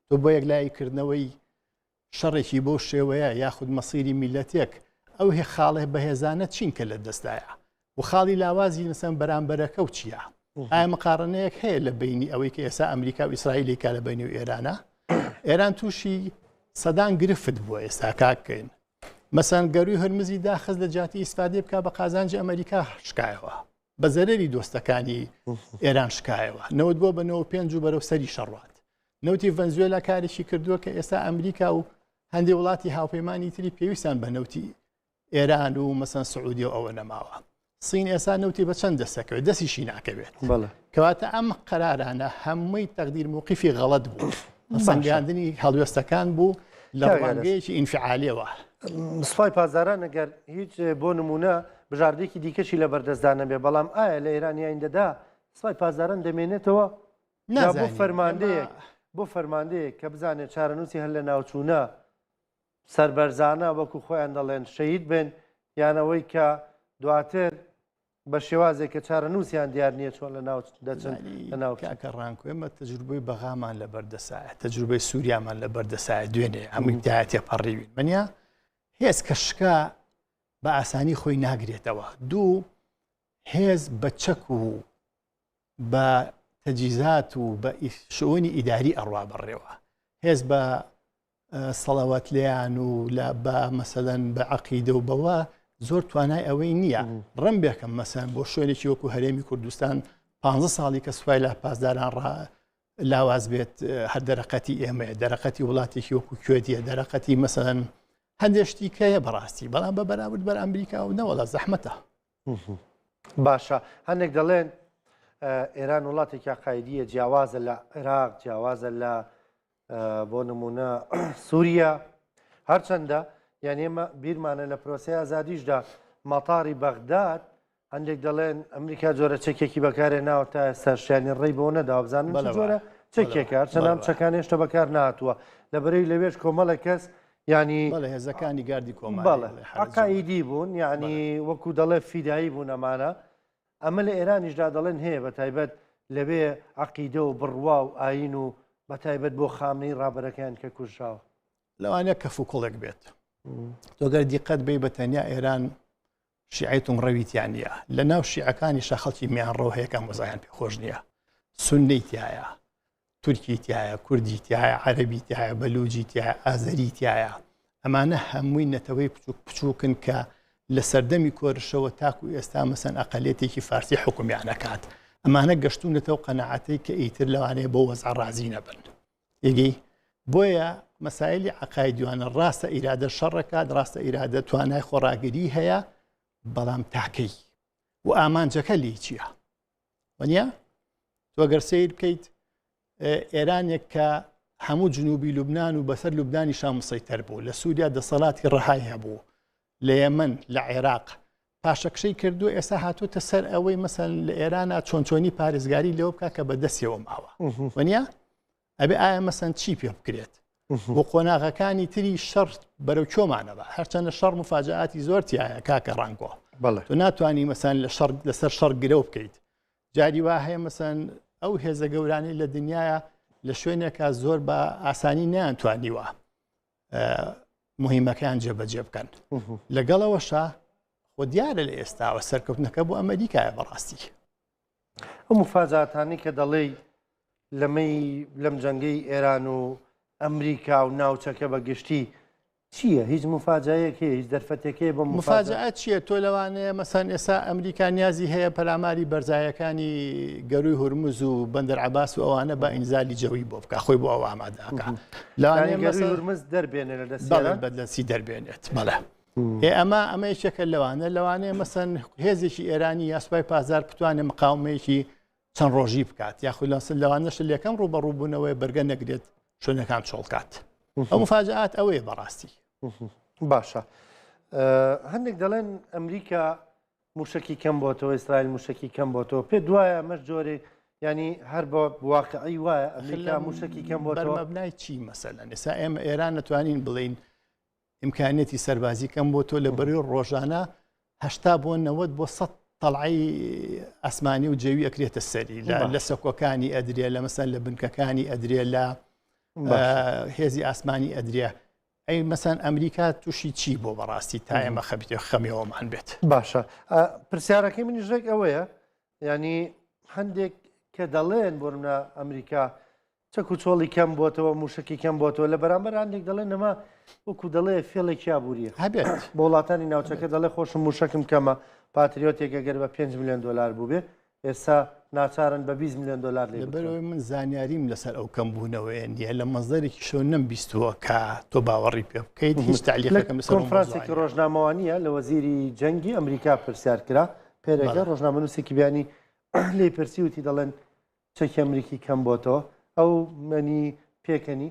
Speaker 4: تۆ بۆ یەکلایی کردنەوەی شەڕێکی بەو شێوەیە یاخود مەسیری میللەتێک ئەو هێ خاڵە بەهێزانە چین کە لە دەستدایە و خاڵی لاوازی مەسەن بەرامبەرەکە و چییە؟ ئایا مقارنەیەک هەیە لە بینی ئەوەی کە ئێستا ئەمریکا و ئیسرائیلی کا لە بینی و ئێرانە ئێران تووشی سەدان گرفت بووە ئێستا کاکەین مەسەن گەروی هەرمزی داخست لە جاتی ئیسفادێ بک بە قازانجی ئەمریکا شکایەوە بە زەرەری دۆستەکانی ئێران شکایەوە نەوت بۆ بە 95 و بەرەو سەری شەڕوات نەوتی ڤەنزوێلا کارێکی کردووە کە ئێستا ئەمریکا و هەندێک وڵاتی هاوپەیمانی تری پێویستیان بە نەوتی ئێران و مەسەن سعودی و ئەوە نەماوە سین ئێستا نەوتی بە چەند دەستەکەوێت دەستیشی ناکەوێت کەواتە ئەم قەرارانە هەمووی تەقدیر موقیفی غەڵەت بوو سەنگاندنی هەڵوێستەکان بوو لە ڕوانگەیەکی ئینفعالیەوە.
Speaker 1: سوپای پاسداران ئەگەر هیچ بۆ نمونە بژاردەیەکی دیکەشی لە بەردەستدا نەبێ بەڵام ئایا لە ئێرانی ئایندەدا سوپای پاسداران دەمێنێتەوە یا بۆ فەرماندەیەک بۆ فەرماندەیەک کە بزانێت چارەنووسی هەر لە ناوچوونە سەربەرزانە وەکو خۆیان دەڵێن شەهید بن یان ئەوەی کە دواتر بە شێوازێک کە چارەنووسیان دیار نییە چۆن لە ناو دەچن لە ناو
Speaker 4: کاکە ڕانکۆ ئێمە تەجروبەی بەغامان لە بەردەسایە تەجروبەی سووریامان لە بەردەسایە دوێنێ هەمووی دایە تێپەڕیوین منیا هێز کە شکا بە ئاسانی خۆی ناگرێتەوە دوو هێز بە چەک و بە تەجیزات و بە شئونی ئیداری ئەڕوا بەڕێوە هێز بە سەڵەوات لێیان و لە بە مەسەلەن بە عەقیدە و بەوە زۆر توانای ئەوەی نییە ڕم بێکەم مەسەن بۆ شوێنێکی وەکو هەرێمی کوردستان پ ساڵی کە سوپای لە پاسداران ڕا لاواز بێت هەر دەرەقەتی ئێمەیە دەرەقەتی وڵاتێکی وەکو کوێتیە دەرەقەتی مەسەن هەندێک شتی کەیە بەڕاستی بەڵام بە بەراورد بەر ئەمریکا و نەوەڵا زەحمەتە.
Speaker 1: باشە هەندێک دەڵێن ئێران وڵاتێکی عقایدیە جیاوازە لە عێراق جیاوازە لە بۆ نمونە سووریا هەرچەندە یان ئێمە بیرمانە لە پرۆسی ئازادیشدا مەتاری بەغداد هەندێک دەڵێن ئەمریکا جۆرە چەکێکی بەکارێ ناوە تا ئێستاش یانی ڕێی بۆ نەداوە بزانن چ جۆرە چەکێکە هەرچەند ئەم چەکانە هێشتا بەکار نهاتووە لەبەرەی لەوێش کۆمەڵێک کەس یانی
Speaker 4: بەڵێ هێزەکانی گاردی کۆماری
Speaker 1: بەڵێ عەقائیدی بوون یانی وەکو دەڵێ فیدایی بوون ئەمانە ئەمە لە ئێرانیشدا دەڵێن هەیە بە تایبەت لەوێ عەقیدە و بڕوا و ئاین و بە تایبەت بۆ خامنەی ڕابەرەکەیان کە کوژراوە.
Speaker 4: لەوانەیە کەفوکوڵێک بێت تۆ گەر دیقەت بەی بە تەنیا ئێران شیعەی توندڕەوی تیا نییە، لە ناو شیعەکانیشا خەڵکی میانڕەو هەیە کە ئەم وەزعەیان پێ خۆش نییە، سوننەی تیایە، تورکی تیایە، کوردی تیایە، عەرەبی تیایە، بەلوجی تیایە، ئازەری تیایە. ئەمانە هەمووی نەتەوەی بچووک بچووکن کە لە سەردەمی کۆرشەوە تاکو ئێستا مەسەن ئەقەلیەتێکی فارسی حوکمیان ئەکات. ئەمانە گەشتوونەتەو قەناعەتەی کە ئیتر لەوانەیە بەو وەزعە ڕازی نەبن. تێگەی بۆیە مەسایلی عقایدیوانە ڕاستە ئیرادە شەڕەکات ڕاستە ئیرادە توانای خۆڕاگری هەیە بەڵام تاکەی و ئامانجەکە لی چییە وەنیە تۆ گەر سیر بکەیت ئێرانێک کە هەموو جنوبی لوبناان و بەسەر لوبنانی شامسەیتەر بوو لە سووریا دەسەڵاتی ڕەهای هەبوو لە یەمەن لە عێراق پاشەکشەی کردو ئێستا هاتوتە سەر ئەوەی مەسەن لە ئێرانە چۆن چۆنی پارێزگاری لەوە بکە کە بەدەستیەوە ماوە وەنیە ئەبێ ئایا مەسەن چی پێ بکرێت بۆ قۆناغەکانی تری شەڕ بەرەو کۆمانە بە هەرچەندە شەڕ مفاجاتی زۆر تایە کاکە ڕەنگۆ تۆ ناتوانانی مەسەن لە شەڕ لەسەر شەڕ گرەو بکەیت جاری وا هەیە مەسەن ئەو هێزە گەورانەی لە دنیاە لە شوێنێکە زۆر بە ئاسانی نیانتوانیوە مهمەکان جێبەجێ بکەن لەگەڵەوەشا خۆ دیارە لە ئێستاوە سەرکەوتنەکە بۆ ئەمریکایە بەڕاستی
Speaker 1: ئەو مفاجاتانی کە دەڵێی لەمەی لەم جەنگەی ئێران و ئەمریکا و ناوچەکە بە گشتی چییە؟ هیچ مفاجایەک هەیە هیچ دەرفەتێک هەیە بۆ
Speaker 4: مفاجئە چییە؟ تۆ لەوانەیە مەسەن ئێستا ئەمریکا نیازی هەیە پەلاماری بەرزایەکانی گەروی هورمز و بەندەر عەباس و ئەوانە بە ئینزالی جەوی بۆ بکە خۆی بۆ ئەوە ئامادەکە
Speaker 1: لەوانەیە گەروی هورمز دەربێنێ لە دەست
Speaker 4: بەڵێ بە دەستی دەربێنێت بەڵێ ئێ ئەمە ئەمە یەکێکە لەوانە لەوانەیە مەسەن هێزێکی ئێرانی یا سوپای پاسدار بتوانێت مقاومەیەکی چەند ڕۆژی بکات یاخود لەسەر لەوانەش لەکەم ڕووبەڕووبوونەوەی بەرگە نەگرێت شوێنەکان چۆڵکات ئەو مفاجات ئەوەیە بەڕاستی
Speaker 1: باشە هەندێک دەڵێن ئەمریکا موشکی کەم بۆتەوە ئیسرائیل موشکی کەم بۆتەوە پێ دوایە ئەمەش جۆرێک ینی هەر بە واقعی وایە ئەمریکا موشکی کەم بۆتەوە
Speaker 4: مەبنای چی مەسەلەن ئێستا ئێمە ئێران نەتوانین بڵین ئیمکانیەتی سەربازی کەم بۆ تۆ لە بەری ڕۆژانە هەشتا بۆ نەوەت بۆ سە تەڵعی ئاسمانی و جەوی ئەکرێتە سەری لە سەکۆکانی ئەدرێ لە مەسەن لە بنکەکانی ئەدرێ لە هێزی ئاسمانی ئەدرێ ئەی مەسەن ئەمریکا تووشی چی بۆ بەڕاستی تا ئێمە خەبیتێ خەمیەوەمان بێت
Speaker 1: باشە پرسیارەکەی منیش ڕێک ئەوەیە ینی هەندێک کە دەڵێن بۆ منە ئەمریکا چەک و چۆڵی کەم بۆتەوە، مووشەکی کەم بۆتەوە، لە بەرامبەر هەندێک دەڵێن ئەمە وەکو دەڵێ فێڵێکی ئابوورییە.
Speaker 4: هەبێت.
Speaker 1: بۆ وڵاتانی ناوچەکە دەڵێ خۆشم مووشەکم کەمە، پاتریۆتێک ئەگەر بە پێنج ملیۆن دۆلار بووبێ، ئێستا ناچارن بە 20 ملیۆن دۆلار لێی بکڕن.
Speaker 4: لەبەرئەوەی من زانیاریم لەسەر ئەو کەمبوونەوەیە نییە، لە مەسدەرێکیشەوە نەمبیستووە کە تۆ باوەڕی پێ بکەیت، هیچ
Speaker 1: لە
Speaker 4: تەعلیقێکم لەسەر ئەو مەوزوعە
Speaker 1: کۆنفرانسێکی
Speaker 4: نییە.
Speaker 1: ڕۆژنامەوانییە لە وەزیری جەنگی ئەمریکا پرسیار کرا، پێرێکە
Speaker 4: بەڵێ.
Speaker 1: ڕۆژنامەنووسێکی بیانی لێی پرسی وتی دەڵێن چەکی ئەمریکی کەم بۆتەوە ئەو مەنی پێکەنی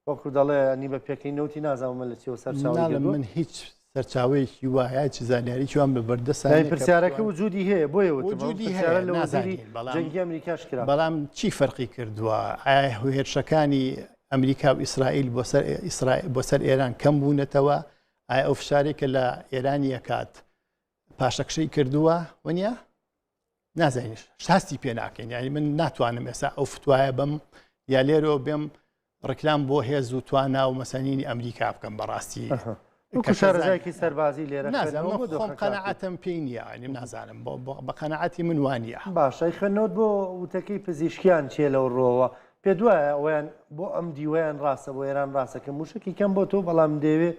Speaker 1: وەکو دەڵێ ئەنی بە پێکەی نەوتی نازانم من لە چیەوە سەرچاوەی
Speaker 4: ناڵێم
Speaker 1: گرتووە.
Speaker 4: من هیچ سەرچاوەیەکی وایە چ زانیاریی وام لە بەردەستا
Speaker 1: یانی
Speaker 4: نییە کە
Speaker 1: پرسیارەکە
Speaker 4: بتوانم
Speaker 1: وجودی هەیە بۆیە وتم ئەو
Speaker 4: وجودی
Speaker 1: پرسیارە
Speaker 4: هەیە
Speaker 1: لە وەزیری
Speaker 4: نازانین بەڵام
Speaker 1: جەنگی ئەمریکاش کرا.
Speaker 4: بەڵام چی فەرقی کردووە ئایا هێرشەکانی ئەمریکا و ئیسرائیل بۆ سەر ئیسرائیل بۆ سەر ئێران کەم بوونەتەوە ئایا ئەو فشارێک کە لە ئێرانی ئەکات پاشەکشەی کردووە وەنیە نازانین هەستی پێ ناکەین یعنی من ناتوانم ئێستا ئەو فتوایە بم یا لێرەوە بێم ڕکلام بۆ هێز و توانا و مەسەنینی ئەمریکا بکەم بەڕاستی
Speaker 1: شارەزایەکی سەربازی لێرە
Speaker 4: نازانم قەنەعەتم پێی نییە ئەنیم نازانم بە قەنەعەتی من وانە
Speaker 1: باشەی خوێندنەوەت بۆ وتەکەی پزیشکیان چیە لەو ڕۆوە پێ دوایە ئەویان بۆ ئەم دیوەیان ڕاستە بۆ ئێران ڕاستە کە موشکی کەم بۆ تۆ بەڵام دەیەوێ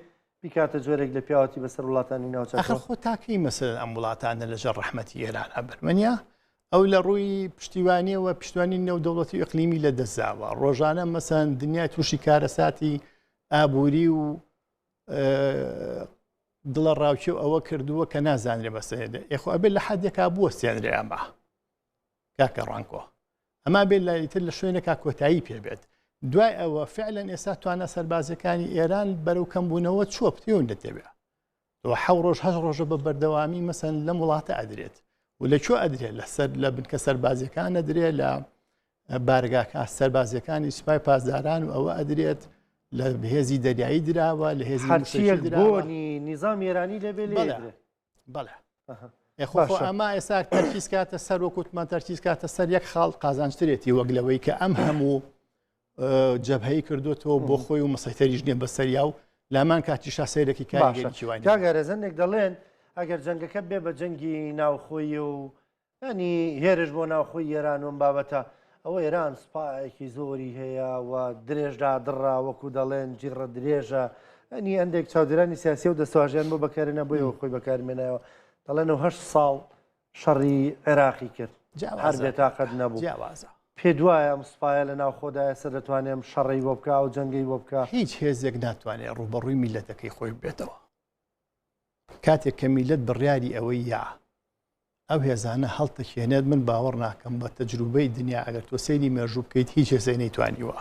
Speaker 1: بیکاتە جۆرێک لە پیاوەتی بەسەر وڵاتانی
Speaker 4: ئەخر
Speaker 1: ناوچەکەوە.
Speaker 4: خۆ تا کەی مەسەلەن ئەم وڵاتانە لەژێر ڕەحمەتی ئێران ئەبن وەنیە؟ ئەو لە ڕووی پشتیوانیەوە پشتیوانی نێودەوڵەتی و ئیقلیمی لە دەستداوە ڕۆژانە مەسەن دنیای تووشی کارەساتی ئابووری و دڵە ڕاوکێ و ئەوە کردووە کە نازانرێ بەسەێدە ئێخۆ ئەبێ لە حدێکا بوەستێنرێ ئەمە کاکە ڕانکۆ ئەما بێت لایتر لە شوێنێکا کۆتایی پێبێت دوای ئەوە فعلەن ئێستا توانە سەربازەکانی ئێران بەرەو کەمبوونەوە چووە پتێون دەتێبێ حە ڕۆژ هەش ڕۆژە بە بەردەوامی مەسەن لەم وڵاتە ئەدرێت و لە کوێ ئەدرێت لەسەر لە بنکە سەربازیەکان ئەدرێت لە بارگاکە سەربازیەکانی سوپای پاسداران و ئەوە ئەدرێت لە هێزی دەریایی دراوە لە هێزی
Speaker 1: هەرچیەک بۆنی نیزام ئێرانی لەبێ لێ
Speaker 4: بەڵێ خۆ ئەمە ئێستا تەرکیز کاتە سەر وەکوتمان تەرکیز کاتە سەر یەک خاڵ قازانجترێتی وەک لەوەی کە ئەم هەموو جەبهەی کردوتەوە بۆ خۆی و مسەیتەریش نیە بەسەریا و لامان کاتیشا سەیرێکی کاریگەریی وای نیە.
Speaker 1: کاک ئارێز هەندێک دەڵێن ئەگەر جەنگەکە بێ بە جەنگی ناوخۆیی و ینی هێرش بۆ ناوخۆی ئێران و ئەم بابەتە ئەوە ئێران سوپایەکی زۆری هەیە و درێژدا دڕا وەکو دەڵێن جیڕە درێژە ئەنی هەندێک چاودێرانی سیاسی و دەستواژیان بۆ بەکارێنە بۆیەوە خۆی بەکارمێنایەوە دەڵێن و هەشت ساڵ شەڕی عێراقی کرد هەر بێتاقەت نەبوو.
Speaker 4: جیاوازە.
Speaker 1: پێت وایە ئەم سوپایە لە ناوخۆدا ئێستا دەتوانێ ئەم شەڕەی بۆ بکا، ئەو جەنگەی بۆ بکا؟
Speaker 4: هیچ هێزێک ناتوانێ ڕووبەڕووی میللەتەکەی خۆی ببێتەوە. کاتێک کە میللەت بڕیاری ئەوەی یا ئەو هێزانە هەڵتەکێنێت، من باوەڕ ناکەم بە تەجروبەی دنیا ئەگەر تۆ سەیری مێژوو بکەیت هیچ هێزێک نەیتوانیوە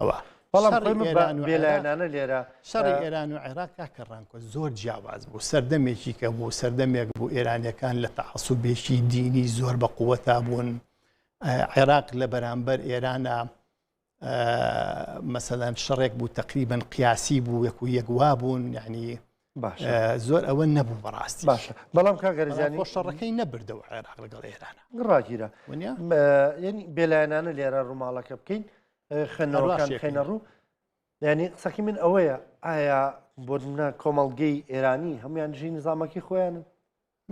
Speaker 4: ئەوە.
Speaker 1: بەڵام خۆی من بە بێلایەنانە لێرە
Speaker 4: شەڕی ئێران و عێراق کاکە ڕانکۆ زۆر جیاواز بوو سەردەمێکی کە بوو سەردەمێک بوو ئێرانیەکان لە تەعەسوبێکی دینی زۆر بە قوەتا بوون عێراق لە بەرامبەر ئێرانە مەسەلەن شەڕێک بوو تقریبن قیاسی بوو یەک و یەک وا بوون یعنی زۆر ئەوە نەبوو بەڕاستی
Speaker 1: باشە بەڵام کاگەرزیانی
Speaker 4: خۆ شەڕەکەی نەبردەوە عێراق لەگەڵ ئێرانە
Speaker 1: ڕاگیرە یعنی بێلایەنانە لێرە ڕووماڵەکە بکەین خوێندنەوەکان بخەینە ڕوو یعنی قسەکەی من ئەوەیە ئایا بۆ نمونە کۆمەڵگەی ئێرانی هەمویان دژی نظامەکەی خۆیانن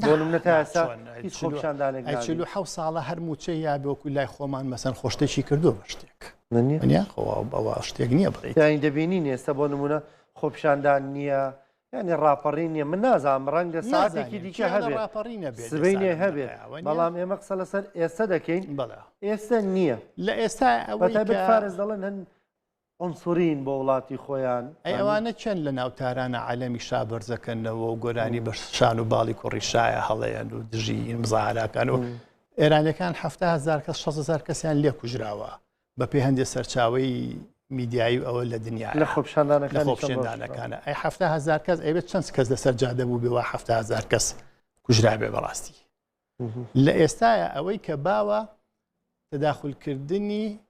Speaker 1: بۆ نمونە تا ئێستا هیچ خۆپیشاندانێک
Speaker 4: ئەی 47 ساڵە هەر موچەی یا بۆکو لای خۆمان مەسەن خۆشتێکی کردو بە شتێک نیە خۆ ئەوە شتێک نییە بڵێ
Speaker 1: یانی دەبینین ئێستا بۆ نمونە خۆپیشاندان نییە یانی ڕاپەڕین نییە من نازانم ڕەنگە ساعتێکی دیکە هەبێت سبەینێ هەبێت بەڵام ئێمە قسە لەسەر ئێستا دەکەین ئێستا نییە
Speaker 4: لە ئێستا
Speaker 1: ئەوەی فارس دەڵێن هەن عنسورین بۆ وڵاتی خۆیان.
Speaker 4: ئەی ئەوانە چەند لە ناو تارانە عەلەمی شا بەرزەکەنەوە و گۆرانی بە شان و باڵی کوڕی شایە هەڵەیەن و دژی مزاهەراکان و ئێرانەکان 70 هزار کەس 6 هزار کەسیان لێ کوژراوە بە پێی هەندێ سەرچاوەی میدیایی و ئەوە لە دنیا
Speaker 1: لە خۆپیشاندانەکان
Speaker 4: لە خۆپیشاندانەکانە ئەی 70 هزار کەس ئەیبێت چەند کەس لەسەر جادە بوو بێ وا 70 هزار کەس کوژرابێ بەڕاستی لە ئێستایا ئەوەی کە باوە تەداخولکردنی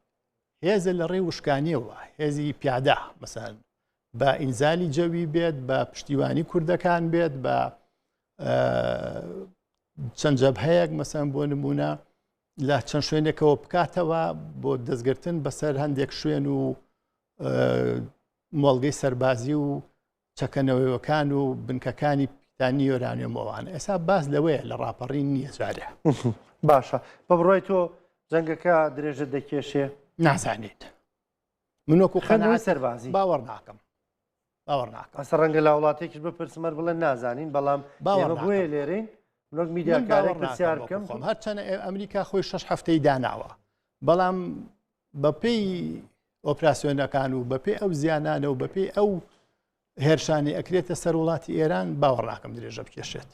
Speaker 4: هێزە لە ڕێی وشکانیەوە هێزی پیادا مەسەن بە ئینزالی جەوی بێت بە پشتیوانی کوردەکان بێت بە چەند جەبهەیەک مەسەن بۆ نمونە لە چەند شوێنێکەوە بکاتەوە بۆ دەستگرتن بەسەر هەندێک شوێن و مۆڵگەی سەربازی و چەکە نەوەیەکان و بنکەکانی پیتانی یۆرانیۆم ئەوانە ئێستا باس لەوەیە لە ڕاپەڕین نییە جارێ.
Speaker 1: باشە بە بڕوای تۆ جەنگەکە درێژە دەکێشێ؟
Speaker 4: نازانیت من وەکو
Speaker 1: خوێندنەوەی سەربازی
Speaker 4: باوەڕ ناکەم باوەڕ ناکەم.
Speaker 1: ئەسە ڕەنگە لە وڵاتێکیش بپرسم هەر بڵێن نازانین بەڵام
Speaker 4: باوەڕ
Speaker 1: ئێمە بۆیە لێرەین وەک میدیاکارێک پرسیار بکەم.
Speaker 4: خۆم هەرچەنە ئەمریکا خۆی شەش هەفتەی داناوە بەڵام بەپێی ئۆپراسیۆنەکان و بەپێی ئەو زیانانە و بەپێی ئەو هێرشانی ئەکرێتە سەر وڵاتی ئێران باوەڕ ناکەم درێژە بکێشێت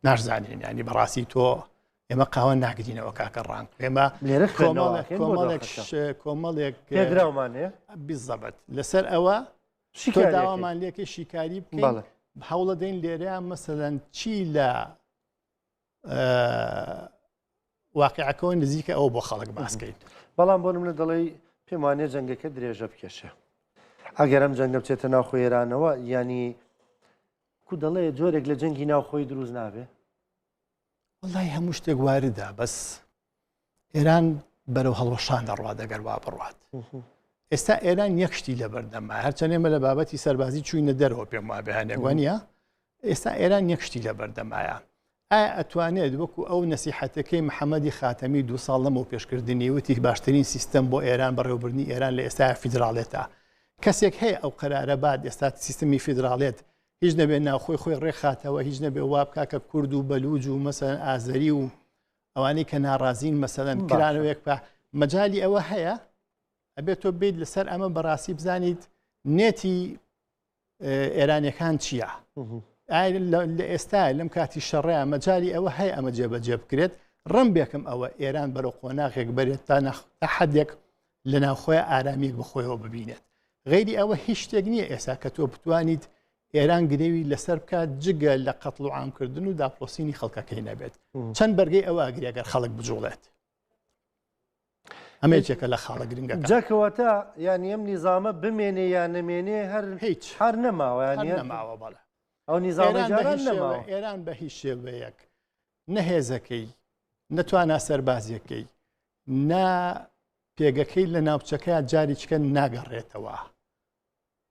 Speaker 4: ناشزانین ینی بەڕاستی تۆ ئێمە قاوە ناگرینەوە کاکە ڕانگ ئێمە
Speaker 1: لێرە
Speaker 4: کۆمەڵێک کۆمەڵێک
Speaker 1: پێدراومان هەیە
Speaker 4: بیزەبەت لەسەر ئەوە داوامان لێکەی شیکاری بکەین هەوڵە دەین لێرە مەسەلەن چی لە واقعەکەەوە نزیکە ئەوە بۆ خەڵک باسکەین.
Speaker 1: بەڵام بۆ نمونە دەڵێی پێم وانیە جەنگەکە درێژە بکێشێ ئەگەر ئەم جەنگە بچێتە ناوخۆ ئێرانەوە ینی کو دەڵێ جۆرێک لە جەنگی ناوخۆی دروست نابێ
Speaker 4: وڵی هەموو شتێک واردە بەس ئێران بەرەو هەڵوەشان دەڕوات ئەگەر وا بڕوات ئێستا ئێران یەک شتی لەبەردەمە هەرچەند ئێمە لە بابەتی سەربازی چوینە دەرەوە پێم وابێ هەنێک وانە ئێستا ئێران یەک شتی لەبەردەمایە ئایا ئەتوانێت وەکو ئەو نەسیحەتەکەی محەممەدی خاتەمی دو ساڵ لەمەو پێشکردنی وتی باشترین سیستەم بۆ ئێران بەڕێوەبردنی ئێران لە ئێستا فیدراڵێتە کەسێک هەیە ئەو قەرارە بات ئێستا سیستمی فیدراڵێت هیچ نەبێت ناوخۆی خۆی ڕێکخاتەوە هیچ نەبێ وا بکا کە کورد و بەلوج و مەسەن ئازەری و ئەوانەی کە ناڕازین مەسەلەن کرانەوەیەک بە مەجای ئەوە هەیە ئەبێت تۆ بیت لەسەر ئەمە بەڕاستی بزانیت نێتی ئێرانیەکان چییە؟ لە ئێستا لەم کاتی شەڕەیە مەجای ئەوە هەیە ئەمە جێبەجێ بکرێت ڕم بێکم ئەوە ئێران بەرەو قۆناغێک بەرێت تا حدێک لە ناوخۆی ئارامیەک بەخۆیەوە ببینێت غیری ئەوە هیچ شتێک نییە ئێستا کە تۆ بتوانیت ئێران گرێوی لەسەر بکات جگە لە قەتڵ و عامکردن و داپڵۆسینی خەڵکەکەی نەبێت چەند بەرگەی ئەوە ئەگرێ گەر خەڵک بجوڵێت ئەمە یەکێکە لە خاڵە گرنگەکان.
Speaker 1: جا کەواتە یانی ئەم نیزامە بمێنێ یا نەمێنێ هەر
Speaker 4: هیچ
Speaker 1: هەر نەماوە یانی
Speaker 4: هەر نەماوە بەڵێ
Speaker 1: ئەو نیزامە جاران نەماوە.
Speaker 4: ئێران بە هیچ شێوەیەک نە هێزەکەی نە توانا سەربازیەکەی نە پێگەکەی لە ناوچەکە جاریچکە ناگەڕێتەوە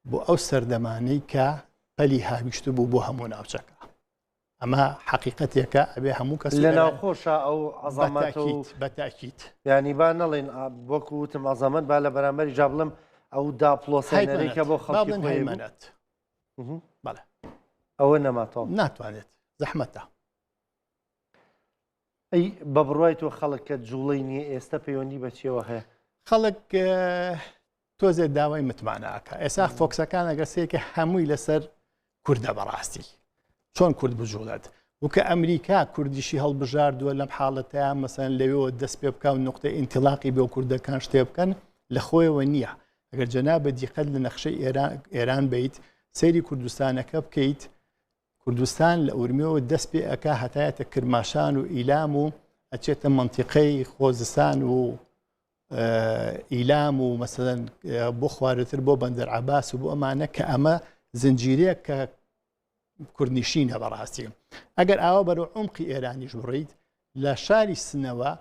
Speaker 4: بۆ ئەو سەردەمانەی کە پەلی هاویشتبوو بۆ هەموو ناوچەکە. ئەمە حەقیقەتێکە ئەبێ هەموو کەس
Speaker 1: لە ناوخۆشا ئەو عەزەمەتە و
Speaker 4: بە تاکید
Speaker 1: یانی با نەڵێن وەکو وتم عەزەمەت با لە بەرامبەری جا بڵێم ئەو داپڵۆسێنەرەی کە بۆ خەڵکی خۆی
Speaker 4: هەیمەنەت بەڵێ
Speaker 1: ئەوە نەما تۆ
Speaker 4: ناتوانێت زەحمەتە.
Speaker 1: ئەی بە بڕوای تۆ خەڵک کە جوڵەی نییە ئێستا پەیوەندی بە چیەوە هەیە؟
Speaker 4: خەڵک تۆزێ داوای متمانە ئەکا ئێسا فۆکسەکان ئەگەر سێکە هەمووی لەسەر کوردە بەڕاستی چۆن کورد بجوڵێت و کە ئەمریکا کوردیشی هەڵبژاردووە لەم حاڵەتەیە مەسەن لەوێەوە دەست پێ بکە و نقطە ئینتیلاقی بۆ کوردەکان شتێ بکەن لە خۆیەوە نییە ئەگەر جەنابە دیقەت لە نەخشەی ئێران بیت سەیری کوردستانەکە بکەیت کوردستان لە ئورمیەوە دەست پێ ئەکا هەتایەتە کرماشان و ئیلام و ئەچێتە منتیقەی خۆزستان و ئیلام و مەسەلەن بۆ خوارتر بۆ بەندەر عباس و بۆ ئەمانە کە ئەمە زنجیرەیەک کە کوردنشینە بەڕاستی ئەگەر ئاوا بەرەو عمقی ئێرانیش بڕیت لە شاری سنەوە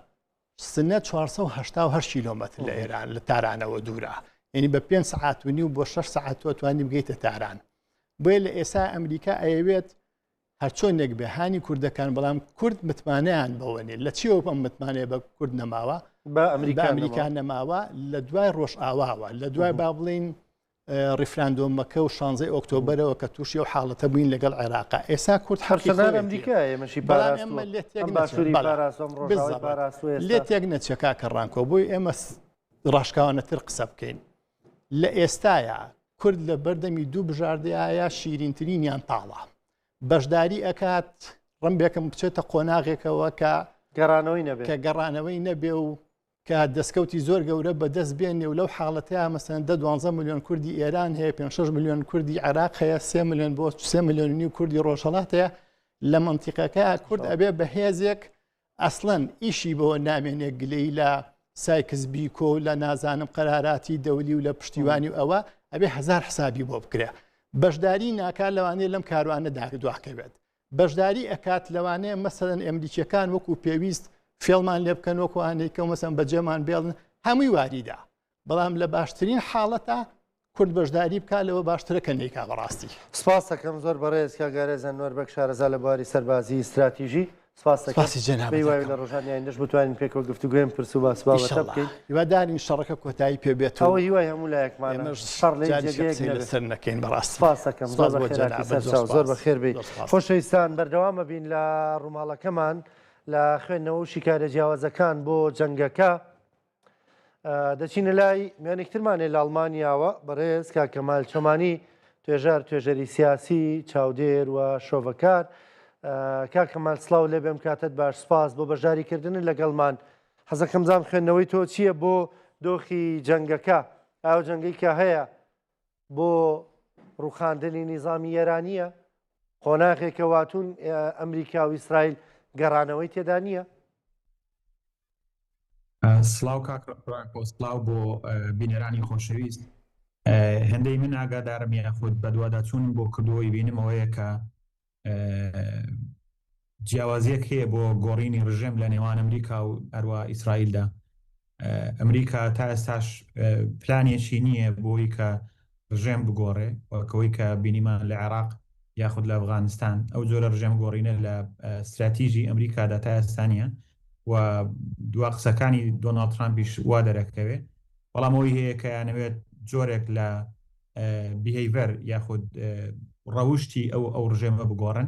Speaker 4: سنە 488 کیلۆمەتر لە ئێران لە تارانەوە دوورە یعنی بە 5 سعات و نیو بۆ 6 سعات تۆ توانی بگەیتە تاران بۆیە لە ئێسا ئەمریکا ئەیەوێت هەرچۆنێک بێ هانی کوردەکان بەڵام کورد متمانەیان بەوە نیە لە چیەوە ئەم متمانەیە بە کورد نەماوە
Speaker 1: بە ئەمریکا
Speaker 4: ئەمریکا نەماوە لە دوای ڕۆژئاواوە لە دوای با بڵین ڕیفراندۆمەکە و شانزەی ئۆکتۆبەرەوە کە تووشی ئەو حاڵەتە بووین لەگەڵ عێراقا ئێسا کورد
Speaker 1: هەرچەنار ئەمریکا ئێمەشی
Speaker 4: لێ تێک نەچێ کاکە ڕانکۆ بۆی ئێمە ڕاشکاوانەتر قسە بکەین لە ئێستایا کورد لە بەردەمی دوو بژاردەیە شیرینترینیان تاڵە بەشداری ئەکات ڕمبێکم بچێتە قۆناغێکەوە کە
Speaker 1: گەڕانەوەی نەبێ
Speaker 4: کە گەڕانەوەی نەبێ و کە دەستکەوتی زۆر گەورە بەدەست بێنێ و لەو حاڵەتەیە مەسەن دە دوانزە ملیۆن کوردی ئێران هەیە پێ 6 ملیۆن کوردی عێراق هەیە سێ ملیۆن بۆ سێ ملیۆن نیو کوردی ڕۆژهەڵات هەیە لە مەنتیقەکە کورد ئەبێ بەهێزێک ئەسڵەن ئیشی بەوە نامێنێ گلەیی لە سایکس بیکۆ و لە نازانم قەراراتی دەولی و لە پشتیوانی و ئەوە ئەبێ هەزار حسابی بۆ بکرێ بەشداری ناکات لەوانەیە لەم کاروانە دواکەوێت بەشداری ئەکات لەوانەیە مەسەلەن ئەمریکیەکان وەکو پێویست فێڵمان لێ بکەن وەکو ئانەیکە مەسەن بەجێمان بێڵن هەمووی واریدا بەڵام لە باشترین حاڵەتا کورد بەشداری بکا لەوە باشترە کە نەیکا بەڕاستی.
Speaker 1: سپاست دەکەم زۆر بەڕێز کاک گارێز ئەنوەر بەگ شارەزا لە بواری سەربازی ستراتیژی سپاست دەکەم
Speaker 4: سپاسی جەنابت
Speaker 1: بەهیوای
Speaker 4: دەکەم.
Speaker 1: لە ڕۆژانی ئایندەش بتوانین پێکەوە گفتوگۆی ئەم پرس و باس و بابەتە
Speaker 4: ئیشەڵا
Speaker 1: بکەین.
Speaker 4: هیوادارین شەڕەکە کۆتایی پێ بێت و
Speaker 1: ئەوە هیوای هەموو لایەکمانە
Speaker 4: ئێمەش
Speaker 1: شەڕ لە هیچ
Speaker 4: جارێکی
Speaker 1: جێگەیەک
Speaker 4: قسەی
Speaker 1: نەبێت.
Speaker 4: لەسەر نەکەین بەڕاستی.
Speaker 1: سپاست دەکەم زۆر
Speaker 4: سپاس بۆ
Speaker 1: بەخێرهاتی
Speaker 4: جەنابت زۆر
Speaker 1: سەرچاو زۆر
Speaker 4: سپاس
Speaker 1: بەخێر بێی.
Speaker 4: زۆر سپاس.
Speaker 1: خۆشەویستان بەردەوام ئەبین لە ڕووماڵەکەمان لە خوێندنەوە و شیکارە جیاوازەکان بۆ جەنگەکە. دەچینە لای میوانێکترمانێ لە ئەڵمانیاوە بەڕێز کاک کەمال چۆمانی توێژەر توێژەری سیاسی چاودێر و شۆڤەکار کاک کەمال سڵاو لێ بێم کاتت باش سپاس بۆ بەشداریکردن لەگەڵمان حەزەکەم زام خوێندنەوەی تۆ چییە بۆ دۆخی جەنگەکە ئاو جەنگەی کە هەیە بۆ ڕوخاندنی نیزامی ئێرانیە قۆناغێکە واتون ئەمریکا و ئیسرائیل گەڕانەوەی تێدا نییە
Speaker 5: سڵاو کاک ڕانکۆ سڵاو بۆ بینەرانی خۆشەویست هێندەی من ئاگادارم یاخود بەدواداچوونم بۆ کردووەی بینم ئەوەیە کە جیاوازیەک هەیە بۆ گۆڕینی ڕژێم لە نێوان ئەمریکا و هەروە ئیسرائیلدا ئەمریکا تا ئێستاش پلانێکی نییە بۆی کە ڕژێم بگۆڕێ وەکەوەی کە بینیمان لە عێراق یاخود لە ئەفغانستان ئەو جۆرە ڕژێم گۆڕینە لە استراتیژی ئەمریکادا تا ئێستا نییە و دوا قسەکانی دۆناڵد ترامپیش وا دەرەکەوێ بەڵام ئەوەی هەیە کە یانەوێت جۆرێک لە behavior یاخود ڕەوشتی ئەو ئەو ڕژێمە بگۆڕن.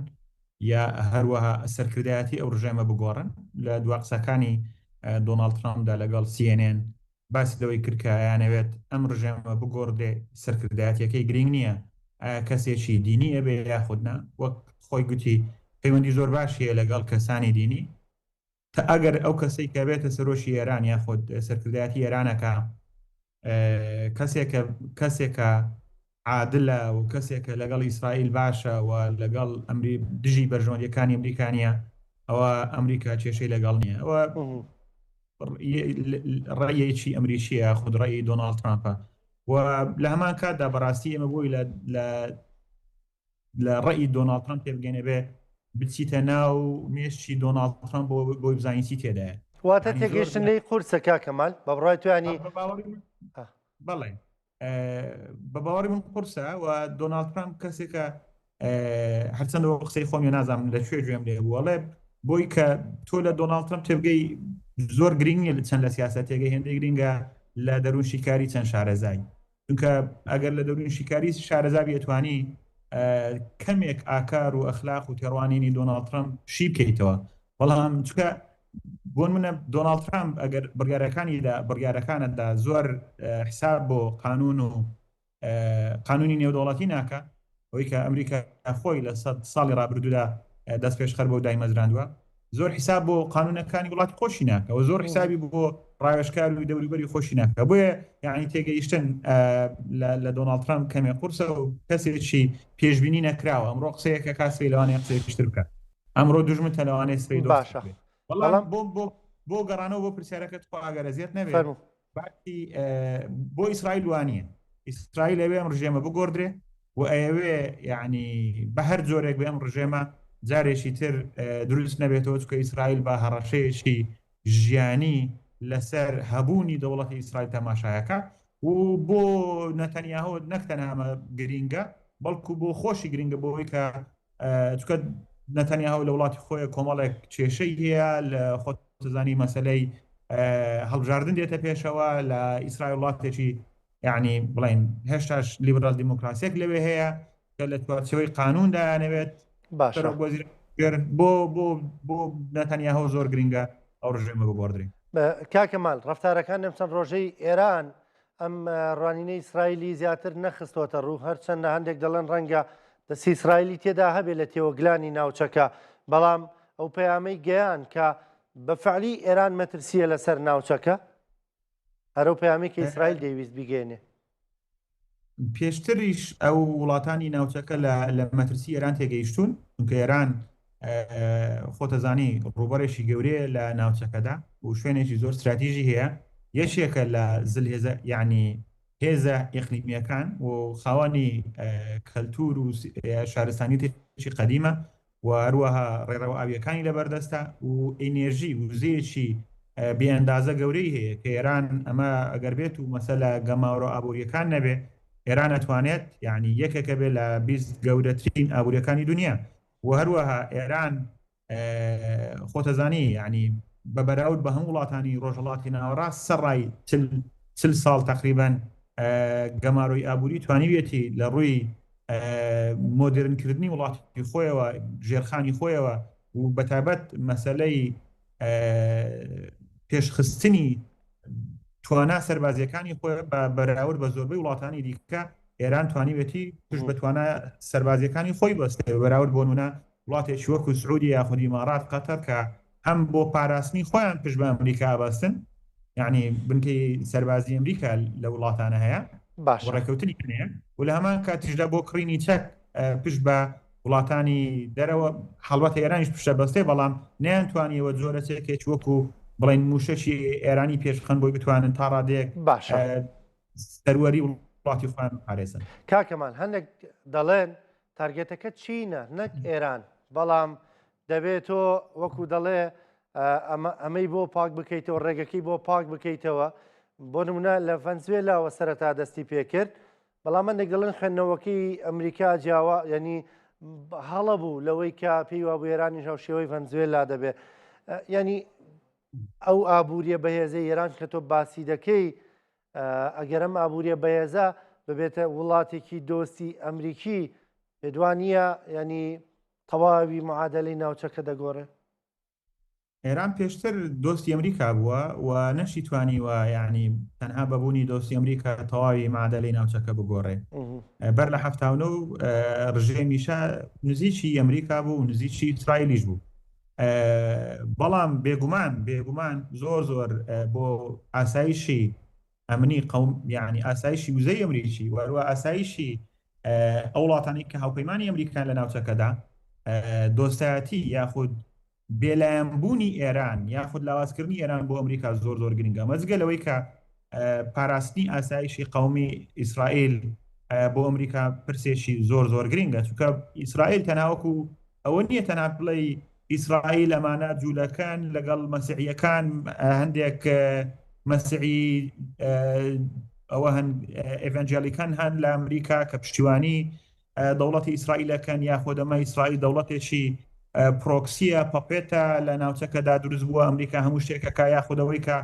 Speaker 5: یا هەروەها سەرکردایەتی ئەو ڕژێمە بگۆڕن. لە دوا قسەکانی دۆناڵد ترامپدا لەگەڵ CNN باسی لەوەی کرد کە ئەیانەوێت ئەم ڕژێمە بگۆڕدرێ، سەرکردایەتیەکەی گرینگ نییە ئایا کەسێکی دینی ئەبێ یاخود نا، وەک خۆی گوتی پەیوەندی زۆر باشی هەیە لەگەڵ کەسانی دینی، تا ئەگەر ئەو کەسەی کە بێتە سەرۆکی ئێران یاخود سەرکردایەتی ئێرانەکە کەسێکە کەسێکە عادلە و کەسێکە لەگەڵ ئیسرائیل باشە و لەگەڵ ئەمری دژی بەرژەوەندیەکانی ئەمریکا نییە ئەوە ئەمریکا کێشەی لەگەڵ نییە ئەوە ڕەیەکی ئەمریکیە خود ڕێی دۆناڵد ترامپە و لە هەمان کاتدا بەڕاستی ئێمە بۆی لە لە ڕێی دۆناڵد ترامپ تێبگەینە بێ بچیتە ناو مێشکی دۆناڵد ترامپ بۆ بۆی بزانین چی تێدایە.
Speaker 1: واتە تێگەیشتن لێی قورسە کاک کەمال بە بڕوای تۆ یانی
Speaker 5: بەڵێ بە باوەڕی من قورسە و دۆناڵد ترامپ کەسێکە هەرچەندە وە قسەی خۆم نازانم لە کوێ گوێم لێ بوو ئەڵێ بۆی کە تۆ لە دۆناڵد ترامپ تێبگەی زۆر گرنگ نییە لە چەند لە سیاسەت تێگەی هێندەی گرنگە لە دەروون شیکاری چەند شارەزای چونکە ئەگەر لە دەروون شیکاری شارەزابی ئەتوانی کەمێک ئاکار و ئەخلاق و تێڕوانینی دۆناڵد ترامپ شی بکەیتەوە بەڵام چکە بۆ منە دۆناڵد ترامپ ئەگەر بڕیارەکانیدا بڕیارەکانتدا زۆر حساب بۆ قانون و قانونی نێودەوڵەتی ناکە ئەوەی کە ئەمریکا خۆی لە ساڵی ڕابردوودا دەست پێشخەر بۆ دایمەزراندووە زۆر حیساب بۆ قانونەکانی وڵاتی خۆشی ناکە و زۆر حیسابی بۆ ڕاوێژکار و دەوروبەری خۆشی ناکە بۆیە یعنی تێگەیشتن لە دۆناڵد ترامپ کەمێ قورسە و کەسێکی پێشبینی نەکراوە ئەمڕۆ قسەیەکە کاسری لەوانەیە قسەیەکیشتر بکات ئەمڕۆ دوژمنتە لەوانەیە سبەی دۆست
Speaker 1: باشە
Speaker 5: بێت بەڵام بۆ بۆ بۆ گەڕانەوە بۆ پرسیارەکەت خوا ئەگەر ئەزیەت نەبێ
Speaker 1: فەرموو
Speaker 5: باسی بۆ ئیسرائیل وانە ئیسرائیل ئەوێ ئەم ڕژێمە بگۆڕدرێ و ئەیەوێ یعنی بە هەر جۆرێک بێ ئەم ڕژێمە جارێکی تر دروست نەبێتەوە چکە ئیسرائیل بە هەڕەشەیەکی ژیانی لەسەر هەبوونی دەوڵەتی ئیسرائیل تەماشایەکە و بۆ نەتەنیاهۆ نەک تەنها ئەمە گرینگە بەڵکو بۆ خۆشی گرینگە بۆ ئەوەی کە چونکە نەتەنیاهۆ لە وڵاتی خۆی کۆمەڵێک کێشەی هەیە لە خۆتزانی مەسلەی هەڵبژاردن دێتە پێشەوە لە ئیسرائیل وڵاتێکی یعنی بڵین هێشتاش لیبرال دیموکراسیەک لەوێ هەیە کە لە چوارچێوەی قانون دایانەوێت
Speaker 1: باشە
Speaker 5: وەزیر بۆ بۆ بۆ نەتەنیاهۆ زۆر گرنگە ئەو ڕژێمە بگۆڕدرێ
Speaker 1: کاکەمال ڕفتارەکان لەم چەند ڕۆژەی ئێران ئەم ڕوانینەی ئیسرائیلی زیاتر نەخستۆتە ڕوو، هەرچەندە هەندێک دەڵێن ڕەنگە دەستی ئیسرائیلی تێدا هەبێت لە تێوەگلانی ناوچەکە، بەڵام ئەو پەیامەی گەیان کە بە فعلی ئێران مەترسییە لەسەر ناوچەکە، هەر ئەو پەیامەی کە ئیسرائیل دەیویست بیگەیەنێ.
Speaker 5: پێشتریش ئەو وڵاتانی ناوچەکە لە مەترسی ئێران تێگەیشتوون، چونکە ئێران خۆتەزانی ڕووبەرێکی گەورەیە لە ناوچەکەدا و شوێنێکی زۆر ستراتیژی هەیە، یەکێکە لە زلهێزە یعنی هێزە ئیقلیمییەکان و خاوەنی کەلتور و شارستانیەتێکی قەدیمە و هەروەها ڕێڕەوە ئاوییەکانی لەبەردەستە و ئینێرژی وزەیەکی بێ ئەندازە گەورەی هەیە کە ئێران ئەمە ئەگەر بێت و مەسەلە گەمارۆ ئابووریەکان نەبێ ئێران ئەتوانێت یعنی یەکێکە بێ لە 20 گەورەترین ئابووریەکانی دنیا و هەروەها ئێران خۆتەزانی یعنی بە بەراورد بە هەموو وڵاتانی ڕۆژهەڵاتی ناوەڕاست سەرڕای چل ساڵ تقریبان گەمارۆی ئابووری توانیویەتی لە ڕووی مۆدرنکردنی وڵاتی خۆیەوە ژێرخانی خۆیەوە و بەتابەت مەسلەی پێشخستنی توانا سەربازیەکانی خۆی بە بەراورد بە زۆربەی وڵاتانی دیکە ئێران توانیوێتی پشت بە توانا سەربازیەکانی خۆی بەستێ بەراورد بۆ نمونە وڵاتێکی وەکو سعودی یاخود ئیمارات قەتەر کە هەم بۆ پاراستنی خۆیان پشت بە ئەمریکا ئەبەستن یعنی بنکەی سەربازی ئەمریکا لە وڵاتانە هەیە
Speaker 1: باشە
Speaker 5: ڕێککەوتنی هەیە و لە هەمان کاتیشدا بۆ کڕینی چەک پشت بە وڵاتانی دەرەوە هەڵبەتە ئێرانیش پشتە بەستێ بەڵام نەیانتوانیەوە جۆرە چەکێک وەکو بڵین موشەکی ئێرانی پێشخەن بۆی بتوانن تا ڕادەیەک
Speaker 1: باشە
Speaker 5: سەروەری وڵاتی خۆیان بپارێزن.
Speaker 1: کاک کەمال هەندێک دەڵێن تارگێتەکە چینە نەک ئێران بەڵام دەبێت تۆ وەکو دەڵێ ئەمەی بۆ پاک بکەیتەوە ڕێگەکەی بۆ پاک بکەیتەوە بۆ نمونە لە ڤەنزوێلاوە سەرەتا دەستی پێکرد بەڵام هەندێک دەڵێن خوێندنەوەکەی ئەمریکا جیاوە یعنی هەڵە بوو لەوەی کە پێی وابوو ئێرانیش هاوشێوەی ڤەنزوێلا دەبێت ینی ئەو ئابووریە بەهێزەی ئێران کە تۆ باسی دەکەی ئەگەر ئەم ئابووریە بەهێزە ببێتە وڵاتێکی دۆستی ئەمریکی پێدوان نییە ینی. تەواوی معادلەی ناوچەکە دەگۆڕێ؟
Speaker 5: ئێران پێشتر دۆستی ئەمریکا بووە و نەشی توانیوە یعنی تەنها بەبوونی دۆستی ئەمریکا تەواوی معادلەی ناوچەکە بگۆڕێ. بەر لە 79 ڕژێمی شا نزیکی ئەمریکا بوو و نزیکی ئیسرائیلیش بوو. بەڵام بێگومان بێگومان زۆر زۆر بۆ ئاسایشی ئەمنی قوم یعنی ئاسایشی وزەی ئەمریکی و هەروە ئاسایشی ئەو وڵاتانی کە هاوپەیمانی ئەمریکان لە ناوچەکەدا دۆستایەتی یاخود بێلایەن بوونی ئێران یاخود لاوازکردنی ئێران بۆ ئەمریکا زۆر زۆر گرنگە ئەمە جگە لەوەی کە پاراستنی ئاسایشی قومی ئیسرائیل بۆ ئەمریکا پرسێکی زۆر زۆر گرنگە چونکە ئیسرائیل تەناوەکو ئەوە نییە تەنها بڵێ ئیسرائیل ئەمانە جوولەکان لەگەڵ مەسیحیەکان هەندێک مەسیحی ئەوە هەن ئێڤەنجیالیکان هەن لە ئەمریکا کە پشتیوانی دەوڵەتی ئیسرائیلەکەن یاخۆ دەمە ئیسرائیل دەوڵەتێکی پرۆکسیە پەپێتە لە ناوچەکەدا دروست بووە ئەمریکا هەموو شتێکەکە یاخودەوەی کە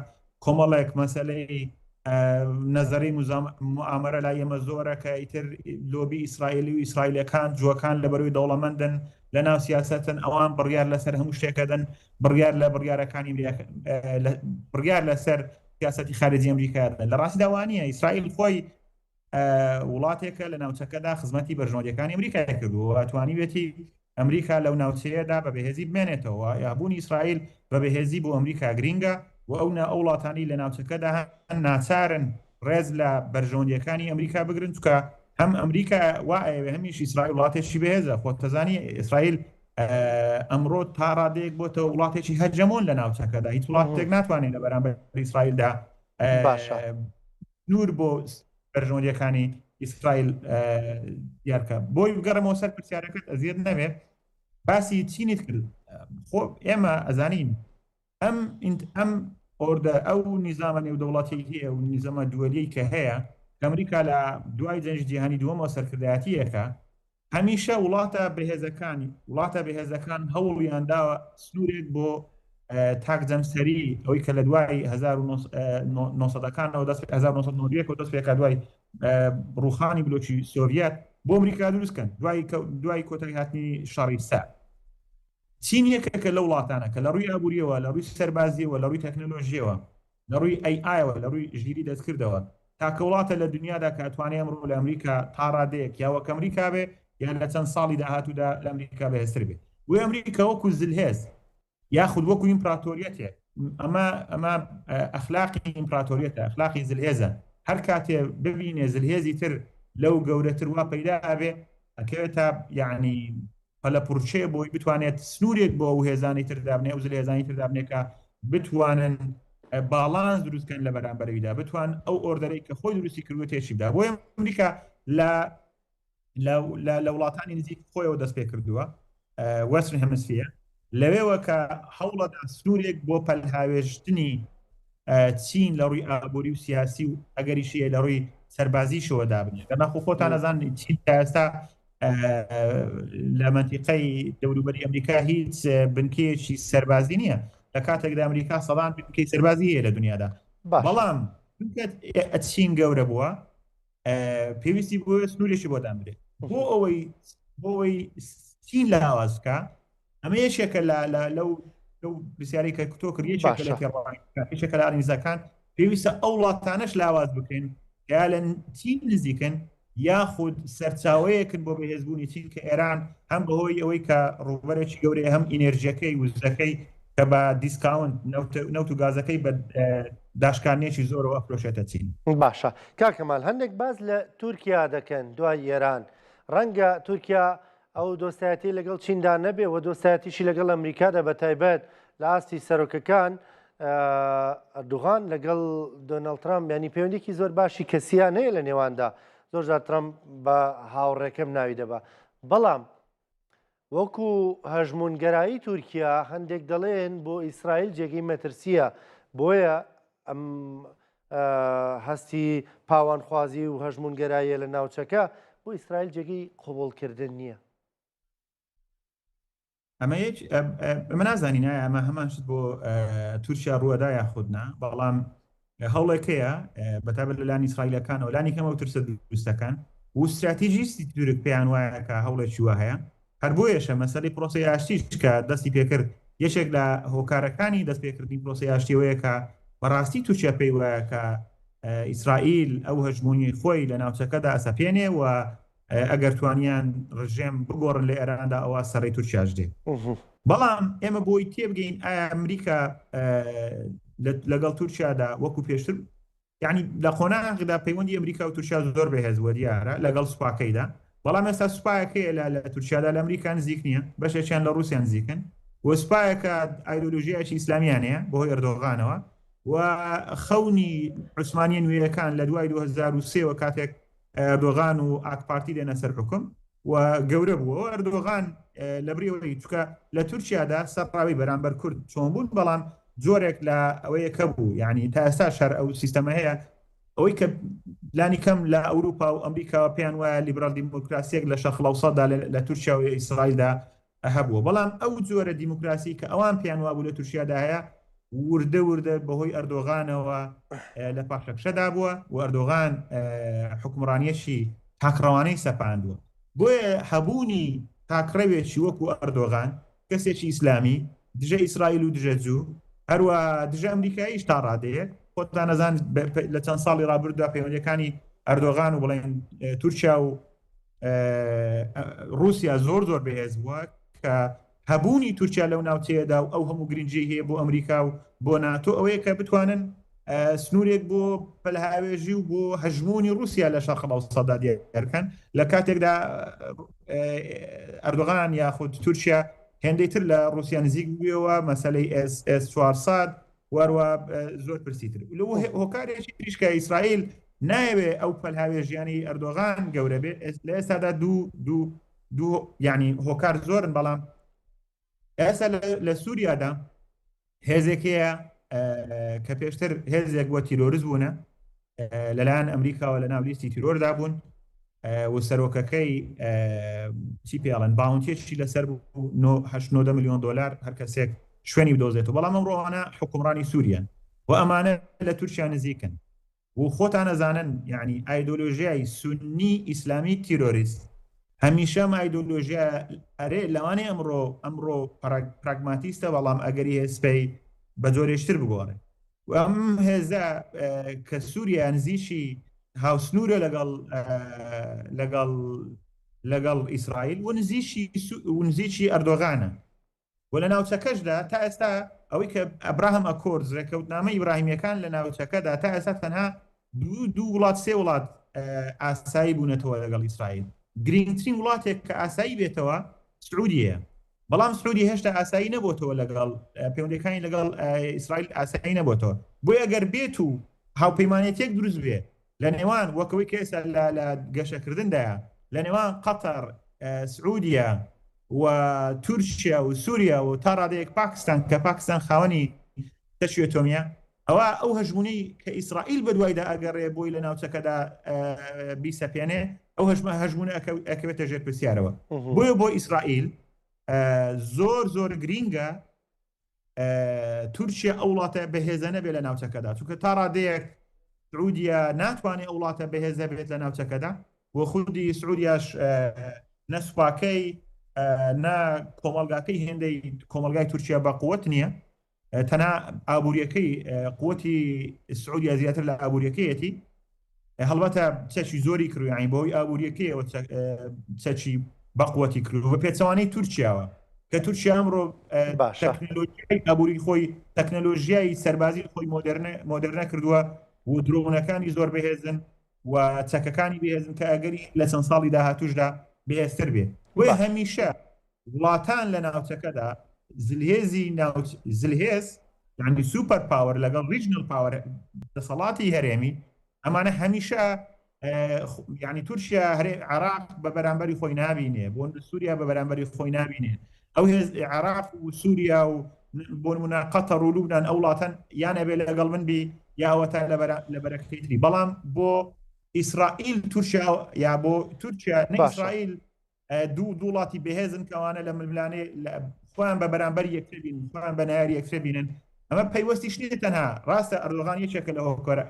Speaker 5: کۆمەڵێک مەسلەی نەزەری موئامەرە لای ئێمە زۆرە کە ئیتر لۆبی ئیسرائیلی و ئیسرائیلەکان جووەکان لە بەروی دەوڵەمەندن لە ناو سیاستن ئەوان بڕیار لەسەر هەموو شتێکەدەن بڕیار لە بڕیارەکانی بڕیار لەسەر سیاستی خارجی ئەمریکا لە ڕاستیدا وانە ئیسرائیل خۆی وڵاتێکە لە ناوچەکەدا خزمەتی بەرژەوەندیەکانی ئەمریکای کردووە و توانیوێتی ئەمریکا لەو ناوچەیەدا بە بەهێزی بمێنێتەوە. یابوونی ئیسرائیل بە بەهێزی بۆ ئەمریکا گرینگە و ئەو ئەو وڵاتانەی لە ناوچەکەدا هەن ناچارن ڕێز لە بەرژەوەندیەکانی ئەمریکا بگرن، چونکە هەم ئەمریکا وا ئەیەوێ هەمیش ئیسرائیل وڵاتێکی بەهێزە. خۆت دەزانی ئیسرائیل ئەمڕۆ تا ڕادەیەک بۆتە وڵاتێکی هەجەمۆن لە ناوچەکەدا، هیچ وڵاتێک ناتوانێت لە بەرامبەر ئیسرائیلدا
Speaker 1: باشە.
Speaker 5: سنوور بۆ بەرژەوەندیەکانی ئیسرائیل دیارکە. بۆی بگەڕێمەوە سەر پرسیارەکەت ئەزیەت نەبێ، باسی چینیت کرد. خۆ ئێمە ئەزانین ئەم ئەم ئۆردە ئەو نیزامە نێودەوڵەتی هەیە و نیزامە دووەلیەی کە هەیە ئەمریکا لە دوای جەنگی جیهانی دووەمەوە سەرکردایەتیەکە هەمیشە وڵاتە بەهێزەکانی وڵاتە بەهێزەکان هەوڵیان داوە سنوورێک بۆ تاک جەمسەری ئەوەی کە لە دوای 1970ەکانەوە دەست 1991 دەست پێکا دوای ڕوخانی بلۆکی سۆڤیەت بۆ ئەمریکا دروستکەن دوای دوای کۆتایی هاتنی شەڕی سارد. چین یەکێکە لەو وڵاتانە کە لە ڕووی ئابووریەوە لە ڕووی سەربازیەوە لە ڕووی تەکنەلۆژیەوە لە ڕووی ئەی ئایەوە لە ڕووی ژیری دەستکردەوە تاکە وڵاتە لە دنیادا کە ئەتوانێ ئەمڕۆ لە ئەمریکا تا ڕادەیەک یا وەک ئەمریکا بێ یان لە چەند ساڵی داهاتوودا لە ئەمریکا بەهێزتر بێ. بۆیە ئەمریکا وەکو زلهێز یاخود وەکو ئیمپراتۆریەتێک ئەمە ئەمە ئەخلاقی ئیمپراتۆریەتە ئەخلاقی زلهێزە هەر کاتێ ببینێ زلهێزی تر لەو گەورەتر وا پەیدا ئەبێ ئەکەوێتە یعنی پەلەپڕچێ بۆی بتوانێت سنوورێک بۆ ئەو هێزانی تر دابنێ ئەو زلهێزانی تر دابنێ کە بتوانن باڵانس دروستکەن لە بەرامبەرویدا بتوان ئەو ئۆردەرەی کە خۆی دروستی کردووە تێچی بدا بۆیە ئەمریکا لە لە وڵاتانی نزیک خۆیەوە دەست پێ کردووە وەسترن هەمسفیە لەوێوە کە هەوڵەدا سنوورێک بۆ پەلهاوێژتنی چین لە ڕووی ئابووری و سیاسی و ئەگەریشیە لە ڕووی سەربازیشەوە دابنێت لەما خۆ خۆتان ئەزان چین تا ئێستا لە مەنتیقەی دەوروبەری ئەمریکا هیچ بنکەیەکی سەربازی نییە لە کاتێکدا ئەمریکا سەدان بنکەی سەربازی هەیە لە دنیادا بەڵام چین گەورە بووە پێویستی بۆ سنوورێکی بۆ دابنرێت بۆ ئەوەی بۆ ئەوەی چین لاواز بکە ئەمە یەکێکە لە لەو لەو پرسیاری کە تۆ کرد یەکێکە لە تێڕوانینەکان یەکێکە لە ئەنالیزەکان پێویستە ئەو وڵاتانەش لاواز بکەین کە لە چین نزیکن یاخود سەرچاوەیەکن بۆ بەهێزبوونی چین کە ئێران هەم بەهۆی ئەوەی کە ڕووبەرێکی گەورەیە هەم ئینێرژیەکەی وزەکەی کە بە discount نەوت و گازەکەی بە داشکانێکی زۆرەوە ئەفرۆشێتە چین.
Speaker 1: باشە کاک کەمال هەندێک باس لە تورکیا دەکەن دوای ئێران ڕەنگە تورکیا ئەو دۆستایەتی لەگەڵ چیندا نەبێ و دۆستایەتیشی لەگەڵ ئەمریکادا بە تایبەت لە ئاستی سەرۆکەکان ئەردوغان لەگەڵ دۆناڵد ترامپ ینی پەیوەندێکی زۆر باشی کەسیان هەیە لە نێواندا زۆر جار ترامپ بە هاوڕێکەم ناوی دەبا بەڵام وەکو هەژمونگەرایی تورکیا هەندێک دەڵێن بۆ ئیسرائیل جێگەی مەترسیە بۆیە ئەم هەستی پاوانخوازی و هەژمونگەراییە لە ناوچەکە بۆ ئیسرائیل جێگەی قبوڵکردن نییە.
Speaker 5: ئەمە یەک ئەمە نازانین ئایا ئەمە هەمان شت بۆ تورکیا ڕووەدا یاخود نا بەڵام هەوڵێک هەیە بەتابەت لەلایەن ئیسرائیلەکانەوە لانی کەمەوە ترسە دروستەکان و استراتیژیستی تورک پێیان وایە کە هەوڵێکی وا هەیە. هەر بۆیەشە مەسەلەی پرۆسەی ئاشتیش کە دەستی پێکرد یەکێک لە هۆکارەکانی دەستپێکردنی پرۆسەی ئاشتی ئەوەیە کە بەڕاستی تورکیا پێی وایە کە ئیسرائیل ئەو هەژموونی خۆی لە ناوچەکەدا ئەسەپێنێ و ئەگەر توانیان ڕژێم بگۆڕن لە ئێراندا ئەوە سەرەی تورکیاش دێ. بەڵام ئێمە بۆی تێبگەین ئایا ئەمریکا لەگەڵ تورکیادا وەکو پێشتر یعنی لە قۆناغدا پەیوەندی ئەمریکا و تورکیا زۆر بەهێز بووە دیارە لەگەڵ سوپاکەیدا بەڵام ئێستا سوپایەکەیە لە لە تورکیادا لە ئەمریکا نزیک نییە بەشێکیان لە رووسیا نزیکن و سوپایەکە ئایدۆلۆژیایەکی ئیسلامیان هەیە بەهۆی ئەردۆغانەوە و خەونی عوسمانیە نوێیەکان لە دوای 2003 وە کاتێک ئەردۆغان و ئاکپارتی دێنە سەر حکوم و گەورە بووەوە ئەردۆغان لە بریەوەی چکە لە تورکیادا سەرڕاوی بەرامبەر کورد چۆن بوون بەڵام جۆرێک لە ئەوەیە کە بوو یعنی تا ئێستا شەر ئەو سیستەمە هەیە ئەوەی کە لانی کەم لە ئەوروپا و ئەمریکاوە پێیان وایە لیبرال دیموکراسیەک لە شەرقلەوسەتدا لە تورکیا و ئیسرائیلدا هەبووە بەڵام ئەو جۆرە دیموکراسی کە ئەوان پێیان وابوو لە تورکیادا هەیە وردە وردە بەهۆی ئەردۆغانەوە لە پاشەکشەدا بووە و ئەردۆغان حکومڕانیەکی تاکڕەوانەی سەپاندووە بۆیە هەبوونی تاکڕەوێکی وەکو ئەردۆغان کەسێکی ئیسلامی دژە ئیسرائیل و دژە جوو هەروە دژە ئەمریکاییش تا ڕادەیەک خۆتان نەزان لە چەند ساڵی ڕابردودا پەیوەندیەکانی ئەردۆغان و بڵێن تورکیا و رووسیا زۆر زۆر بەهێز بووە کە هەبوونی تورکیا لەو ناوچەیەدا و ئەو هەموو گرنگی هەیە بۆ ئەمریکا و بۆ ناتۆ ئەوەیە کە بتوانن سنوورێک بۆ پەلهاوێژی و بۆ هەژمونی رووسیا لە شەرق ئەوسەدا دیارکەن لە کاتێکدا ئەردۆغان یاخود تورکیا هێندەی تر لە رووسیا نزیک بووەوە مەسلەی ئێس 400 وەروە زۆر پرسی تر لەو هۆکارێکی تریش کە ئیسرائیل نایەوێ ئەو پەلهاوێژیانی ئەردۆغان گەورە بێ لە ئێستادا دوو دوو دوو یعنی هۆکار زۆرن بەڵام ئێستا لە سووریادا هێزێک هەیە کە پێشتر هێزێک بووە تیرۆرست بوونە لەلایەن ئەمریکاوە لە ناو لیستی تیرۆردا بوون و سەرۆکەکەی چی پێڵەن bounty ێکی لەسەر بوو 9 میلیۆن دلار هەر کەسێک شوێنی بدۆزێتەوە بەڵام ئەم ڕۆانە حکومڕانی سووریان و ئەمانە لە تورکیا نزیکن و خۆتان ئەزانن یعنی ئایدۆلۆژیای سوننی ئیسلامی تیرۆریست هەمیشە ئەم ئایدۆلۆژیا ئەرێ لەوانەیە ئەمڕۆ ئەمڕۆ پراگماتیستە بەڵام ئەگەری هەیە سبەی بە جۆرێشتر بگۆڕێ و ئەم هێزە کە سووریا نزیکی هاوسنوورە لەگەڵ لەگەڵ لەگەڵ ئیسرائیل و نزیکی و نزیکی ئەردۆغانە و لە ناوچەکەشدا تا ئێستا ئەوەی کە Abraham Accords ڕێکەوتنامە ئیبراهیمیەکان لە ناوچەکەدا تا ئێستا تەنها دوو دوو وڵات سێ وڵات ئاسایی بوونەتەوە لەگەڵ ئیسرائیل گرنگترین وڵاتێک کە ئاسایی بێتەوە سعودیە بەڵام سعودی هێشتا ئاسایی نەبووتەوە لەگەڵ پەیوەندەکانی لەگەڵ ئیسرائیل ئاسایی نەبووتەوە بۆیە ئەگەر بێت و هاوپەیمانێتێک دروست بێ لە نێوان وەکەوەی کە ئێستا لە گەشەکردندایە لە نێوان قەتەر سعودیە و تورکیا و سووریا و تا ڕادەیەک پاکستان کە پاکستان خاوەنی چەکی ئەتۆمیە ئەوە ئەو هەژمونەی کە ئیسرائیل بەدوایدا ئەگەڕێ بۆی لە ناوچەکەدا بیسەپێنێ ئەو هەژمە هەژمونە ئەکەوێتە ژێر پرسیارەوە بۆیە بۆ ئیسرائیل زۆر زۆر گرینگە تورکیا ئەو وڵاتە بەهێزە نەبێت لە ناوچەکەدا چونکە تا ڕادەیەک سعودیە ناتوانێت ئەو وڵاتە بەهێزە بێت لە ناوچەکەدا و خودی سعودیاش نە سوپاکەی نە کۆمەلگاکەی هێندەی کۆمەلگای تورکیا بە قوت نییە تەنها ئابوووریەکەی قوتی سعودیا زیاتر لە ئابوووریەکەیەتی هەڵبەتە چەکی زۆری کڕی یانی بەهۆی ئابووریەکەیەوە چەکی بەقوەتی کرد بە پێچەوانەی تورکیاوە کە تورکیا ئەمڕۆ تەکنەلۆژیای ئابووری خۆی تەکنەلۆژیای سەربازی خۆی مۆدرنە مۆدرنە کردووە و درۆنەکانی زۆر بەهێزن و چەکەکانی بەهێزن کە ئەگەری لە چەند ساڵی داهاتوشدا بەهێزتر بێ بۆیە هەمیشە وڵاتان لە ناوچەکەدا زلهێزی ناوچ زلهێز یعنی super power لەگەڵ regional power دەسەڵاتی هەرێمی ئەمانە هەمیشە یعنی تورکیا هەرێ عراق بە بەرامبەری خۆی نابینێ بۆ سووریا بە بەرامبەری خۆی نابینێ ئەو هێز عراق و سووریا و بۆ نمونە قەتەر و لوبناان ئەو وڵاتەن یان ئەبێ لەگەڵ من بی یاوەتا لە بەرەکەی تری بەڵام بۆ ئیسرائیل تورکیا یا بۆ تورکیا ئیسرائیل دوو دوو وڵاتی بەهێزن کەوانە لە ململانێ خۆیان بە بەرامبەر یەکتر بین خۆیان بە نایاری یەکتر بینن ئەمە پەیوەستیش نییە تەنها ڕاستە ئەردۆغان یەکێکە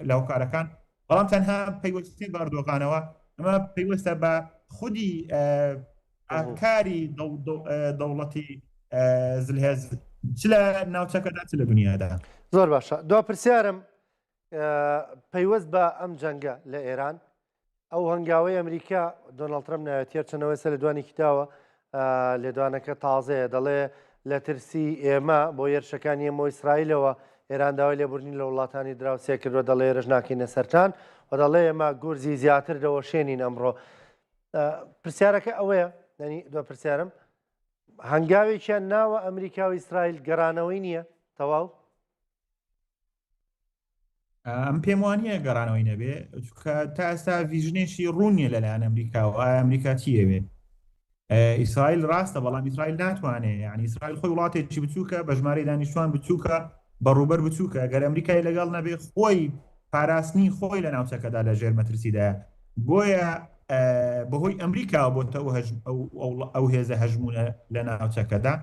Speaker 5: لە هۆکارەکان بەڵام تەنها پەیوەستی بە ئەردۆغانەوە ئەمە پەیوەستە بە خودی. ئاکاری دەوڵەتی زلهێز چ لە ناوچەکەدا چ لە دنیادا.
Speaker 1: زۆر باشە دوا پرسیارم پەیوەست بە ئەم جەنگە لە ئێران ئەو هەنگاوەی ئەمریکا دۆناڵد ترەمپ ناوێت هەرچەنەوەی سەر لێدوانێکی داوە لێدوانەکە تازەیە دەڵێ لە ترسی ئێمە بۆ هێرشەکانی ئێمە ئیسرائیلەوە ئێران داوای لێبوردنی لە وڵاتانی دراوسێ کردووە دەڵێ هێرش ناکەینە سەرتان و دەڵێ ئێمە گورزی زیاتر دەوەشێنین ئەمڕۆ پرسیارەکە ئەوەیە ینی دو پرسیارم هەنگاوێکیان ناوە ئەمریکا و ئیسرائیل گەڕانەوەی نییە تەواو
Speaker 5: ئەم پێم وانە گەڕانەوەی نەبێ چونکە تا ئێستا vision ێکی ڕوون نیە لەلایەن ئەمریکا و ئایا ئەمریکا چی ئەوێ ئیسرائیل ڕاستە بەڵام ئیسرائیل ناتوانێ یعنی ئیسرائیل خۆی وڵاتێکی بچووکە بە ژمارەی دانیشتوان بچووکە بە ڕووبەر بچووکە گەر ئەمریکای لەگەڵ نەبێ خۆی پاراستنی خۆی لە ناوچەکەدا لە ژێر مەترسیدایە بۆیە بەهۆی ئەمریکاوە بۆتە ئەو هێزە هەژمونە لە ناوچەکەدا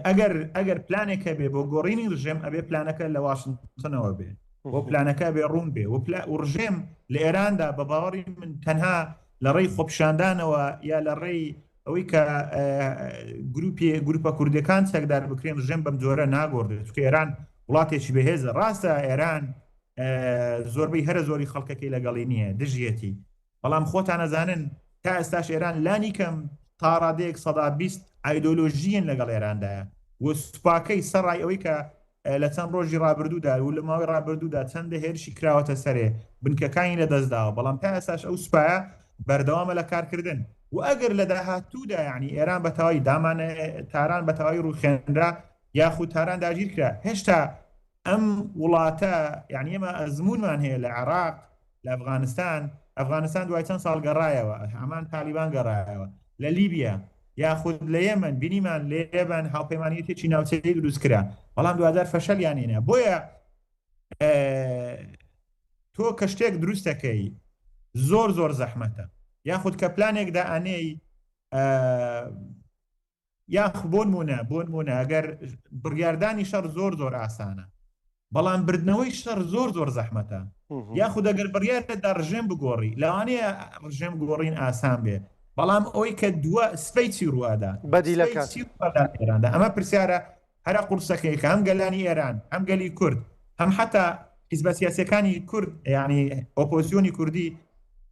Speaker 5: ئەگەر ئەگەر پلانێک هەبێ بۆ گۆڕینی ڕژێم ئەبێ پلانەکە لە واشنگتنەوە بێ بۆ پلانەکە بێ ڕوون بێ و و ڕژێم لە ئێراندا بە باوەڕی من تەنها لە ڕێی خۆپیشاندانەوە یا لە ڕێی ئەوەی کە گروپی گروپە کوردەکان چەکدار بکرێن ڕژێم بەم جۆرە ناگۆڕدرێت چونکە ئێران وڵاتێکی بەهێزە ڕاستە ئێران زۆربەی هەرە زۆری خەڵکەکەی لەگەڵی نییە دژیەتی بەڵام خۆتان ئەزانن تا ئێستاش ئێران لانی کەم تا ڕادەیەک 20% ئایدۆلۆژییان لەگەڵ ئێراندایە و سوپاکەی سەرڕای ئەوەی کە لە چەند ڕۆژی ڕابردوودا و لە ماوەی ڕابردوودا چەندە هێرشی کراوەتە سەرێ بنکەکانی لە دەستداوە بەڵام تا ئێستاش ئەو سوپایە بەردەوامە لە کارکردن و ئەگەر لە داهاتوودا یعنی ئێران بە تەواوی دامانە تاران بە تەواوی ڕووخێنرا یاخود تاران داگیرکرا هێشتا ئەم وڵاتە یعنی ئێمە ئەزمونمان هەیە لە عێراق لە ئەفغانستان ئەفغانستان دوای چەند ساڵ گەڕایەوە هەمان تالیبان گەڕایەوە لە لیبیا یاخود لە یەمەن بینیمان لە یەمەن هاوپەیمانیەتێکی ناوچەیی دروست کرا بەڵام دوجار فەشەلیان هێنا بۆیە تۆ کە شتێک دروستەکەی زۆر زۆر زەحمەتە یاخود کە پلانێکدا ئەنێی یاخ بۆنمونە بۆنمونە ئەگەر بڕیاردانی شەڕ زۆر زۆر ئاسانە بەڵام بردنەوەی شەڕ زۆر زۆر زەحمەتە یاخود ئەگەر بڕیاردا ڕژێم بگۆڕی لەوانەیە ڕژێم گۆڕین ئاسان بێ بەڵام ئەوەی کە دووە سبەی چی ڕووادا
Speaker 1: بەدیلەکە
Speaker 5: ئێراندا ئەمە پرسیارە هەرە قورسەکەی کە هەم گەلانی ئێران هەم گەلی کورد هەم حتا حیزبە سیاسەکانی کورد یعنی ئۆپۆزیسیۆنی کوردی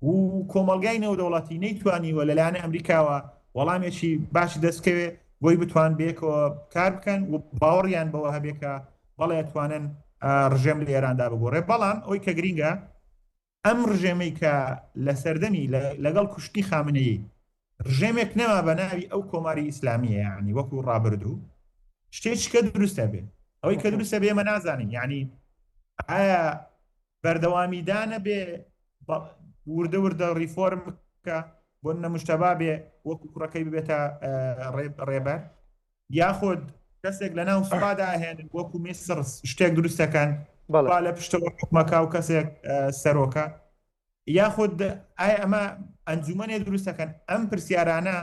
Speaker 5: و کۆمەلگای نێودەوڵەتی نەیتوانیوە لەلایەن ئەمریکاوە وەڵامێکی باشی دەستکەوێ بۆی بتوان بێکەوە کار بکەن و باوەڕیان بەوە هەبێ کە بەڵێ توانن ڕژێم لە ئێراندا بگۆڕێ بەڵام ئەوی کە گرینگە ئەم ڕژێمەی کە لە سەردەمی لەگەڵ کوشتنی خامنەیی ڕژێمێک نەما بە ناوی ئەو کۆماری ئیسلامیە یعنی وەکو ڕابردوو شتێکی کە دروستە بێ ئەوەی کە دروستە بێ ئێمە نازانین یعنی ئایا بەردەوامیدانە بێ وردە وردە ڕیفۆرم کە بۆ نەمشتەبا بێ وەکو کوڕەکەی ببێتە ڕێبەر یاخود کەسێک لە ناو سوپادا ئەهێنن وەکو میسر شتێک دروست دەکەن با لە پشتەوە حکومەکە و کەسێک سەرۆکە یاخود ئایا ئەمە ئەنجومەنێ دروست دەکەن ئەم پرسیارانە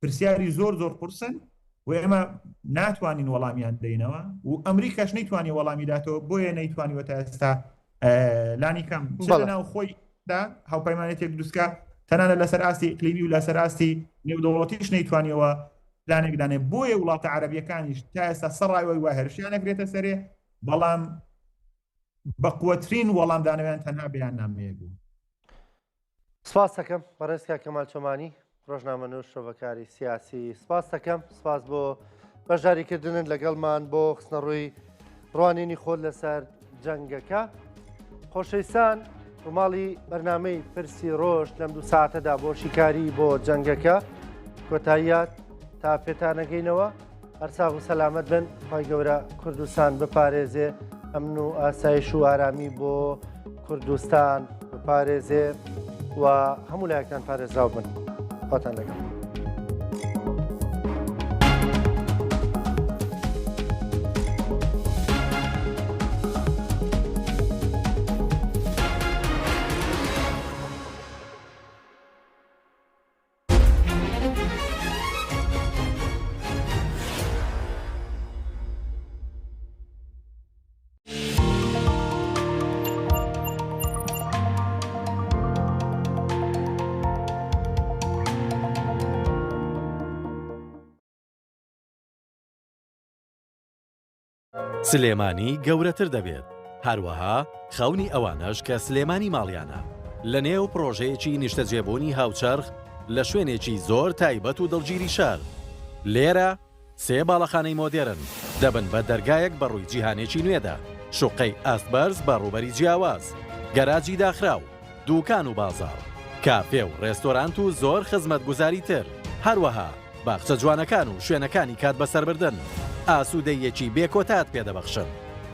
Speaker 5: پرسیاری زۆر زۆر قورسن و ئێمە ناتوانین وەڵامیان دەینەوە و ئەمریکاش نەیتوانی وەڵامی داتەوە بۆیە نەیتوانیوە تا ئێستا لانی کەم ناو خۆی دا هاوپەیمانێتێک دروستکە تەنانە لەسەر ئاستی ئیقلیمی و لەسەر ئاستی نێودەوڵەتیش نەیتوانیەوە پلانێک دانێ بۆیە وڵاتە عەرەبیەکانیش تا ئێستا سەڕای وا هێرشیان نەکرێتە سەرێ بەڵام بەقوەترین وەڵامدانەوەیان تەنها بەیاننامەیەک بوو.
Speaker 1: سپاس دەکەم بەڕێز کاک کەمال چۆمانی ڕۆژنامەنووس شرۆڤەکاری سیاسی سپاس دەکەم سپاس بۆ بەشداریکردنت لەگەڵمان بۆ خستنەڕووی ڕوانینی خۆت لەسەر جەنگەکە خۆشەویستان ڕووماڵی بەرنامەی پرسی ڕۆژ لەم دوو ساعتەدا بۆ شیکاری بۆ جەنگەکە کۆتاییات تا پێتانەگەینەوە هەر ساغ و سەلامەت بن خی گەورە کوردستان بپارێزێ ئەمن و ئاسایش و ئارامی بۆ کوردستان بپارێزێ و هەموو لایەکتان پارێزراو بن خۆتان لەگەڵ.
Speaker 6: سلێمانی گەورەتر دەبێت، هەروەها خەونی ئەوانەش کە سلێمانی ماڵیانە، لەنێو پڕۆژەیەکی نیشتەجێبوونی هاوچەرخ لە شوێنێکی زۆر تایبەت و دڵگیری شار. لێرە سێ باڵەخانەی مۆدێرن دەبن بە دەرگایەک بەڕووی جیهانێکی نوێدا، شوقەی ئاست بەرز بە ڕووبەری جیاواز، گەراجی داخراو، دوکان و بازاڕ، کافێ و ڕێستۆرانت و زۆر خزمەتگوزاری تر، هەروەها باخچە جوانەکان و شوێنەکانی کات بەسەربردن ئاسوودەییەکی بێ کۆتات پێدەبەخشن.